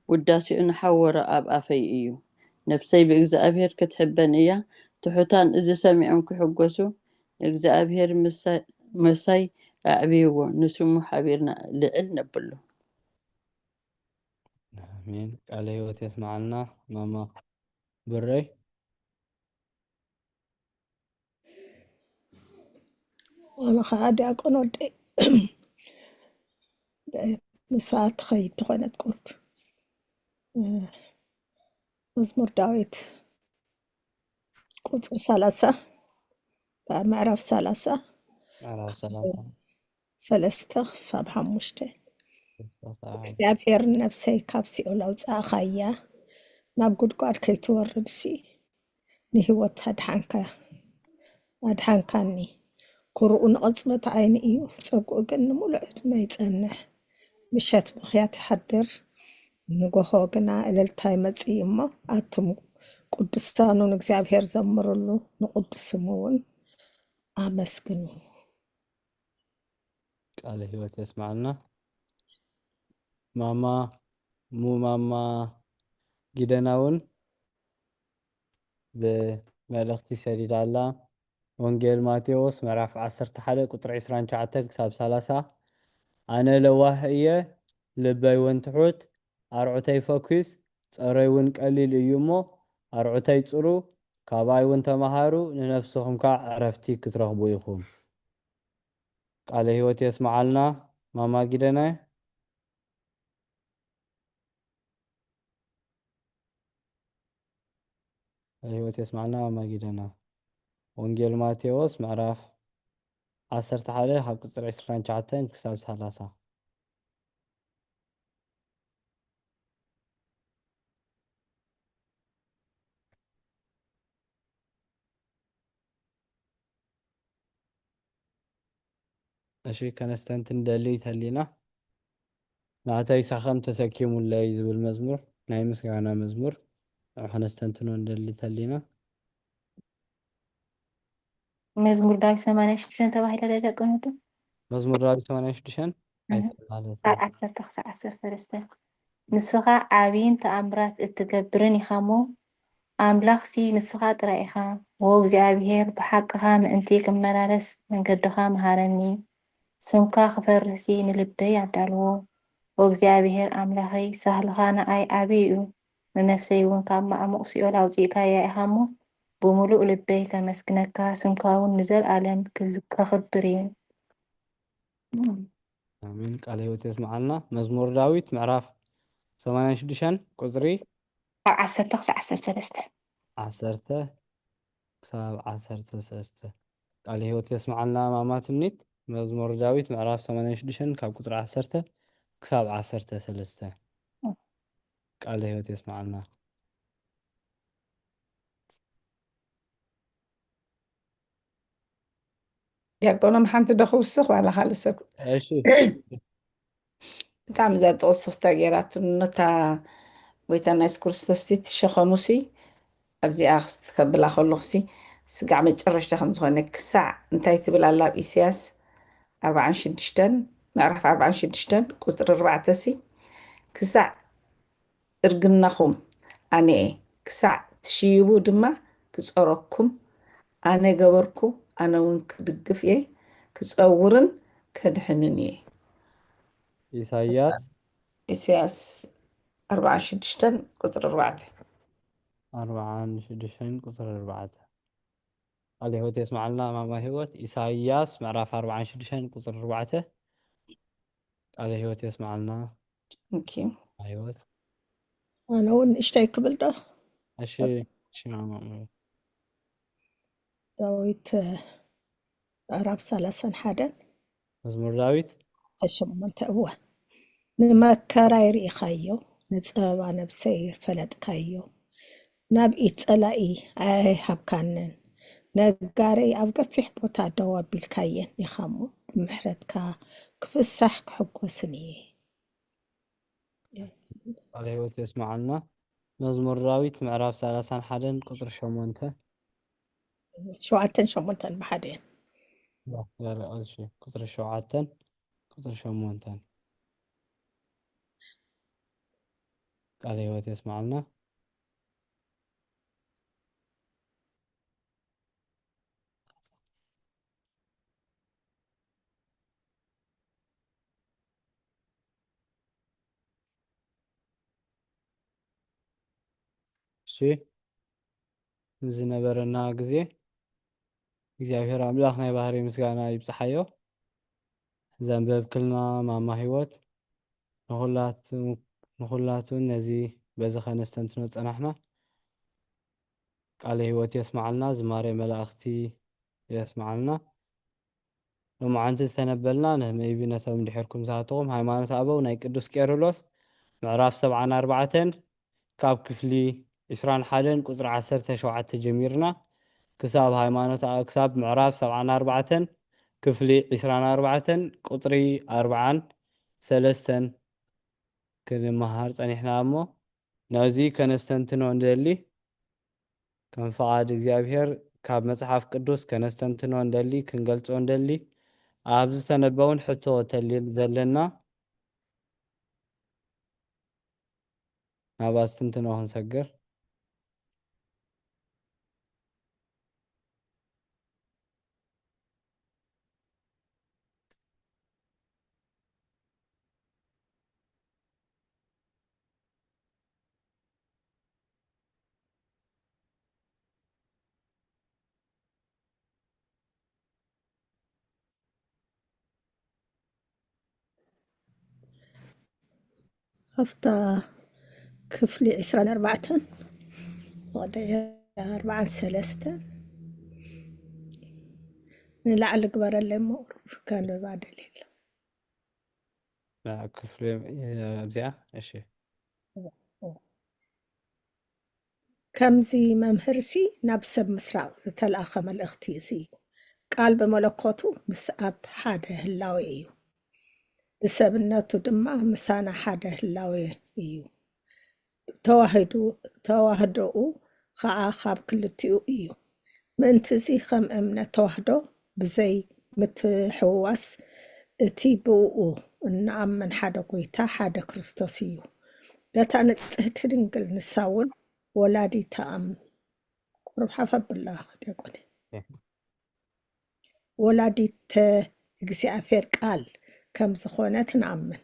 ውዳሴኡ ንሓወሮ ኣብ ኣፈይ እዩ። ነፍሰይ ብእግዚኣብሔር ክትሕበን እያ፣ ትሑታን እዚ ሰሚዖም ክሕጎሱ፣ እግዚኣብሔር ምሳይ ኣዕብይዎ፣ ንስሙ ሓቢርና ልዕል ነብሎ። ኣሜን። ቃለ ህይወት የስምዓልና ማማ ብረይ። ዋላ ከዓ ዲያቆን ወደይ ምሳ ትኸይድ ተኾነት ቁርብ መዝሙር ዳዊት ቁፅሪ ሰላሳ ምዕራፍ ሰላሳ ምዕራፍ ሰላሳ ሰለስተ ክሳብ ሓሙሽተ እግዚኣብሔር፣ ነፍሰይ ካብ ሲኦል ኣውጻእኻያ፣ ናብ ጉድጓድ ከይትወርድሲ ንህይወት ኣድሓንካ፣ ኣድሓንካኒ። ኩርኡ ንቕጽበት ዓይኒ እዩ፣ ጸጉኡ ግን ንምሉእ ዕድመ ይጸንሕ። ምሸት ብኽያት ይሓድር፣ ንጎሆ ግና እልልታ ይመጽእ እዩ እሞ፣ ኣቱም ቅዱሳኑ ንእግዚኣብሔር ዘምርሉ፣ ንቕዱስ ስሙ እውን ኣመስግኑ። ቃለ ህይወት የስማዕልና። ማማ፣ እሙ ማማ ጊደና እውን ብመልእኽቲ ሰዲዳ ኣላ። ወንጌል ማቴዎስ ምዕራፍ ዓሰርተ ሓደ ቁጽሪ ዕስራን ትሽዓተን ክሳብ ሰላሳ። ኣነ ለዋህ እየ፣ ልበይ እውን ትሑት፣ ኣርዑተይ ፈኲስ፣ ጸረይ እውን ቀሊል እዩ እሞ፣ ኣርዑተይ ጽሩ፣ ካባይ እውን ተመሃሩ፣ ንነፍስኹም ከኣ ዕረፍቲ ክትረኽቡ ኢኹም። ቃለ ህይወት የስምዓልና ማማ ጊደነ። ቃለ ህይወት የስምዓልና ማማ ጊደነ። ወንጌል ማቴዎስ ምዕራፍ ዓሰርተ ሓደ ካብ ቁጽሪ ዕስራን ትሽዓተን ክሳብ ሰላሳ። እሺ፣ ከነስተንትን ደሊ ተሊና ናተይ ሰኸም ተሰኪሙለይ ዝብል መዝሙር፣ ናይ ምስጋና መዝሙር፣ ንዑ ከነስተንትኖ ንደሊ ተሊና። መዝሙር ዳዊት ሰማንያ ሽዱሽተ ተባሂላ ዶ ደቀነቱ? መዝሙር ዳዊት ሰማንያ ሽዱሽተ ኣይተባህለት። ካብ ዓሰርተ ክሳብ ዓሰርተ ሰለስተ። ንስኻ ዓብይን ተኣምራት እትገብርን ኢኻ እሞ፣ ኣምላኽሲ ንስኻ ጥራይ ኢኻ። ዎ እግዚኣብሄር፣ ብሓቅኻ ምእንቲ ክመላለስ መንገድኻ ምሃረኒ። ስምካ ክፈርህሲ ንልበይ ኣዳልዎ። ዎ እግዚኣብሄር ኣምላኸይ፣ ሳህልኻ ንኣይ ዓብዪ እዩ። ንነፍሰይ እውን ካብ ማዕሙቕ ሲኦል ኣውጺእካያ ኢኻ እሞ፣ ብምሉእ ልበይ ከመስግነካ፣ ስምካ እውን ንዘልኣለም ክዝ- ከኽብር እዩ። ኣሜን። ቃለ ህይወት የስምዓልና። መዝሙር ዳዊት ምዕራፍ ሰማንያን ሽዱሽተን ቁጽሪ ካብ ዓሰርተ ክሳብ ዓሰርተ ሰለስተ። ዓሰርተ ክሳብ ዓሰርተ ሰለስተ። ቃለ ህይወት የስምዓልና ማማ ትምኒት። መዝሙር ዳዊት ምዕራፍ ሰማንያን ሽዱሽተን ካብ ቁጽሪ ዓሰርተ ክሳብ ዓሰርተ ሰለስተ። ቃለ ህይወት የስምዓልና። ዲያቆኖም ሓንቲ ዶ ክውስኽ ዋላ ካልእ ሰብ? እሺ። ብጣዕሚ እዛ ጥቕሲ ክስታ ገይራትኒ፣ ነታ ጎይታና የሱስ ክርስቶስ እቲ ትሸኸሙሲ ኣብዚኣ ክስቲ ከብላ ከለኹሲ ስጋዕ መጨረሽታ ከም ዝኾነ ክሳዕ እንታይ ትብል ኣላ ኣብ ኢሳያስ ኣርባዓን ሽዱሽተን ምዕራፍ ኣርባዓን ሽዱሽተን ቁጽሪ ኣርባዕተ ሲ ክሳዕ እርግናኹም ኣነ'የ፣ ክሳዕ ትሽይቡ ድማ ክጸረኩም፣ ኣነ ገበርኩ፣ ኣነ እውን ክድግፍ እየ፣ ክጸውርን ከድሕንን እየ። ኢሳይያስ ኢሳያስ ኣርባዓን ሽዱሽተን ቁጽሪ ኣርባዕተ። ኣርባዓን ሽዱሽተን ቁጽሪ ኣርባዕተ። ቃለ ህይወት የስምዓልና ማማ ህይወት። ኢሳይያስ ምዕራፍ ኣርባዓን ሽዱሽተን ቁጽሪ ኣርባዕተ። ቃለ ህይወት የስምዓልና Thank you። ማማ ህይወት። ኣነ እውን ንእሽተይ ክብል ዶ? እሺ፣ እሺ ማማ። ዳዊት ምዕራፍ ሰላሳን ሓደን መዝሙር ዳዊት ተሸሞንተ። እወ፣ ንመከራይ ርኢኻዮ፣ ንጸበባ ነብሰይ ፈለጥካዮ። ናብ ኢድ ጸላኢ ኣይሃብካንን፣ ነጋረይ ኣብ ገፊሕ ቦታ ደው ኣቢልካየን ኢኻ እሞ፣ ብምሕረትካ ክፍሳሕ ክሕጎስን እየ። ቃለ ህይወት የስምዓልና። መዝሙር ዳዊት ምዕራፍ ሰላሳን ሓደን ቁጽሪ ሸሞንተ። ሸውዓተን ሸሞንተን ብሓደ እየን። እሺ፣ ቁጽሪ ሸውዓተን ቁጽሪ ሸሞንተን። ቃለ ህይወት የስምዓልና። እሺ፣ ንዝነበረና ግዜ እግዚኣብሔር ኣምላኽ ናይ ባህሪ ምስጋና ይብጽሓዮ። ዘንበብክልና ማማ ህይወት፣ ንኹላቱ-፣ ንኹላቱን ነዚ በዚ ኸነስተንትኖ ጸናሕና። ቃለ ህይወት የስምዓልና፣ ዝማሬ መላእኽቲ የስምዓልና። ሎማዓንቲ ዝተነበልና ን maybe ነቶም ድሒርኩም ዝሃተኹም ሃይማኖት ኣበው ናይ ቅዱስ ቄርሎስ ምዕራፍ ሰብዓን ኣርባዕተን ካብ ክፍሊ ዕስራን ሓደን ቁጽሪ ዓሰርተ ሸውዓተ ጀሚርና ክሳብ ሃይማኖት ኣ- ክሳብ ምዕራፍ ሰብዓን ኣርባዕተን ክፍሊ ዕስራን ኣርባዕተን ቁጽሪ ኣርብዓን ሰለስተን ክንመሃር ጸኒሕና እሞ ነዚ ከነስተንትኖ እንደሊ ከም ፍቓድ እግዚኣብሔር ካብ መጽሓፍ ቅዱስ ከነስተንትኖ እንደሊ ክንገልጾ እንደሊ ኣብ ዝተነበውን ሕቶ ተሊ ዘለና ናብ ኣስትንትኖ ክንሰግር። ኣብታ ክፍሊ ዕስራን ኣርባዕተን ወደ ኣርባዓን ሰለስተን ንላዕሊ ግበረለይ እሞ ቁሩብ ከንብባ ደልየ ኣለኹ። ክፍሊ ኣብዚኣ እሺ። ከምዚ መምህርሲ ናብ ሰብ ምስራቕ ዝተላእኸ መልእኽቲ እዚ እዩ። ቃል ብመለኮቱ ምስ ኣብ ሓደ ህላዌ እዩ። ብሰብነቱ ድማ ምሳና ሓደ ህላዌ እዩ። ተዋህዱ ተዋህዶኡ ኸዓ ካብ ክልቲኡ እዩ። ምእንቲ እዚ ከም እምነት ተዋህዶ ብዘይ ምትሕውዋስ እቲ ብእኡ እንኣምን ሓደ ጐይታ ሓደ ክርስቶስ እዩ። በታ ንጽህቲ ድንግል ንሳ እውን ወላዲተ ኣም ቁሩብ ሓፍ ኣብላ ዲያቆን። ወላዲተ እግዚኣብሔር ቃል ከም ዝኾነት ንኣምን።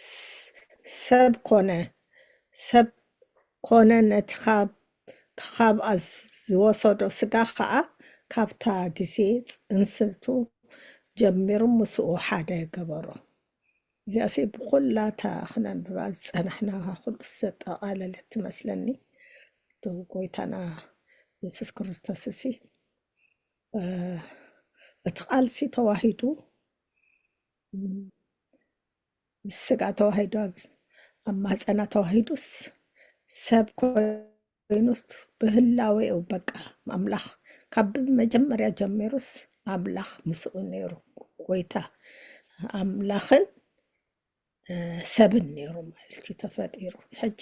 ስ- ሰብ ኮነ ሰብ ኮነ ነቲ ካብ ካብኣ ዝወሰዶ ስጋ ኸዓ ካብታ ግዜ ጽንስቱ ጀሚሩ ምስኡ ሓደ ገበሮ። እዚኣሲ ብኹላታ ክነንብባ ዝጸናሕና ኩሉ ዘጠቓለለት ትመስለኒ። እቲ ጎይታና የሱስ ክርስቶስ እሲ እቲ ቃልሲ ተዋሂዱ ስጋ ተዋሂዱ ኣብ ኣብ ማህፀና ተዋሂዱስ ሰብ ኮይኑ ብህላዌኡ በቃ ኣምላኽ ካብ መጀመርያ ጀሚሩስ ኣምላኽ ምስኡ ነይሩ። ጎይታ ኣምላኽን ሰብን ነይሩ ማለት እዩ ተፈጢሩ። ሕጂ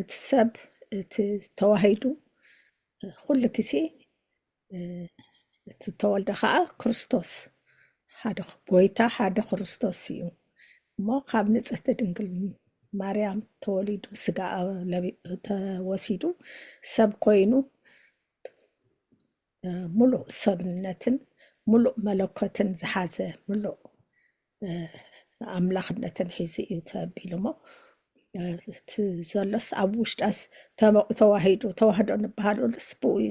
እቲ ሰብ እቲ ተዋሂዱ ኩሉ ግዜ እቲ ተወልደ ከዓ ክርስቶስ ሓደ ጎይታ ሓደ ክርስቶስ እዩ እሞ ካብ ንጽህቲ ድንግል ማርያም ተወሊዱ ስጋ ተወሲዱ ሰብ ኮይኑ ሙሉእ ሰብነትን ሙሉእ መለኮትን ዝሓዘ ሙሉእ ኣምላኽነትን ሒዙ እዩ ተቢሉ እሞ እቲ ዘሎስ ኣብ ውሽጣስ ተዋሂዱ ተዋህዶ ንበሃለሉስ ብኡ እዩ።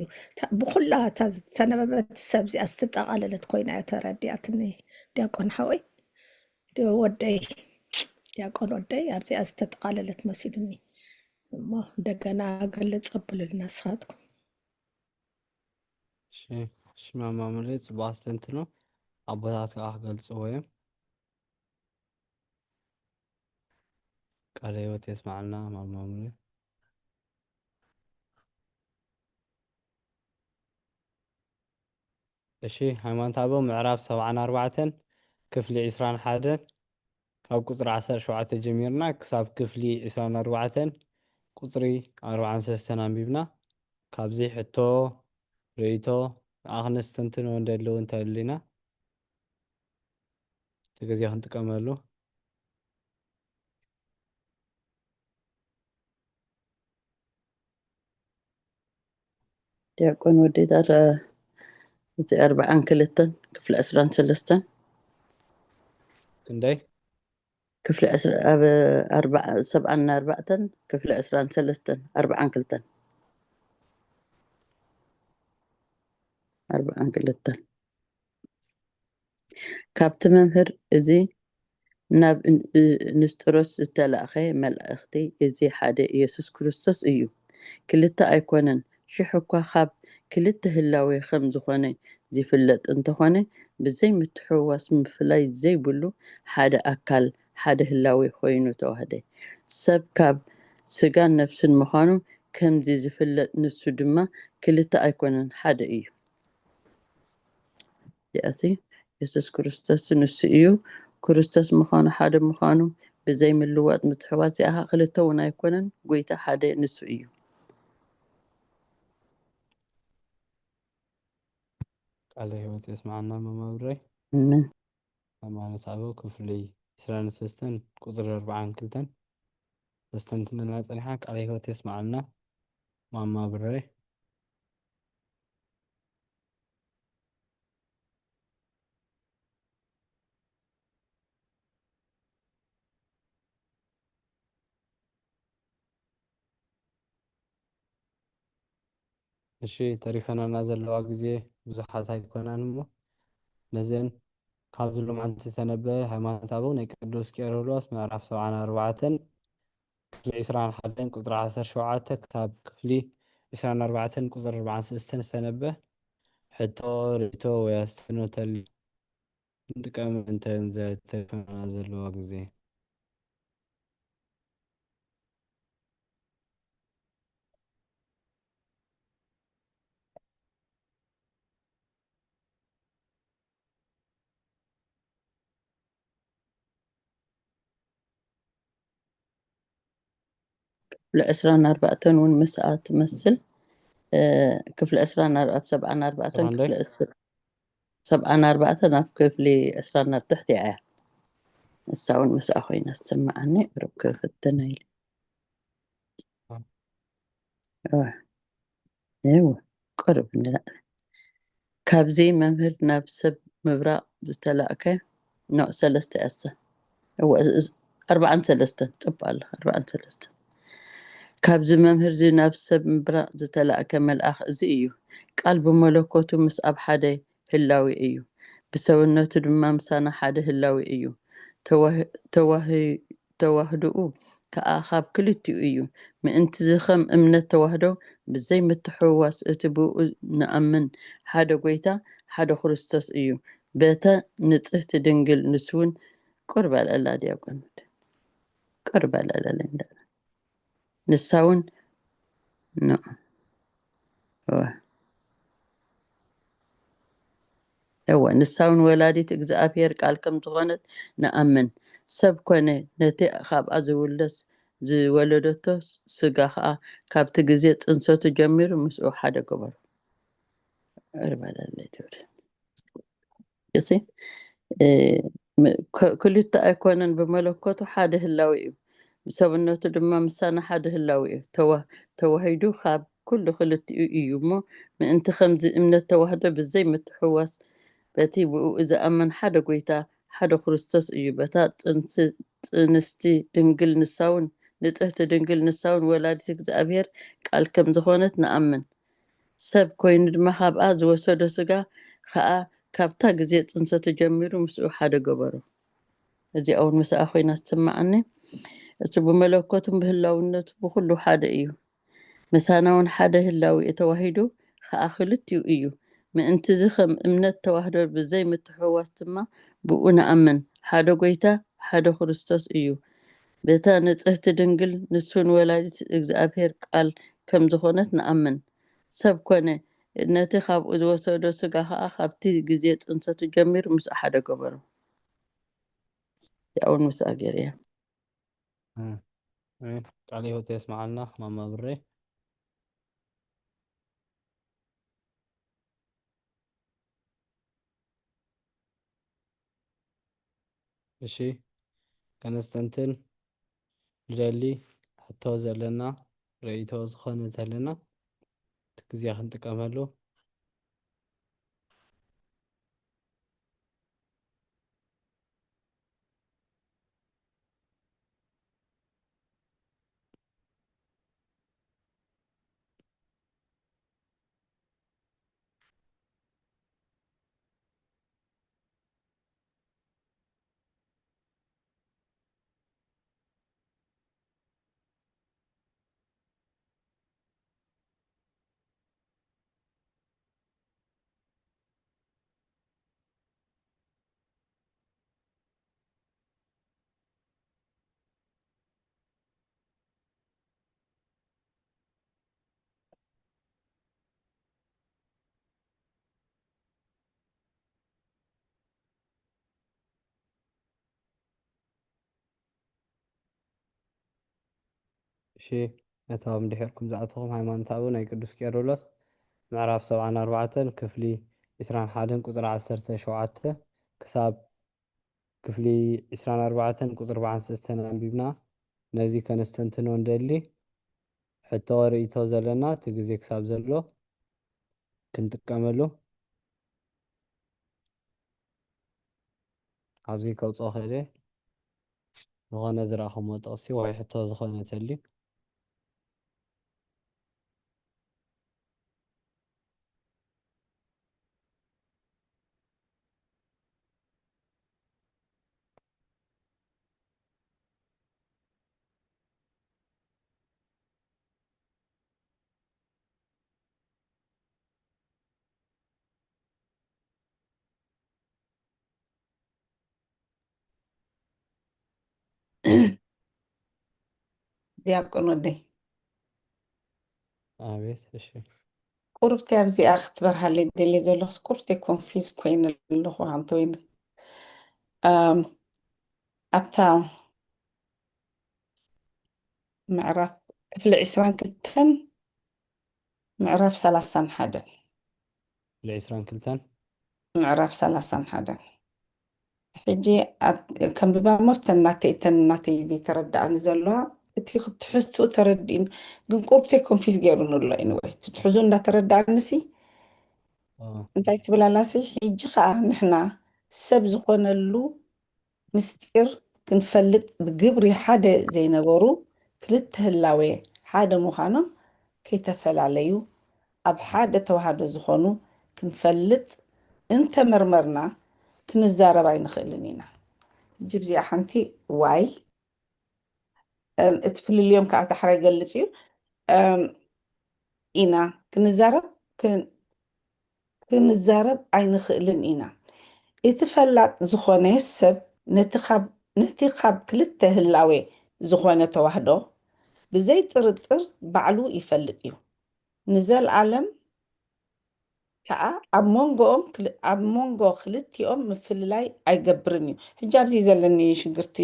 ብኩላ እታ ዝተነበበት ሰብ እዚኣ ዝተጠቓለለት ኮይና እያ ተረዲኣትኒ። ዲያቆን ሓወይ ወደይ ዲያቆን ወደይ ኣብዚኣ ዝተጠቓለለት መሲሉኒ እሞ እንደገና ገልጽ ኣብሉልና ንስኻትኩም። እሺ ማማ ሙሉእ ጽቡቕ ኣስተንትኖ ኣቦታት ከዓ ክገልጽዎ እዮም። ቃለ ህይወት የስማዕልና ማማ ሙሉእ። እሺ ሃይማኖተ ኣበው ምዕራፍ ሰብዓን ኣርባዕተን ክፍሊ ዕስራን ሓደን ካብ ቁፅሪ ዓሰርተ ሸውዓተ ጀሚርና ክሳብ ክፍሊ ዕስራን ኣርባዕተን ቁፅሪ ኣርብዓን ሰለስተን ኣንቢብና። ካብዚ ሕቶ፣ ርእይቶ፣ ኣኽንስትንትንዎ እንደልው እንተሊና እቲ ግዜ ክንጥቀመሉ። ዲያቆን ወዴታ እቲ ኣርብዓን ክልተን ክፍሊ ዕስራን ሰለስተን ክንደይ? ክፍሊ ዕስራ- ኣብ ኣርባዓ- ሰብዓን ኣርባዕተን ክፍሊ ዕስራን ሰለስተን ኣርብዓን ክልተን ኣርብዓን ክልተን ካብቲ መምህር እዚ ናብ ንስጥሮስ ዝተላእኸ መልእኽቲ እዚ ሓደ ኢየሱስ ክርስቶስ እዩ። ክልተ ኣይኮነን፣ ሽሕ እኳ ካብ ክልተ ህላዌ ከም ዝኾነ ዝፍለጥ እንተኾነ፣ ብዘይ ምትሕውዋስ ምፍላይ ዘይብሉ ሓደ ኣካል፣ ሓደ ህላዌ ኮይኑ ተዋህደ። ሰብ ካብ ስጋን ነፍስን ምዃኑ ከምዚ ዝፍለጥ፣ ንሱ ድማ ክልተ ኣይኮነን፣ ሓደ እዩ። ያሲ የሱስ ክርስቶስ ንሱ እዩ። ክርስቶስ ምዃኑ፣ ሓደ ምዃኑ፣ ብዘይ ምልዋጥ ምትሕዋስ ያኻ ክልተ እውን ኣይኮነን። ጎይታ ሓደ ንሱ እዩ። ቃለ ህይወት የስማዓና መማብረይ። ኣሜን። ሃይማኖት ኣበው ክፍሊ ዕስራን ሰለስተን ቁፅሪ ኣርባዓን ክልተን ተስተንትነልና ፀኒሓ። ቃለ ህይወት የስማዓልና ማማ ብረይ። እሺ፣ ተሪፈናና ዘለዋ ግዜ ብዙሓት ኣይኮናን እሞ፣ ነዘን ካብዚ ሎማዓንቲ ዝተነበ ሃይማኖት ኣበው ናይ ቅዱስ ቄርሎስ ምዕራፍ ሰብዓን ኣርባዕተን ክፍሊ ዕስራን ሓደን ቁፅሪ ዓሰርተ ሸውዓተ ክሳብ ክፍሊ ዕስራን ኣርባዕተን ቁፅሪ ኣርባዓን ሰለስተን ዝተነበ ሕቶ፣ ርእይቶ ወይ ኣስተንትኖ ተል-፣ ንጥቀም እንተ ተሪፈናና ዘለዋ ግዜ። ክፍሊ ዕስራን ኣርባዕተን እውን ምስኣ ትመስል። እ፣ ክፍሊ ዕስራን ኣር-፣ ኣብ ሰብዓን ኣርባዕተን ሰብዓን ዶ? ክፍሊ ዕስር-፣ ሰብዓን ኣርባዕተን ኣብ ክፍሊ ዕስራን ኣብ ትሕቲ እያ። ንሳ እውን ምስኣ ኮይና ትስምዓኒ። ቁሩብ ክፍትና ኢለ። እወ። እወ። ቁሩብ እንዳ-፣ ካብዚ መምህር ናብ ሰብ ምብራቕ ዝተላእከ፣ ኖ፣ ሰለስተ እያ እሳ። እወ፣ እዝ-፣ ኣርባዓን ሰለስተን፣ ጽቡቕ ኣሎ፣ ኣርባዓን ሰለስተን። ካብዚ መምህርዚ ናብ ሰብ ምብራቕ ዝተላእከ መልኣኽ እዚ እዩ። ቃል ብመለኮቱ ምስ ኣብ ሓደ ህላዌ እዩ። ብሰብነቱ ድማ ምሳና ሓደ ህላዌ እዩ። ተዋህ-፣ ተዋህ-፣ ተዋህዶኡ ከኣ ካብ ክልቲኡ እዩ። ምእንትዚ ከም እምነት ተዋህዶ ብዘይ ምትሕውዋስ እቲ ብኡ ንኣምን ሓደ ጎይታ፣ ሓደ ክርስቶስ እዩ። በተ ንጽህቲ ድንግል ንሱ እውን ቁርብ ኣልዕላ ዲያቆን፣ ቁርብ ኣልዕላ እንዳ-፣ ንሳ እውን ኖ። እወ። እወ፣ ንሳ እውን ወላዲት እግዚኣብሔር ቃል ከም ዝኾነት ንኣምን። ሰብ ኮነ፣ ነቲ ካብኣ ዝውለስ-፣ ዝወለደቶ ስጋ ኸኣ ካብቲ ግዜ ጽንሰቱ ጀሚሩ ምስኡ ሓደ ገበሮ። እርባላለይ ትብል። እዚ፣ እ፣ ም-፣ ከ-፣ ክልተ ኣይኮነን፣ ብመለኮቱ ሓደ ህላዌ እዩ። ብሰብነቱ ድማ ምሳና ሓደ ህላዌ እዩ። ተዋ-፣ ተዋሂዱ ካብ ኩሉ ክልቲኡ እዩ እሞ፣ ምእንቲ ከምዚ እምነት ተዋህዶ ብዘይ ምትሕውዋስ፣ በቲ ብኡ ዝኣምን ሓደ ጎይታ፣ ሓደ ክርስቶስ እዩ። በታ ጥንስ-፣ ጥንስቲ ድንግል ንሳውን፣ ንጽህቲ ድንግል ንሳውን ወላዲት እግዚኣብሔር ቃል ከም ዝኾነት ንኣምን። ሰብ ኮይኑ ድማ ካብኣ ዝወሰዶ ስጋ ኸኣ ካብታ ግዜ ጽንሰቱ ጀሚሩ ምስኡ ሓደ ገበሮ። እዚኣ እውን ምስኣ ኮይና ትስምዓኒ። እሱ ብመለኮቱን ብህላውነቱ ብኹሉ ሓደ እዩ። ምሳና እውን ሓደ ህላዌ ተዋሂዱ ኸኣ ክልቲኡ እዩ። ምእንትዚ ከም እምነት ተዋህዶ ብዘይ ምትሕውዋስ ድማ ብኡ ንኣምን። ሓደ ጎይታ፣ ሓደ ክርስቶስ እዩ። በታ ንጽህቲ ድንግል ንሱን ወላዲት እግዚኣብሔር ቃል ከም ዝኾነት ንኣምን። ሰብ ኮነ፣ ነቲ ካብኡ ዝወሰዶ ስጋ ኸኣ ካብቲ ግዜ ጽንሰቱ ጀሚሩ ምስኡ ሓደ ገበሮ። ያውን ምስኣ ገይርያ። እ፣ እ፣ ቃለ ሕይወት የስምዓልና ማማ ብሬ። እሺ፣ ከነስተንትን ንደሊ፣ ሕቶ ዘለና፣ ርእይቶ ዝኾነ ዘለና፣ እቲ ግዜ ክንጥቀመሉ። እሺ፣ ነቶም ድሒርኩም ዝኣተኹም ሃይማኖታዊ ናይ ቅዱስ ቄርሎስ ምዕራፍ ሰብዓን ኣርባዕተን ክፍሊ ዕስራን ሓደን ቁጽሪ ዓሰርተ ሸውዓተ ክሳብ ክፍሊ ዕስራን ኣርባዕተን ቁጽሪ ኣርባዓን ሰለስተን ኣንቢብና ነዚ ከነስተንትኖ እንደሊ። ሕቶ ርእይቶ ዘለና እቲ ግዜ ክሳብ ዘሎ ክንጥቀመሉ ኣብዚ ከውፅኦ ክእል እየ። ዝኾነ ዝረኣኹምዎ ጥቕሲ ወይ ሕቶ ዝኾነ ተልዩ። ዲያቆን ወደይ ኣቤት። እሺ ቁርብቲ ኣብዚኣ ክትበርሃለይ ደልየ ዘለኹስ ቁርብቲ ኮንፊዝ ኮይነ ኣለኹ። ኣንተ ወይን ኣም፣ ኣብታ ምዕራፍ ክፍሊ ዕስራን ክልተን ምዕራፍ ሰላሳን ሓደን ክፍሊ ዕስራን ክልተን ምዕራፍ ሰላሳን ሓደን ሕጂ ኣብ- ከንብባ እሞ እተን ናተይ እተን ናተይ ዘይተረድኣኒ ዘለዋ እቲ ክትሕዝትኡ ተረዲእን ግን ቁርብተይ ኮንፊዝ ገይሩን ኣሎ። ኤኒወይ እቲ ትሕዙ እንዳተረድኣኒ ሲ ኦ፣ እንታይ ትብል ኣላ ሲ ሕጂ ከዓ ንሕና ሰብ ዝኾነሉ ምስጢር ክንፈልጥ ብግብሪ ሓደ ዘይነበሩ ክልተ ህላዌ ሓደ ምዃኖም ከይተፈላለዩ ኣብ ሓደ ተዋህዶ ዝኾኑ ክንፈልጥ እንተመርመርና ክንዛረብ ኣይንኽእልን ኢና። ሕጂ ብዚኣ ሓንቲ ዋይ እም፣ እቲ ፍልልዮም ከዓ ዳሕራይ ይገልጽ እዩ እም፣ ኢና ክንዛረብ ክን- ክንዛረብ ኣይንኽእልን ኢና። እቲ ፈላጥ ዝኾነ ሰብ ነቲ ካብ ነቲ ካብ ክልተ ህላዌ ዝኾነ ተዋህዶ ብዘይ ጥርጥር ባዕሉ ይፈልጥ እዩ። ንዘልኣለም ከዓ ኣብ መንጎኦም ክል- ኣብ መንጎ ክልቲኦም ምፍልላይ ኣይገብርን እዩ። ሕጂ ኣብዚ ዘለኒ ሽግርቲ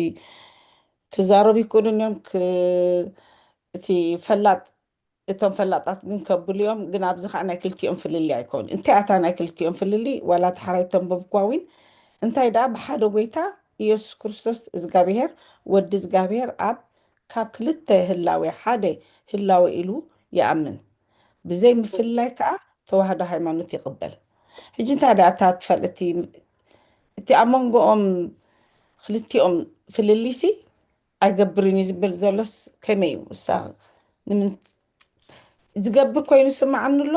ክዛረቡ ይክእሉን እዮም። ክ- እቲ ፈላጥ እቶም ፈላጣት ግን ከብሉ እዮም። ግን ኣብዚ ከዓ ናይ ክልቲኦም ፍልልይ ኣይኮን። እንታይ ኣታ ናይ ክልቲኦም ፍልልይ ዋላ ተሓራይ ተንበብኳ ዊን እንታይ ደኣ ብሓደ ጎይታ ኢየሱስ ክርስቶስ እዝጋብሔር ወዲ እዝጋብሔር ኣብ ካብ ክልተ ህላዌ ሓደ ህላዌ ኢሉ ይኣምን። ብዘይ ምፍልላይ ከዓ ተዋህዶ ሃይማኖት ይቕበል። ሕጂ እንታይ ደኣ እታ ትፈል እቲ እቲ ኣብ መንጎኦም ክልቲኦም ፍልልይሲ ኣይገብርን እዩ ዝብል ዘሎስ ከመይ እዩ? እሳ ንምን ዝገብር ኮይኑ ስምዓኒ ኣሎ።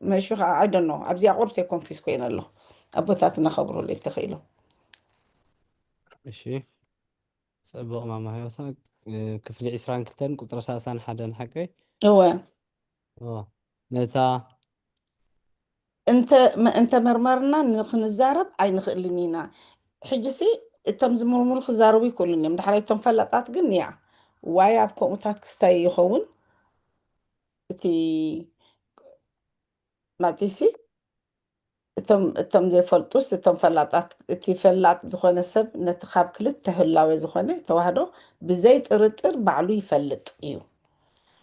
መሹ ከዓ ኣይደኖ ኣብዚኣ ቁርብተይ ኮንፊዝ ኮይነ ኣሎ። ኣቦታትና ከብሩለይ ተኽኢሎም። እሺ፣ ጽቡቕ ማማ ህይወታ። እ፣ ክፍሊ ዕስራን ክልተን ቁጽሪ ሰላሳን ሓደን ሓቀይ? እወ ኦ፣ ነታ እንተ መ- እንተ መርመርና ንክንዛረብ ኣይንኽእልን ኢና። ሕጂ ሲ እቶም ዝምርምሩ ክዛረቡ ይክእሉን እዮም። ዳሕራይ እቶም ፈላጣት ግን ያ ዋይ ኣብ ከምኡታት ክስታይ ይኸውን እቲ ማቲሲ እቶም እቶም ዘይፈልጡስ እቶም ፈላጣት እቲ ፈላጥ ዝኾነ ሰብ ነቲ ካብ ክልተ ህላዌ ዝኾነ ተዋህዶ ብዘይ ጥርጥር ባዕሉ ይፈልጥ እዩ።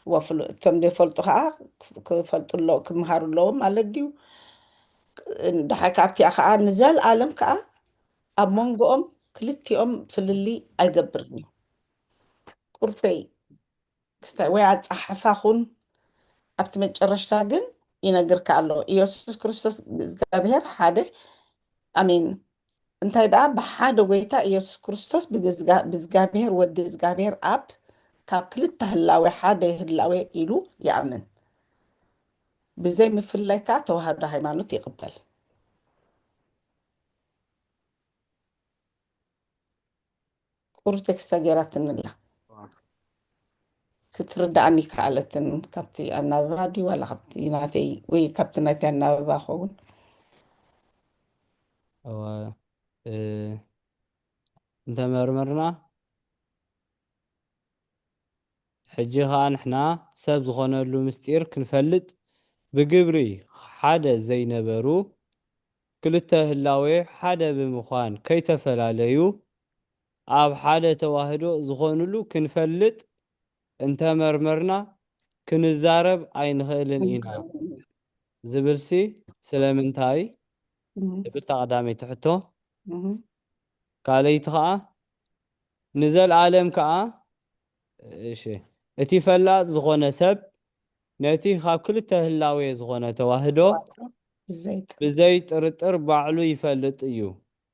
ወፍሉ እቶም ዘይፈልጡ ከዓ ክፍ- ክፈልጡ ኣለዎ ክምሃሩ ኣለዎም ማለት ድዩ? ድሓ ካብቲኣ ከዓ ንዘልኣለም ከዓ ኣብ መንጎኦም ክልቲኦም ፍልልይ ኣይገብርን እዩ። ቁርተይ ክስታይ ወይ ኣፀሓሕፋ ኩን ኣብቲ መጨረሽታ ግን ይነግርካ ኣሎ። ኢየሱስ ክርስቶስ እግዚኣብሔር ሓደ ኣሜን። እንታይ ደኣ ብሓደ ጎይታ ኢየሱስ ክርስቶስ ብግዝጋ- ብእግዚኣብሔር ወዲ እግዚኣብሔር ኣብ ካብ ክልተ ህላዌ ሓደ ህላዌ ኢሉ ይኣምን። ብዘይ ምፍልላይ ከዓ ተዋህዶ ሃይማኖት ይቕበል። ቁሩብ ቴክስታ ገይራትኒ ኣላ። ክትርድኣኒ ከኣለትን ካብቲ ኣናብባ ድዩ ዋላ ካብቲ ናተይ ወይ ካብቲ ናይቲ ኣናብባ ኸውን? እወ፣ እ፣ እንተመርመርና፣ ሕጂ ኸኣ ንሕና ሰብ ዝኾነሉ ምስጢር ክንፈልጥ፣ ብግብሪ ሓደ ዘይነበሩ ክልተ ህላዌ ሓደ ብምዃን ከይተፈላለዩ፣ ኣብ ሓደ ተዋህዶ ዝኾኑሉ ክንፈልጥ እንተመርመርና ክንዛረብ ኣይንኽእልን ኢና ኣይንኽእልን ኢና። ዝብልሲ ስለምንታይ? እህ፣ ትብል እታ ቀዳመይቲ ሕቶ። እህ። ካልኣይቲ ኸዓ ንዘለኣለም ከኣ እሺ እቲ ፈላጥ ዝኾነ ሰብ ነቲ ካብ ክልተ ህላዌ ዝኾነ ተዋህዶ ብዘይጥርጥር ብዘይ ጥርጥር ባዕሉ ይፈልጥ እዩ።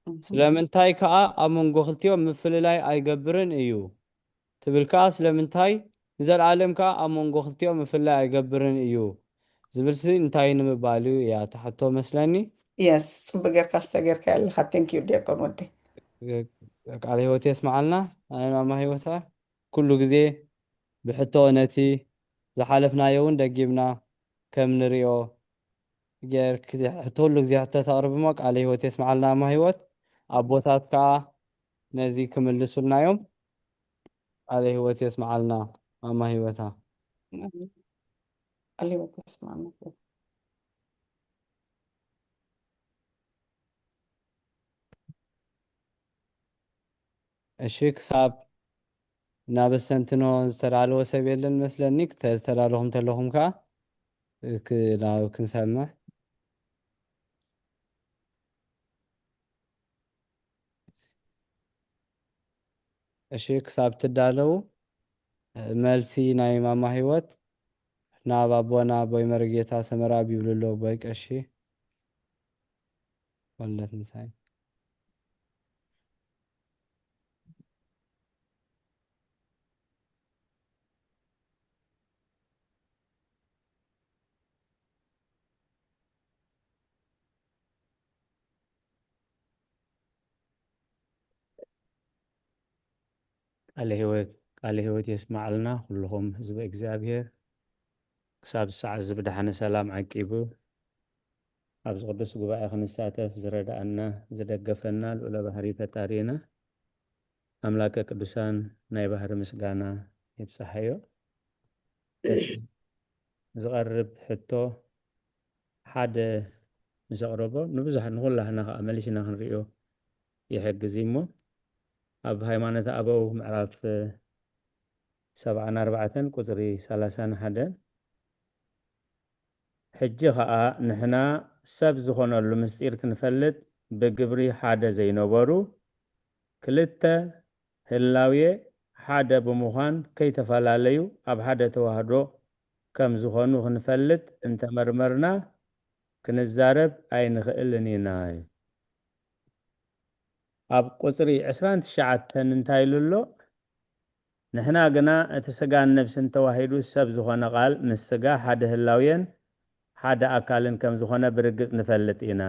እህ፣ ስለምንታይ ከኣ ኣብ መንጎ ክልቲኦም ምፍልላይ ኣይገብርን እዩ ትብል ከኣ ስለምንታይ ንዘለኣለም ከኣ ኣብ መንጎ ክልቲኦም ምፍልላይ ኣይገብርን እዩ ዝብልሲ እንታይ ንምባል እዩ እያ እታ ሕቶ መስለኒ። የስ፣ ጽቡቅ ጌርካ ዝተገርካ ኣለካ። ቴንክ ዩ ዲያቆን ወዲ። ቃለ ህይወት የስምዓልና። ኣነ ማማ ህይወታ ኩሉ ግዜ ብሕቶ ነቲ ዝሓለፍናዮ እውን ደጊምና ከም ንሪኦ ጌርክ ሕቶ ኩሉ ግዜ ሕቶ ተቕርብ እሞ ቃለ ህይወት የስምዓልና ማማ ህይወት። ኣቦታት ከኣ ነዚ ክምልሱልና እዮም። ቃለ ህይወት የስምዓልና ማማ ህይወታ። ቃለ ህይወት የስምዓልና። እሺ ክሳብ ናብ ኣስተንትኖ ዝተዳለወ ሰብ የለን መስለኒ። ክተ- ዝተዳለኹም ተለኹም ከኣ ክ- ናብ ክንሰምዕ። እሺ ክሳብ ትዳለዉ መልሲ ናይ ማማ ህይወት ናብ ኣቦና ኣቦይ መርጌታ ሰመራ ቢብሉ ኣሎ ኣቦይ ቀሺ ወልደት ምሳይ። ቃለ ህይወት ቃለ ህይወት የስማዓልና ኩልኹም ህዝቢ እግዚኣብሔር። ክሳብ ሰዓት እዚ ብደሓነ ሰላም ዓቂቡ ኣብዚ ቅዱስ ጉባኤ ክንሳተፍ ዝረዳኣና ዝደገፈና ልዑለ ባህሪ ፈጣሪና ኣምላከ ቅዱሳን ናይ ባህሪ ምስጋና ይብጻሓዮ። ዝቐርብ ሕቶ ሓደ ምስ ኣቕረቦ ንብዙሕ ንኹላህና ከዓ መሊሽና ክንሪኦ ይሕግዝ እዩ እሞ ኣብ ሃይማኖት ኣበው ምዕራፍ ሰብዓን ኣርባዕተን ቁፅሪ ሰላሳን ሓደን ሕጂ ኸኣ ንሕና ሰብ ዝኾነሉ ምስጢር ክንፈልጥ ብግብሪ ሓደ ዘይነበሩ ክልተ ህላዌ ሓደ ብምዃን ከይተፈላለዩ ኣብ ሓደ ተዋህዶ ከም ዝኾኑ ክንፈልጥ እንተመርመርና ክንዛረብ ኣይንኽእልን ኢና። ኣብ ቁፅሪ ዕስራን ትሽዓተን እንታይ ኢሉ ኣሎ? ንሕና ግና እቲ ስጋን ነብስን ተዋሂዱ ሰብ ዝኾነ ቃል ምስ ስጋ ሓደ ህላውየን ሓደ ኣካልን ከም ዝኾነ ብርግጽ ንፈልጥ ኢና።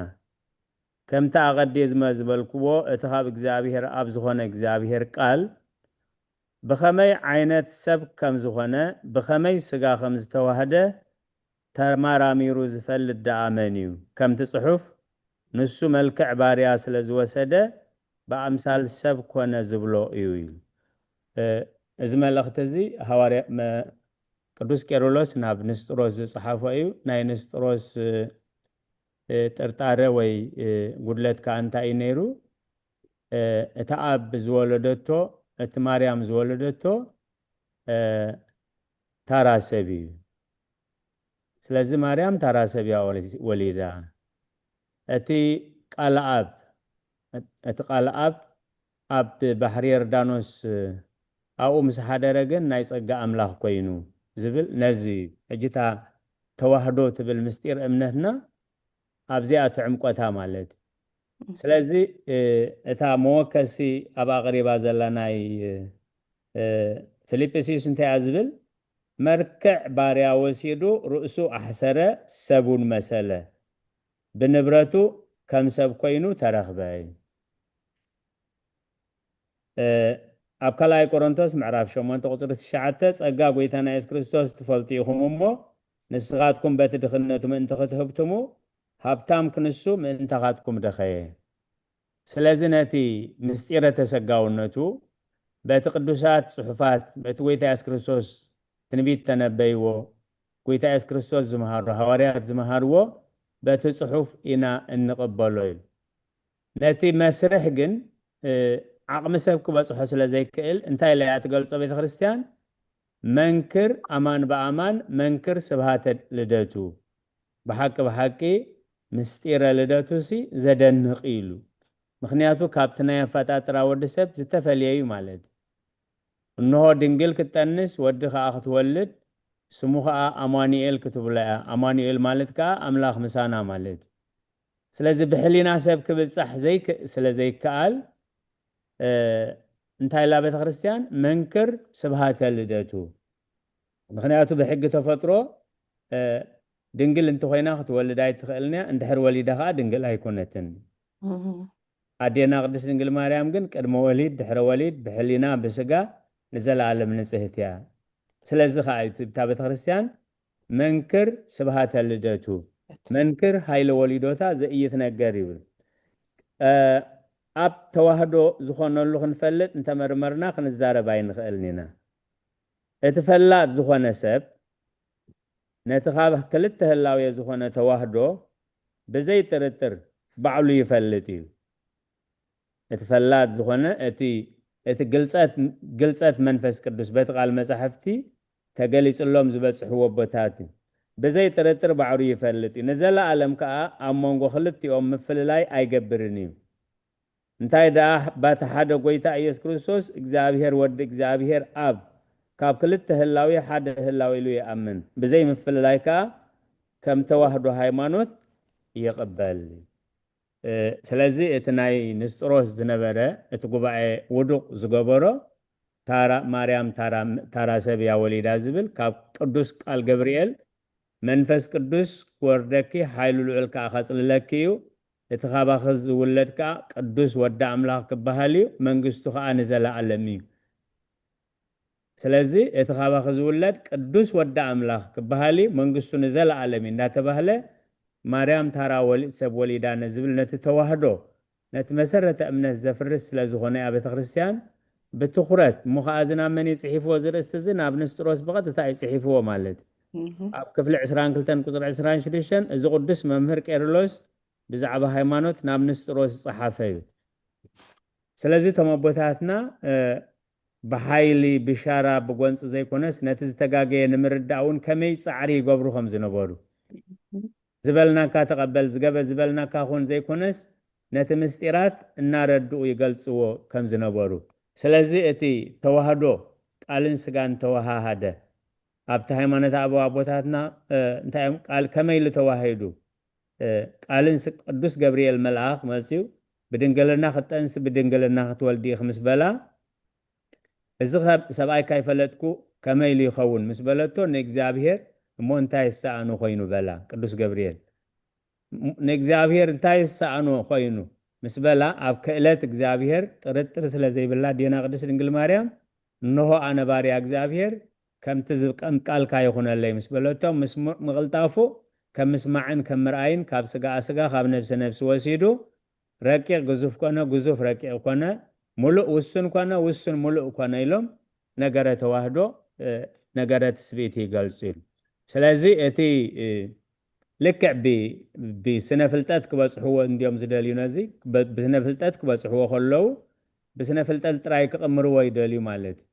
ከምቲ ኣቐዲዝመ ዝበልክዎ እቲ ካብ እግዚኣብሔር ኣብ ዝኾነ እግዚኣብሔር ቃል ብኸመይ ዓይነት ሰብ ከም ዝኾነ ብኸመይ ስጋ ከም ዝተዋህደ ተማራሚሩ ዝፈልጥ ደኣ መን እዩ? ከምቲ ጽሑፍ፣ ንሱ መልክዕ ባርያ ስለ ዝወሰደ፣ ብኣምሳል ሰብ ኮነ ዝብሎ እዩ ኢሉ። እ፣ እዚ መልእኽቲ እዚ ሃዋርያ መ-፣ ቅዱስ ቄርሎስ ናብ ንስጥሮስ ዝጸሓፎ እዩ። ናይ ንስጥሮስ፣ እ፣ እ፣ ጥርጣረ ወይ፣ እ፣ ጉድለት ከኣ እንታይ እዩ ነይሩ? እ፣ እቲ ኣብ ዝወለደቶ፣ እቲ ማርያም ዝወለደቶ፣ እ፣ ታራ ሰብ እዩ። ስለዚ ማርያም ታራ ሰብ እያ ወሊ-፣ ወሊዳ። እቲ ቃል ኣብ፣ እቲ ቃል ኣብ፣ ኣብ ባሕሪ ዮርዳኖስ ኣብኡ ምስ ሓደረ ግን ናይ ጸጋ ኣምላኽ ኮይኑ ዝብል ነዚ እዩ። ሕጂ እታ ተዋህዶ ትብል ምስጢር እምነትና ኣብዚኣ ትዕምቆታ ማለት እዩ። ስለዚ፣ እ፣ እታ መወከሲ ኣብ ኣቕሪባ ዘላ ናይ፣ እ፣ ፊልጵስዩስ እንታይ እያ ዝብል? መልክዕ ባርያ ወሲዱ ርእሱ ኣሕሰረ፣ ሰቡን መሰለ። ብንብረቱ ከም ሰብ ኮይኑ ተረኽበ። እ፣ ኣብ ካልኣይ ቆሮንቶስ ምዕራፍ ሸሞንተ ቁጽሪ ትሽዓተ፣ "ጸጋ ጐይታና የሱስ ክርስቶስ ትፈልጡ ኢኹም እሞ፣ ንስኻትኩም በቲ ድኽነቱ ምእንቲ ክትህብትሙ፣ ሃብታም ክንሱ ምእንታኻትኩም ደኸየ።" ስለዚ ነቲ ምስጢረ ተሰጋውነቱ በቲ ቅዱሳት ጽሑፋት፣ በቲ ጐይታ የሱስ ክርስቶስ ትንቢት ተነበይዎ፣ ጐይታ የሱስ ክርስቶስ ዝመሃሮ፣ ሃዋርያት ዝመሃርዎ፣ በቲ ጽሑፍ ኢና እንቕበሎ ኢሉ። ነቲ መስርሕ ግን፣ እ፣ ዓቕሚ ሰብ ክበጽሖ ስለ ዘይክእል፣ እንታይ ኢላ እያ ትገልጾ ቤተ ክርስቲያን? መንክር ኣማን ብኣማን መንክር ስብሃተ ልደቱ፣ ብሓቂ ብሓቂ ምስጢረ ልደቱሲ ዘደንቕ ኢሉ። ምኽንያቱ ካብቲ ናይ ኣፈጣጥራ ወዲ ሰብ ዝተፈልየ እዩ ማለት እዩ። እንሆ ድንግል ክትጠንስ ወዲ ከኣ ክትወልድ፣ ስሙ ከኣ ኣማኑኤል ክትብሎ እያ። ኣማኑኤል ማለት ከኣ ኣምላኽ ምሳና ማለት እዩ። ስለዚ ብሕሊና ሰብ ክብጻሕ ዘይክ ስለ ዘይከኣል እንታይ ኢላ ቤተ ክርስቲያን? መንክር ስብሃተ ልደቱ። ምኽንያቱ ብሕጊ ተፈጥሮ ድንግል እንተኾይና ክትወልድ ኣይትኽእልን እያ። እንድሕር ወሊዳ ከዓ ድንግል ኣይኮነትን። ኣዴና ቅድስት ድንግል ማርያም ግን ቅድመ ወሊድ ድሕረ ወሊድ ብሕሊና ብስጋ ንዘለኣለም ንጽህት እያ። ስለዚ ከዓ እዩ እታ ቤተ ክርስቲያን መንክር ስብሃተ ልደቱ፣ መንክር ኃይለ ወሊዶታ ዘኢይትነገር ይብል። ኣብ ተዋህዶ ዝኾነሉ ክንፈልጥ እንተመርመርና ክንዛረብ ኣይንኽእልን ኢና። እቲ ፈላጥ ዝኾነ ሰብ ነቲ ካብ ክልተ ህላዌ ዝኾነ ተዋህዶ ብዘይ ጥርጥር ባዕሉ ይፈልጥ እዩ። እቲ ፈላጥ ዝኾነ እቲ እቲ ግልጸት ግልጸት መንፈስ ቅዱስ በቲ ቃል መጻሕፍቲ ተገሊጽሎም ዝበጽሕዎ ኣቦታት እዩ። ብዘይ ጥርጥር ባዕሩ ይፈልጥ እዩ። ንዘለኣለም ከኣ ኣብ መንጎ ክልቲኦም ምፍልላይ ኣይገብርን እዩ። እንታይ ደኣ ባቲ ሓደ ጐይታ ኢየሱስ ክርስቶስ እግዚኣብሔር ወዲ እግዚኣብሔር ኣብ ካብ ክልተ ህላዌ ሓደ ህላዌ ኢሉ ይኣምን። ብዘይ ምፍልላይ ከኣ ከም ተዋህዶ ሃይማኖት ይቕበል። ስለዚ እቲ ናይ ንስጥሮስ ዝነበረ እቲ ጉባኤ ውዱቕ ዝገበሮ ታራ ማርያም ታራ ሰብ እያ ወሊዳ ዝብል ካብ ቅዱስ ቃል ገብርኤል መንፈስ ቅዱስ ክወርደኪ ሓይሉ ልዑል ከኣ ከጽልለኪ እዩ። እቲ ካባኺ ዝውለድ ከኣ ቅዱስ ወዲ ኣምላኽ ክበሃል እዩ። መንግስቱ ከኣ ንዘለኣለም እዩ። ስለዚ እቲ ካባኺ ዝውለድ ቅዱስ ወዲ ኣምላኽ ክበሃል እዩ፣ መንግስቱ ንዘለኣለም እዩ እንዳተባህለ ማርያም ታራ ወሊ ሰብ ወሊዳ ንዝብል ነቲ ተዋህዶ ነቲ መሰረተ እምነት ዘፍርስ ስለ ዝኾነ እያ ቤተ ክርስቲያን ብትኹረት እሞ ከኣ እዚ ናብ መን እዩ ጽሒፍዎ እዚ ርእስቲ እዚ ናብ ንስጥሮስ ብቐጥታ እዩ ጽሒፍዎ ማለት እዩ። ኣብ ክፍሊ ዕስራን ክልተን ቁጽሪ ዕስራን ሽዱሽተን እዚ ቅዱስ መምህር ቄርሎስ ብዛዕባ ሃይማኖት ናብ ንስጥሮስ ዝጸሓፈ እዩ። ስለዚ እቶም ኣቦታትና ብሓይሊ ብሻራ ብጎንፂ ዘይኮነስ ነቲ ዝተጋገየ ንምርዳእ እውን ከመይ ፃዕሪ ይገብሩ ከም ዝነበሩ ዝበልናካ ተቐበል ዝገበ ዝበልናካ ኩን ዘይኮነስ ነቲ ምስጢራት እናረድኡ ይገልፅዎ ከም ዝነበሩ። ስለዚ እቲ ተዋህዶ ቃልን ስጋን ተወሃሃደ ኣብቲ ሃይማኖት ኣበው ኣቦታትና እንታይ እዮም ቃል ከመይ ኢሉ ተዋሂዱ ቃልን ቅዱስ ገብርኤል መልኣኽ መፅዩ ብድንግልና ክትጠንሲ ብድንግልና ክትወልዲ ኢኺ ምስ በላ እዚ ሰብኣይ ካይፈለጥኩ ከመይ ኢሉ ይኸውን ምስ በለቶ ንእግዚኣብሔር እሞ እንታይ ይሰኣኖ ኮይኑ በላ ቅዱስ ገብርኤል ንእግዚኣብሔር እንታይ ይሰኣኖ ኮይኑ ምስ በላ ኣብ ክእለት እግዚኣብሔር ጥርጥር ስለ ዘይብላ ዴና ቅድስት ድንግል ማርያም እንሆ ኣነ ባርያ እግዚኣብሔር ከምቲ ዝቀም ቃልካ ይኹነለይ ምስ በለቶ ምስሙዕ ምቕልጣፉ ከም ምስማዕን ከም ምርኣይን ካብ ስጋኣ ስጋ ካብ ነብሲ ነብሲ ወሲዱ ረቂቕ ግዙፍ ኮነ ግዙፍ ረቂቕ ኮነ ሙሉእ ውሱን ኮነ ውሱን ሙሉእ ኮነ ኢሎም ነገረ ተዋህዶ ነገረ ትስብእቲ ይገልጹ ኢሉ። ስለዚ እቲ ልክዕ ብስነ ፍልጠት ክበፅሕዎ እንዲዮም ዝደልዩ ነዚ ብስነ ፍልጠት ክበፅሕዎ ከለዉ ብስነ ፍልጠት ጥራይ ክቕምርዎ ይደልዩ ማለት እዩ።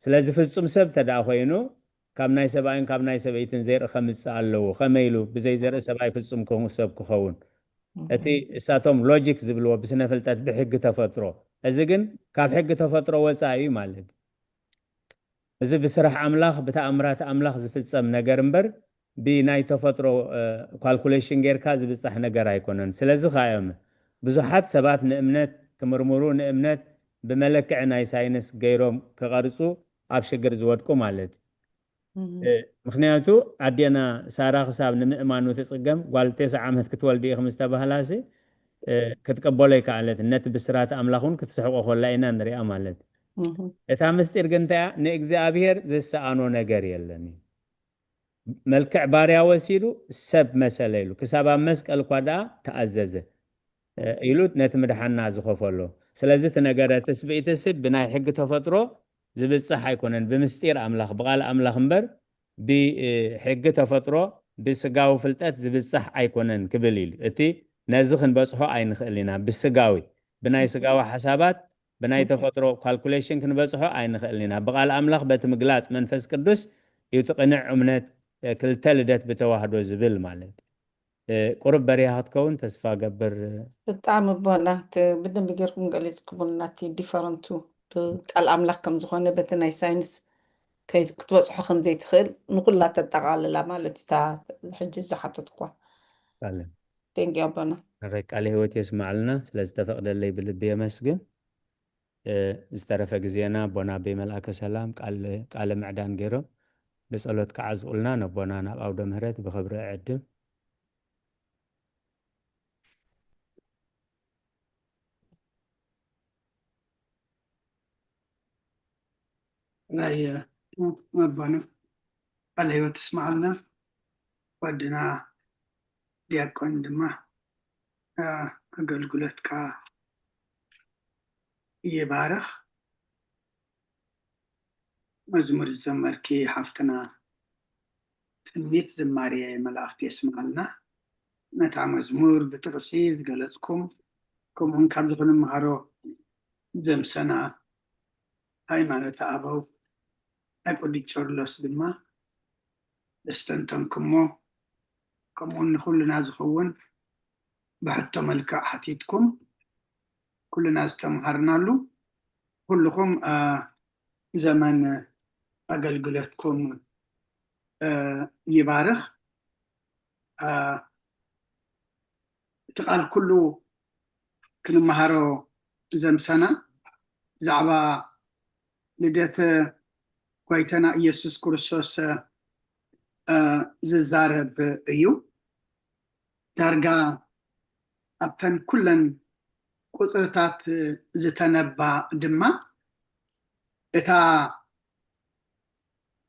ስለዚ ፍጹም ሰብ ተደኣ ኮይኑ ካብ ናይ ሰብኣይን ካብ ናይ ሰበይትን ዘርኢ ከምፅእ ኣለዎ። ከመይ ኢሉ ብዘይ ዘርኢ ሰብኣይ ፍጹም ክኸውን ሰብ ክኸውን እቲ እሳቶም ሎጂክ ዝብልዎ ብስነ ፍልጠት ብሕጊ ተፈጥሮ እዚ ግን ካብ ሕጊ ተፈጥሮ ወፃኢ እዩ ማለት እዩ። እዚ ብስራሕ ኣምላኽ ብተኣምራት ኣምላኽ ዝፍጸም ነገር እምበር ብናይ ተፈጥሮ ካልኩሌሽን ጌርካ ዝብጻሕ ነገር ኣይኮነን። ስለዚ ከኣ እዮም ብዙሓት ሰባት ንእምነት ክምርምሩ ንእምነት ብመለክዒ ናይ ሳይንስ ገይሮም ክቐርጹ ኣብ ሽግር ዝወድቁ ማለት እዩ። ምኽንያቱ ኣዴና ሳራ ክሳብ ንምእማኑ ትጽገም ጓል ቴስዓ ዓመት ክትወልዲ ኢኺ ምስ ተባህላሲ ክትቅበሎ ኣይከኣለትን። ነቲ ብስራት ኣምላኽ እውን ክትስሕቆ ከላ ኢና ንሪኣ ማለት እዩ። እታ ምስጢር ግን እንታይ እያ? ንእግዚኣብሔር ዝሰኣኖ ነገር የለን እዩ። መልክዕ ባርያ ወሲዱ ሰብ መሰለ ኢሉ ክሳብ ኣብ መስቀል እኳ ደኣ ተኣዘዘ ኢሉ ነቲ ምድሓና ዝኸፈሎ። ስለዚ እቲ ነገረ ትስብእትሲ ብናይ ሕጊ ተፈጥሮ ዝብጻሕ ኣይኮነን፣ ብምስጢር ኣምላኽ ብቓል ኣምላኽ እምበር ብሕጊ ተፈጥሮ ብስጋዊ ፍልጠት ዝብጻሕ ኣይኮነን ክብል ኢሉ። እቲ ነዚ ክንበጽሖ ኣይንኽእል ኢና። ብስጋዊ ብናይ ስጋዊ ሓሳባት ብናይ ተፈጥሮ ካልኩሌሽን ክንበፅሖ ኣይንኽእልን ኢና። ብቃል ኣምላኽ በቲ ምግላፅ መንፈስ ቅዱስ እዩ እቲ ቅንዕ እምነት፣ እ፣ ክልተ ልደት ብተዋህዶ ዝብል ማለት። እ፣ ቁሩብ በሪያ ክትከውን ተስፋ ገብር። ብጣዕሚ ኣቦና፣ ት-፣ ብደንቢ ጌርኩም ገሊጽኩምልና፣ እቲ ዲፈረንቱ ብቃል ኣምላኽ ከም ዝኾነ በቲ ናይ ሳይንስ ከይ-፣ ክትበጽሖ ከም ዘይትኽእል ንኹላ ተጠቓልላ ማለት እዩ፣ እታ ሕጂ ዝሓተትኳ። ኣለን። Thank you ኣቦና። ሕራይ ቃለ ህይወት የስማዕልና፣ ስለ ዝተፈቕደለይ ብልቢ የመስግን። እ፣ ዝተረፈ ግዜና ኣቦና ኣበይ መልኣከ ሰላም ቃል-፣ ቃለ ምዕዳን ገይሮም ብጸሎት ክዓዝቑልና ነቦና ናብ ኣውደ ምህረት ብኽብሪ እዕድም። ናይ ኣቦና ቃለ ህይወት ትስማዓልና። ወድና ዲያቆን ድማ፣ እ፣ ኣገልግሎትካ ይባርኽ። መዝሙር ዝዘመርኪ ሓፍትና ትምኒት ዝማሬ መላእኽቲ የስምዓልና። ነታ መዝሙር ብጥቕሲ ዝገለጽኩም፣ ከምኡውን ካብዚ ክንምሃሮ ዘምሰና ሃይማኖተ ኣበው ናይ ቅዱስ ቄርሎስ ድማ ዘስተንተንኩሞ፣ ከምኡውን ንኹልና ዝኸውን ብሕቶ መልክዕ ሓቲትኩም፣ ኩልና ዝተምሃርናሉ፣ ኩልኹም፣ አ፣ ዘመን ኣገልግሎትኩም፣ አ፣ ይባርኽ። አ፣ እቲ ቃል ኩሉ ክንመሃሮ ዘምሰና ብዛዕባ ልደት ጓይታና ኢየሱስ ክርስቶስ፣ አ፣ ዝዛረብ እዩ። ዳርጋ ኣብተን ኩለን ቁጽርታት ዝተነባ ድማ እታ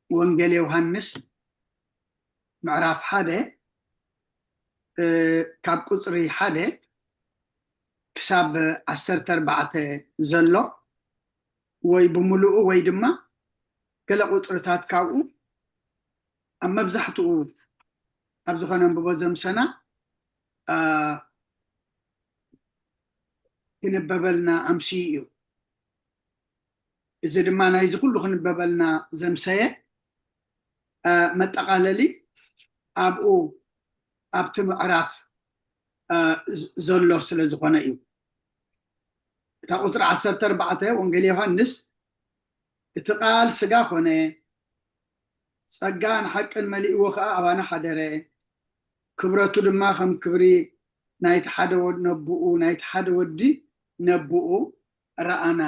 ወንጌል ዮሃንስ ምዕራፍ ሓደ፣ እ፣ ካብ ቁጽሪ ሓደ ክሳብ ዓሰርተ ኣርባዕተ ዘሎ ወይ ብምሉኡ ወይ ድማ ገለ ቁጽርታት ካብኡ ኣብ መብዛሕትኡ ኣብ ዝኾነ ኣንብቦ ዘምሰና፣ አ፣ ክንበበልና ኣምስዩ እዩ። እዚ ድማ ናይዚ ኩሉ ክንበበልና ዘምሰየ፣ አ፣ መጠቓለሊ ኣብኡ ኣብቲ ምዕራፍ፣ አ፣ ዝ-፣ ዘሎ ስለ ዝኾነ እዩ። እታ ቁጽሪ ዓሰርተ ኣርባዕተ ወንጌል ዮሃንስ፣ "እቲ ቃል ስጋ ኾነ፣ ጸጋን ሓቅን መሊእዎ ኸኣ ኣባና ሓደረ፣ ክብረቱ ድማ ከም ክብሪ ናይቲ ሓደ ወድ ነብኡ፣ ናይቲ ሓደ ወዲ ነብኡ ረኣና"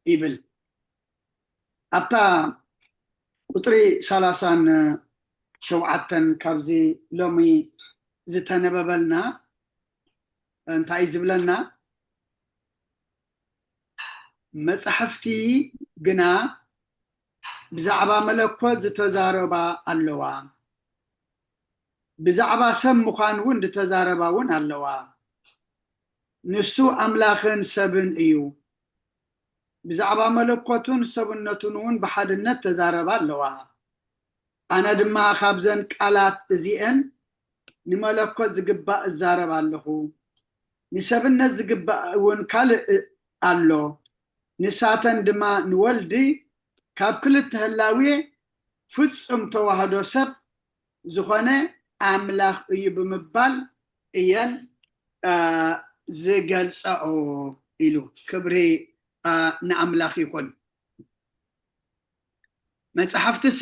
ይብል። ኣብታ ቁጽሪ ሰላሳን ሸውዓተን ካብዚ ሎሚ ዝተነበበልና እንታይ እዩ ዝብለና? "መጻሕፍቲ ግና ብዛዕባ መለኮት ዝተዛረባ ኣለዋ፣ ብዛዕባ ሰብ ምዃን እውን ዝተዛረባ እውን ኣለዋ። ንሱ ኣምላኽን ሰብን እዩ። ብዛዕባ መለኮቱን ሰብነቱን እውን ብሓድነት ተዛረባ ኣለዋ። ኣነ ድማ ካብዘን ቃላት እዚኤን ንመለኮት ዝግባእ እዛረብ ኣለኹ፣ ንሰብነት ዝግባእ እውን ካልእ ኣሎ። ንሳተን ድማ ንወልዲ ካብ ክልተ ህላዌ ፍጹም ተዋህዶ ሰብ ዝኾነ ኣምላኽ እዩ ብምባል እየን፣ አ፣ ዝገልጸኦ" ኢሉ። ክብሪ፣ አ፣ ንኣምላኽ ይኹን። መጽሓፍትሲ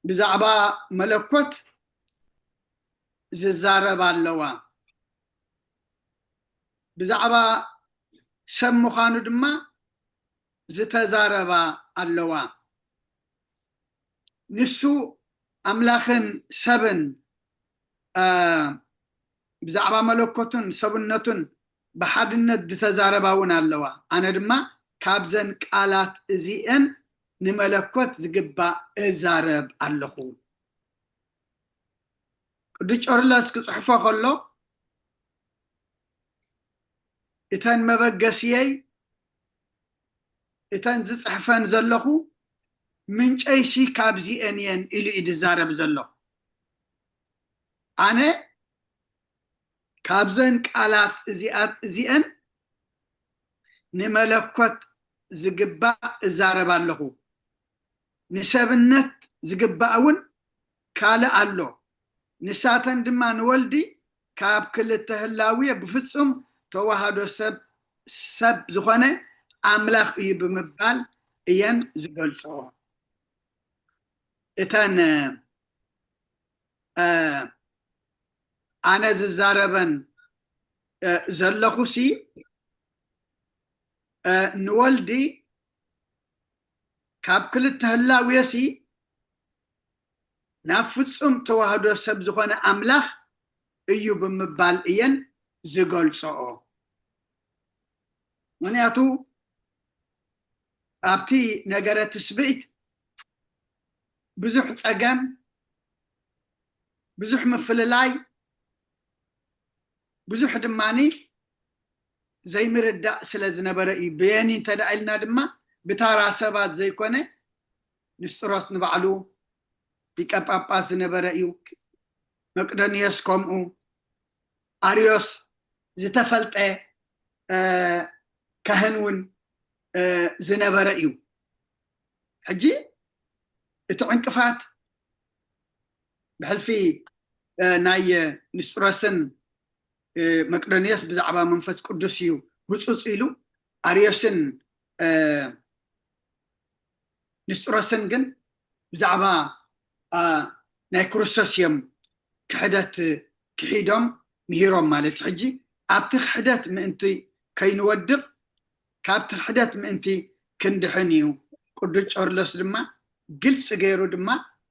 ብዛዕባ መለኮት ዝዛረባ ኣለዋ። ብዛዕባ ሰብ ምዃኑ ድማ ዝተዛረባ ኣለዋ። ንሱ ኣምላኽን ሰብን፣ አ፣ ብዛዕባ መለኮቱን ሰብነቱን ብሓድነት ዝተዛረባ እውን ኣለዋ። ኣነ ድማ ካብዘን ቃላት እዚኤን ንመለኮት ዝግባእ እዛረብ ኣለኹ። ቅዱስ ቄርሎስ ክጽሕፎ ከሎ፣ እተን መበገስየይ፣ እተን ዝጽሕፈን ዘለኹ ምንጨይሲ ካብዚኤን እየን ኢሉ እዩ ዝዛረብ ዘሎ። ኣነ ካብዘን ቃላት እዚኣት-፣ እዚኤን ንመለኮት ዝግባእ እዛረብ ኣለኹ። ንሰብነት ዝግባእ እውን ካልእ ኣሎ። ንሳተን ድማ ንወልዲ ካብ ክልተ ህላውየ ብፍጹም ተዋህዶ ሰብ ሰብ ዝኾነ ኣምላኽ እዩ ብምባል እየን ዝገልጽኦ። እተን ኣነ ዝዛረበን ዘለኹሲ ንወልዲ ካብ ክልተ ህላውየሲ ናብ ፍጹም ተዋህዶ ሰብ ዝኾነ ኣምላኽ እዩ ብምባል እየን ዝገልጽኦ። ምኽንያቱ ኣብቲ ነገረ ትስብእት ብዙሕ ጸገም፣ ብዙሕ ምፍልላይ፣ ብዙሕ ድማኒ ዘይምርዳእ ስለ ዝነበረ እዩ። ብየኒ እንተ ደኣ ኢልና ድማ ብታራ ሰባት ዘይኮነ፣ ንስጥሮስ ንባዕሉ ሊቀ ጳጳስ ዝነበረ እዩ። መቅደንዮስ ከምኡ፣ ኣርዮስ ዝተፈልጠ ካህን እውን ዝነበረ እዩ። ሕጂ እቲ ዕንቅፋት ብሕልፊ ናይ ንስጥሮስን መቅደንዮስ ብዛዕባ መንፈስ ቅዱስ እዩ ህፁፅ ኢሉ፣ ኣርዮስን ንስጥሮስን ግን ብዛዕባ ናይ ክርስቶስ እዮም ክሕደት ክሒዶም ምሂሮም ማለት እዩ። ሕጂ ኣብቲ ክሕደት ምእንቲ ከይንወድቕ፣ ካብቲ ክሕደት ምእንቲ ክንድሕን እዩ ቅዱስ ጨርሎስ ድማ ግልፂ ገይሩ ድማ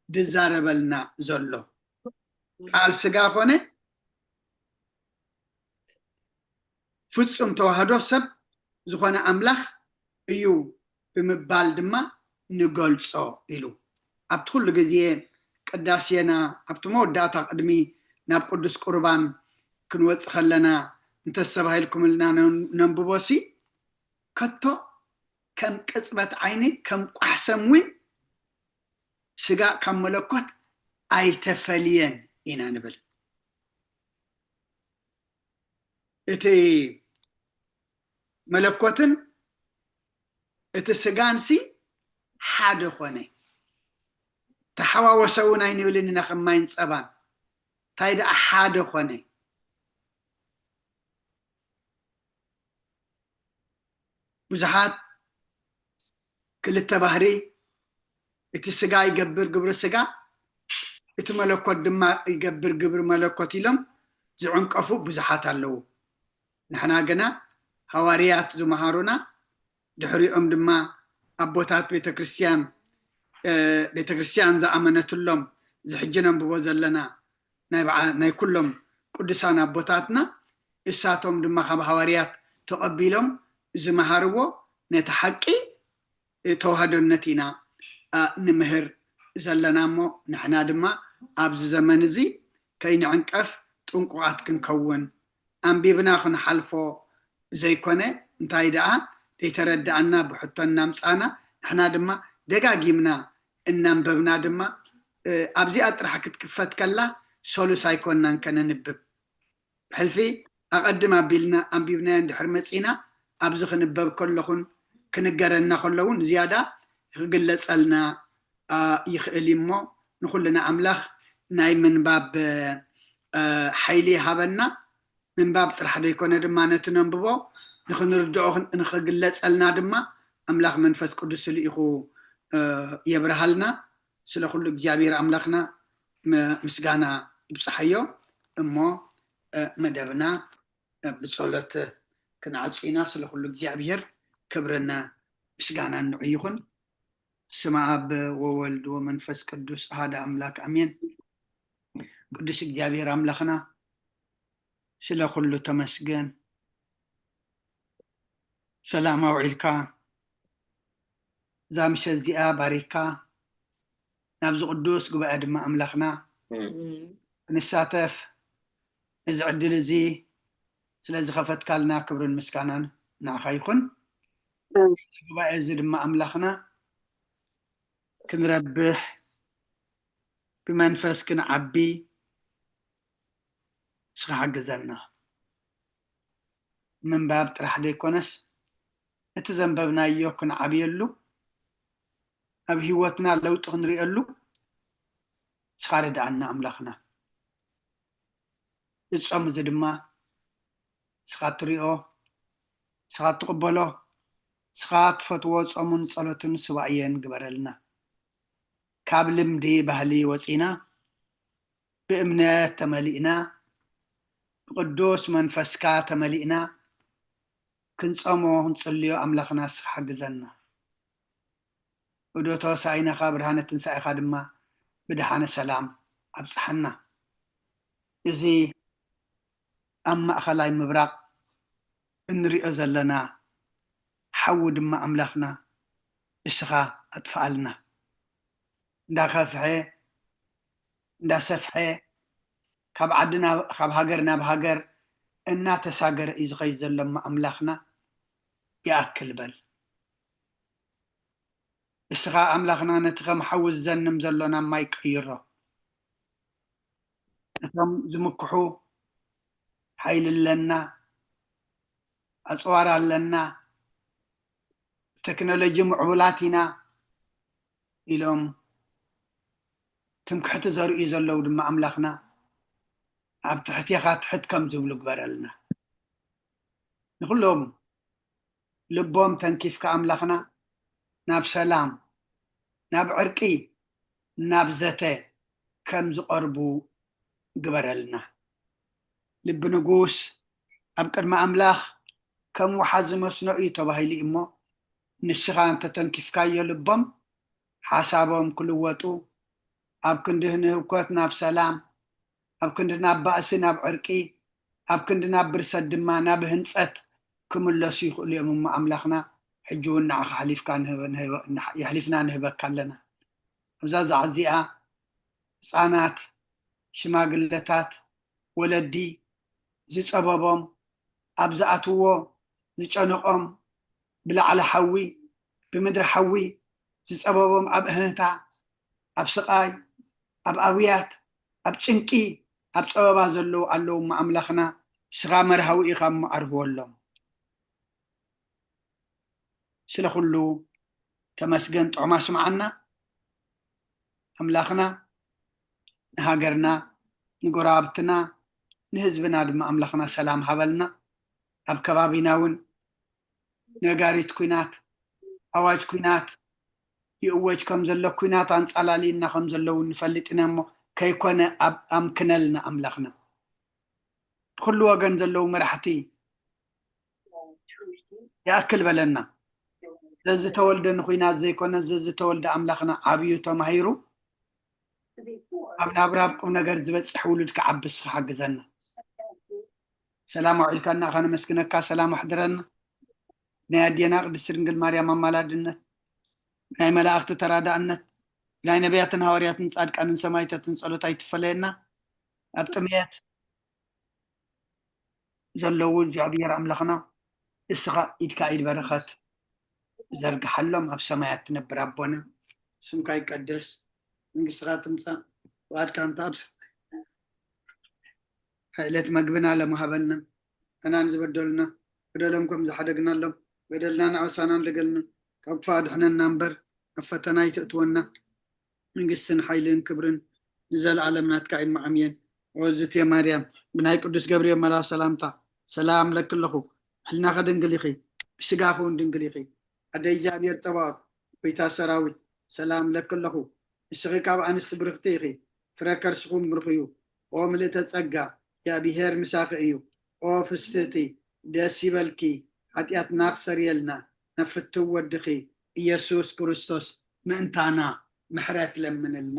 ዝዛረበልና ዘሎ። ቃል ስጋ ኮነ፣ ፍጹም ተዋህዶ ሰብ ዝኾነ ኣምላኽ እዩ ብምባል ድማ ንገልጾ ኢሉ። ኣብቲ ኩሉ ግዜ ቅዳሴና ኣብቲ መወዳእታ ቅድሚ ናብ ቅዱስ ቁርባን ክንወጽእ ከለና እንተስተባሂልኩምልና ነንብቦሲ ከቶ ከም ቅጽበት ዓይኒ ከም ቋሕሰም እውን ስጋ ካብ መለኮት ኣይተፈልየን ኢና ንብል። እቲ መለኮትን እቲ ስጋንሲ ሓደ ኾነ። ተሓዋወሰ እውን ኣይንብልን ኢና ከም ማይን ጸባን። እንታይ ደኣ ሓደ ኾነ። ብዙሓት ክልተ ባህሪ፣ እቲ ስጋ ይገብር ግብሪ ስጋ፣ እቲ መለኮት ድማ ይገብር ግብሪ መለኮት ኢሎም ዝዕንቀፉ ብዙሓት ኣለዉ። ንሕና ግና ሃዋርያት ዝመሃሩና፣ ድሕሪኦም ድማ ኣቦታት ቤተክርስትያን፣ ቤተክርስትያን ዝኣመነትሎም ዝሕጂ ነንብቦ ዘለና ናይ በዓ-፣ ናይ ኩሎም ቅዱሳን ኣቦታትና፣ እሳቶም ድማ ካብ ሃዋርያት ተቐቢሎም ዝመሃርዎ ነቲ ሓቂ ተዋህዶነት ኢና ንምህር ዘለና እሞ፣ ንሕና ድማ ኣብዚ ዘመን እዚ ከይንዕንቀፍ ጥንቁቓት ክንከውን፣ ኣንቢብና ክንሓልፎ ዘይኮነ፣ እንታይ ደኣ ዘይተረዳኣና ብሕቶ እናምጻና፣ ንሕና ድማ ደጋጊምና እናንበብና ድማ፣ ኣብዚኣ ጥራሕ ክትክፈት ከላ ሰሉስ ኣይኮንናን ከነንብብ። ብሕልፊ ኣቐድም ኣቢልና ኣንቢብናዮ እንድሕር መጺና፣ ኣብዚ ክንበብ ከለኹን ክንገረና ከሎ እውን ዝያዳ ክግለጸልና ይኽእል እዩ። እሞ ንኹልና ኣምላኽ ናይ ምንባብ ሓይሊ ይሃበና። ምንባብ ጥራሕ ዘይኮነ ድማ ነቲ ነንብቦ ንኽንርድኦ ንኽግለጸልና ድማ ኣምላኽ መንፈስ ቅዱስ ልኢኹ የብርሃልና። ስለ ኩሉ እግዚኣብሔር ኣምላኽና ምስጋና ይብጽሓዮ። እሞ መደብና ብጸሎት ክንዓጹ ኢና። ስለ ኩሉ እግዚኣብሔር ክብርን ምስጋናን ንዑ ይኹን። ስመ ኣብ ወወልድ ወመንፈስ ቅዱስ ኣሃደ ኣምላክ ኣሜን። ቅዱስ እግዚኣብሔር ኣምላኽና ስለ ኩሉ ተመስገን። ሰላም ኣውዒልካ፣ እዛ ምሸት እዚኣ ባሪክካ፣ ናብዚ ቅዱስ ጉባኤ ድማ ኣምላኽና ክንሳተፍ እዚ ዕድል እዚ ስለ ዝኸፈትካልና ክብርን ምስጋናን ንዓኻ ይኹን። እዚ ጉባኤ እዚ ድማ ኣምላኽና ክንረብሕ ብመንፈስ ክንዓቢ ንስኻ ሓግዘና። ምንባብ ጥራሕ ዘይኮነስ እቲ ዘንበብናዮ ክንዓብየሉ፣ ኣብ ህይወትና ለውጢ ክንርእየሉ፣ ንስኻ ርድኣና ኣምላኽና። እዚ ጾም እዚ ድማ ንስኻ እትሪኦ፣ ንስኻ እትቕበሎ፣ ንስኻ እትፈትዎ ጾምን ጸሎትን ሱባኤን ግበረልና። ካብ ልምዲ ባህሊ ወጺና፣ ብእምነት ተመሊእና፣ ብቅዱስ መንፈስካ ተመሊእና፣ ክንጸሞ ክንጽልዮ ኣምላኽና ንስኻ ሓግዘና። እዶ ተወሳኢናኻ ብርሃነ ትንሳኤኻ ድማ ብደሓነ ሰላም ኣብጽሓና። እዚ ኣብ ማእኸላይ ምብራቕ እንሪኦ ዘለና ሓዊ ድማ ኣምላኽና እስኻ ኣጥፍኣልና። እንዳኸፍሐ እንዳሰፍሐ ካብ ዓዲ ናብ ካብ ሃገር ናብ ሃገር እናተሳገረ እዩ ዝኸይድ ዘሎ እሞ ኣምላኽና ይኣክል በል። እስኻ ኣምላኽና ነቲ ከም ሓዊ ዝዘንም ዘሎ ናብ ማይ ቀይሮ። እቶም ዝምክሑ ሓይሊ ኣለና፣ ኣፅዋር ኣለና፣ ብቴክኖሎጂ ምዕቡላት ኢና ኢሎም ትምክሕቲ ዘርእዩ ዘለዉ ድማ ኣምላኽና ኣብ ትሕቴኻ ትሕት ከም ዝብሉ ግበረልና። ንኹሎም ልቦም ተንኪፍካ ኣምላኽና ናብ ሰላም፣ ናብ ዕርቂ፣ ናብ ዘተ ከም ዝቐርቡ ግበረልና። ልቢ ንጉስ ኣብ ቅድሚ ኣምላኽ ከም ወሓዚ መስኖ እዩ ተባሂሉ እዩ እሞ፣ ንስኻ እንተተንኪፍካዮ ልቦም ሓሳቦም ክልወጡ፣ ኣብ ክንዲ ንህውከት ናብ ሰላም፣ ኣብ ክንዲ ናብ ባእሲ ናብ ዕርቂ፣ ኣብ ክንዲ ናብ ብርሰት ድማ ናብ ህንጸት ክምለሱ ይኽእሉ እዮም እሞ ኣምላኽና ሕጂ እውን ንዓኻ ሓሊፍካ ንህበ- ንህበ- ንሕ- የሕሊፍና ንህበካ ኣለና። ኣብዛ ዛዕት እዚኣ ህፃናት፣ ሽማግለታት፣ ወለዲ ዝፀበቦም ኣብ ዝኣትዎ ዝጨነቖም ብላዕሊ ሓዊ ብምድሪ ሓዊ ዝፀበቦም ኣብ እህህታ ኣብ ስቓይ ኣብ ኣብያት ኣብ ጭንቂ ኣብ ፀበባ ዘለዉ ኣለዉ እሞ ኣምላኽና ንስኻ መርሃዊ ኢኻ እሞ ኣርህወሎም። ስለ ኩሉ ተመስገን ጥዑም ኣስምዓና ኣምላኽና። ንሃገርና ንጎረባብትና ንህዝብና ድማ ኣምላኽና ሰላም ሃበልና። ኣብ ከባቢና እውን ነጋሪት ኲናት ኣዋጅ ኲናት ይእወጅ ከም ዘሎ ኲናት ኣንፃላልዩና ከም ዘለዉ ንፈልጥ ኢና እሞ ከይኮነ ኣብ ኣምክነልና ኣምላኽና። ብኩሉ ወገን ዘለዉ መራሕቲ ይኣክል በለና። ዘዝተወልደ ንኹናት ዘይኮነ ዘዝተወልደ ኣምላኽና ዓብዩ ተማሂሩ ኣብ ናብራ ኣብ ቁም ነገር ዝበፅሕ ውሉድ ክዓብስ ክሓግዘና። ሰላም ኣውዒልካና ከነመስግነካ፣ ሰላም ኣሕድረና። ናይ ኣዴና ቅድስቲ ድንግል ማርያም ኣማላድነት፣ ናይ መላእኽቲ ተራዳእነት፣ ናይ ነቢያትን ሃዋርያትን ጻድቃንን ሰማይታትን ጸሎት ኣይትፈለየና። ኣብ ጥምየት ዘለዉ እግዚኣብሔር ኣምላኽና እስኻ ኢድካ ኢድ በረኸት ዘርግሓሎም። ኣብ ሰማያት ትነብር ኣቦና ስምካ ይቀደስ፣ መንግስትኻ ትምጻእ፣ ፍቓድካ እንተ ኣብ ሰማይ ዕለት መግብና ለመሃበና፣ ሕናን ዝበደሉና በደሎም ከም ዝሓደግናሎም በደልና ንኣበሳና እንደገልና ካብ ክፋ ኣድሕነና እምበር ኣብ ፈተና ኣይትእትወና። መንግስትን ሓይልን ክብርን ንዘለኣለም ናትካ እዩ። ማዕምየን። ኦዝቴ ማርያም ብናይ ቅዱስ ገብርኤል መልኣኽ ሰላምታ ሰላም ለኪ ኣለኹ። ሕልናኸ ድንግል ኢኺ፣ ብስጋኸ እውን ድንግል ኢኺ። ኣደ እግዚኣብሔር ጸባኦት፣ ጎይታ ሰራዊት፣ ሰላም ለኪ ኣለኹ። ንስኺ ካብ ኣንስቲ ብርኽቲ ኢኺ፣ ፍረ ከርስኹም ብሩኽ እዩ። ኦ ምልእተ ጸጋ፣ እግዚኣብሔር ምሳኺ እዩ። ኦ ፍስህቲ፣ ደስ ይበልኪ፣ ሓጢኣትና ክሰርየልና፣ ናብ ፍትው ወድኺ ኢየሱስ ክርስቶስ ምእንታና ምሕረት ለምንልና።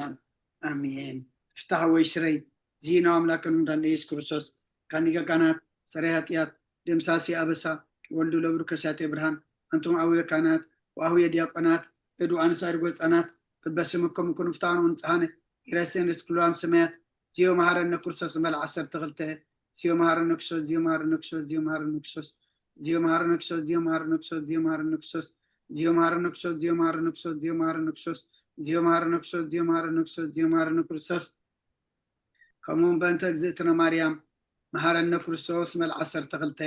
ኣሜን። ፍታሕ ወይ ስረይ ዚና ኣምላክን እንዳን ኢየሱስ ክርስቶስ ካኒገ ካናት ሰረይ ኃጢአት ደምሳሲ ኣበሳ ወልዱ ለብሩ ከሲያቴ ብርሃን ኣንቱም ኣውየ ካህናት ወኣውየ ዲያቆናት እዱ ኣንሳር ጎጻናት በበስምኩም ኩኑ ፍታኑ ንጽሃነ ይረሴን ርስክሉዋን ሰማያት ዚዮ መሃረነ ክርስቶስ መል ዓሰርተ ክልተ ዚዮ መሃረነ ክርስቶስ ዚዮ መሃረነ ክርስቶስ ዚዮ መሃረነ ክርስቶስ ዚዮ መሃረነ ክርስቶስ ዚዮ መሃረነ ክርስቶስ ዚዮ መሃረነ ክርስቶስ ዚዮ መሃረነ ክርስቶስ ዚዮ መሃረነ ክርስቶስ ዚዮ መሃረነ ክርስቶስ ዚዮ መሃረነ ክርስቶስ ዚዮ መሃረነ ክርስቶስ ከምኡ እውን በእንተ እግዝእትነ ማርያም መሃረነ ክርስቶስ መል ዓሰርተ ክልተ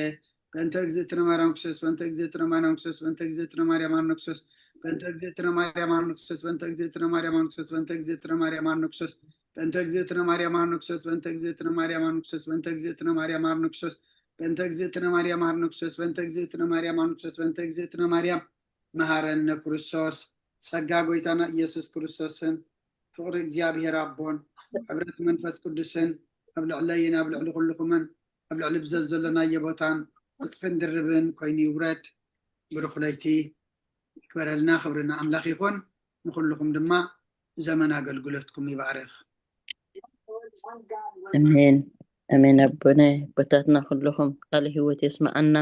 በእንተ እግዝእትነ ማርያም ክርስቶስ፣ በእንተ እግዝእትነ ማርያም ክርስቶስ፣ በእንተ እግዝእትነ ማርያም ኣርኖክሶስ፣ በእንተ እግዝእትነ ማርያም ኣርኖክሶስ፣ በእንተ እግዝእትነ ማርያም ኣርኖክሶስ፣ በእንተ እግዝእትነ ማርያም ኣርኖክሶስ፣ በእንተ እግዝእትነ ማርያም ኣርኖክሶስ፣ በእንተ እግዝእትነ ማርያም ኣርኖክሶስ፣ በእንተ እግዝእትነ ማርያም ኣርኖክሶስ፣ በእንተ እግዝእትነ ማርያም ኣርኖክሶስ፣ በእንተ እግዝእትነ ማርያም ኣርኖክሶስ፣ በእንተ እግዝእትነ ማርያም መሃረነ ክርስቶስ። ጸጋ ጎይታና ኢየሱስ ክርስቶስን ፍቕሪ እግዚኣብሔር ኣቦን ሕብረት መንፈስ ቅዱስን ኣብ ልዕለይን ኣብ ልዕሊ ኩልኹምን ኣብ ልዕሊ ብዘት ዘለናዮ ቦታን ዕጽፍን ድርብን ኮይኑ ይውረድ። ብሩኽ ለይቲ ይግበረልና። ክብሪ ንኣምላኽ ይኹን። ንኹልኹም ድማ ዘመን ኣገልግሎትኩም ይባርኽ። ኣሜን ኣሜን። ኣቦነ ኣቦታትና ኩልኹም ቃለ ህይወት የስምዓና።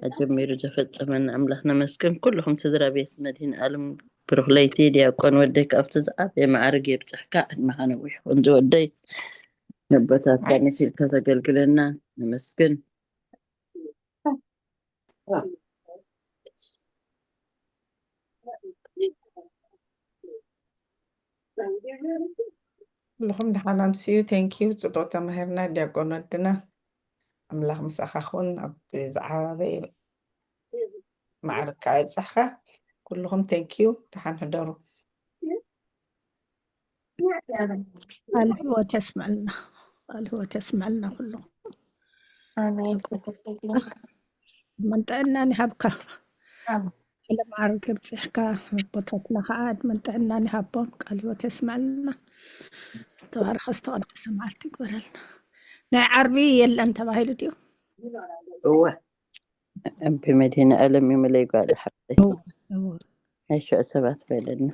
ኣጀሚሩ ዘፈጸመና ኣምላኽ ነመስግን። ኩልኹም ስድራ ቤት መድህን ኣለም ብሩኽ ለይቲ። ዲያቆን ወደይ ካብቲ ዝዓበየ መዓርግ የብጽሕካ። ዕድመኻ ነዊሕ ይኹን ዝወደይ። ኣቦታትካ መሲልካ ዘገልግለና ነመስግን። ኩልኹም ደሓን ኣምስዩ። ቴንኪዩ። ጽቡቕ ተማሂርና። ዲያቆን ወድና ኣምላኽ ምሳኻ ኹን። ኣብቲ ዝዓበየ ማዕርግካ ይብጻሕካ። ኩልኹም ቴንኪዩ። ደሓን ሕደሩ። ቃል ህይወት የስምዐልና። ቃል ህይወት የስምዐልና ኩሉ። ዕድመን ጥዕናን ይሃብካ። ዓለም ዓርግ የብፅሕካ። ኣቦታትና ከዓ ዕድመን ጥዕናን ይሃቦም። ቃል ህይወት የስምዐልና። ዝተባረኸ ዝተቐደሰ መዓልቲ ይግበረልና። ናይ ዓርቢ የለን ተባሂሉ ድዩ? እወ ኣቢ መድህን ኣለም ይመለይ ጓል ሓፍተይ። ናይ ሽዑ ሰባት በለና።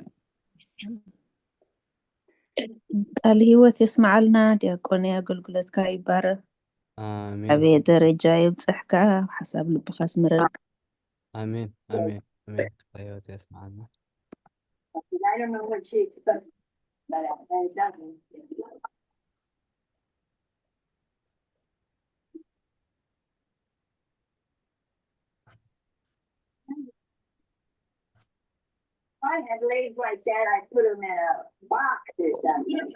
ቃል ህይወት የስምዓልና። ዲያቆን ኣገልግሎትካ ይባረክ። ኣሜን ኣበየ ደረጃ የብፅሕካ። ሓሳብ ልብካ ኣስምረልካ። ኣሜን ኣሜን ኣሜን። ቃለ ህይወት የስምዓልና። I had legs like that, I put them in a box or something.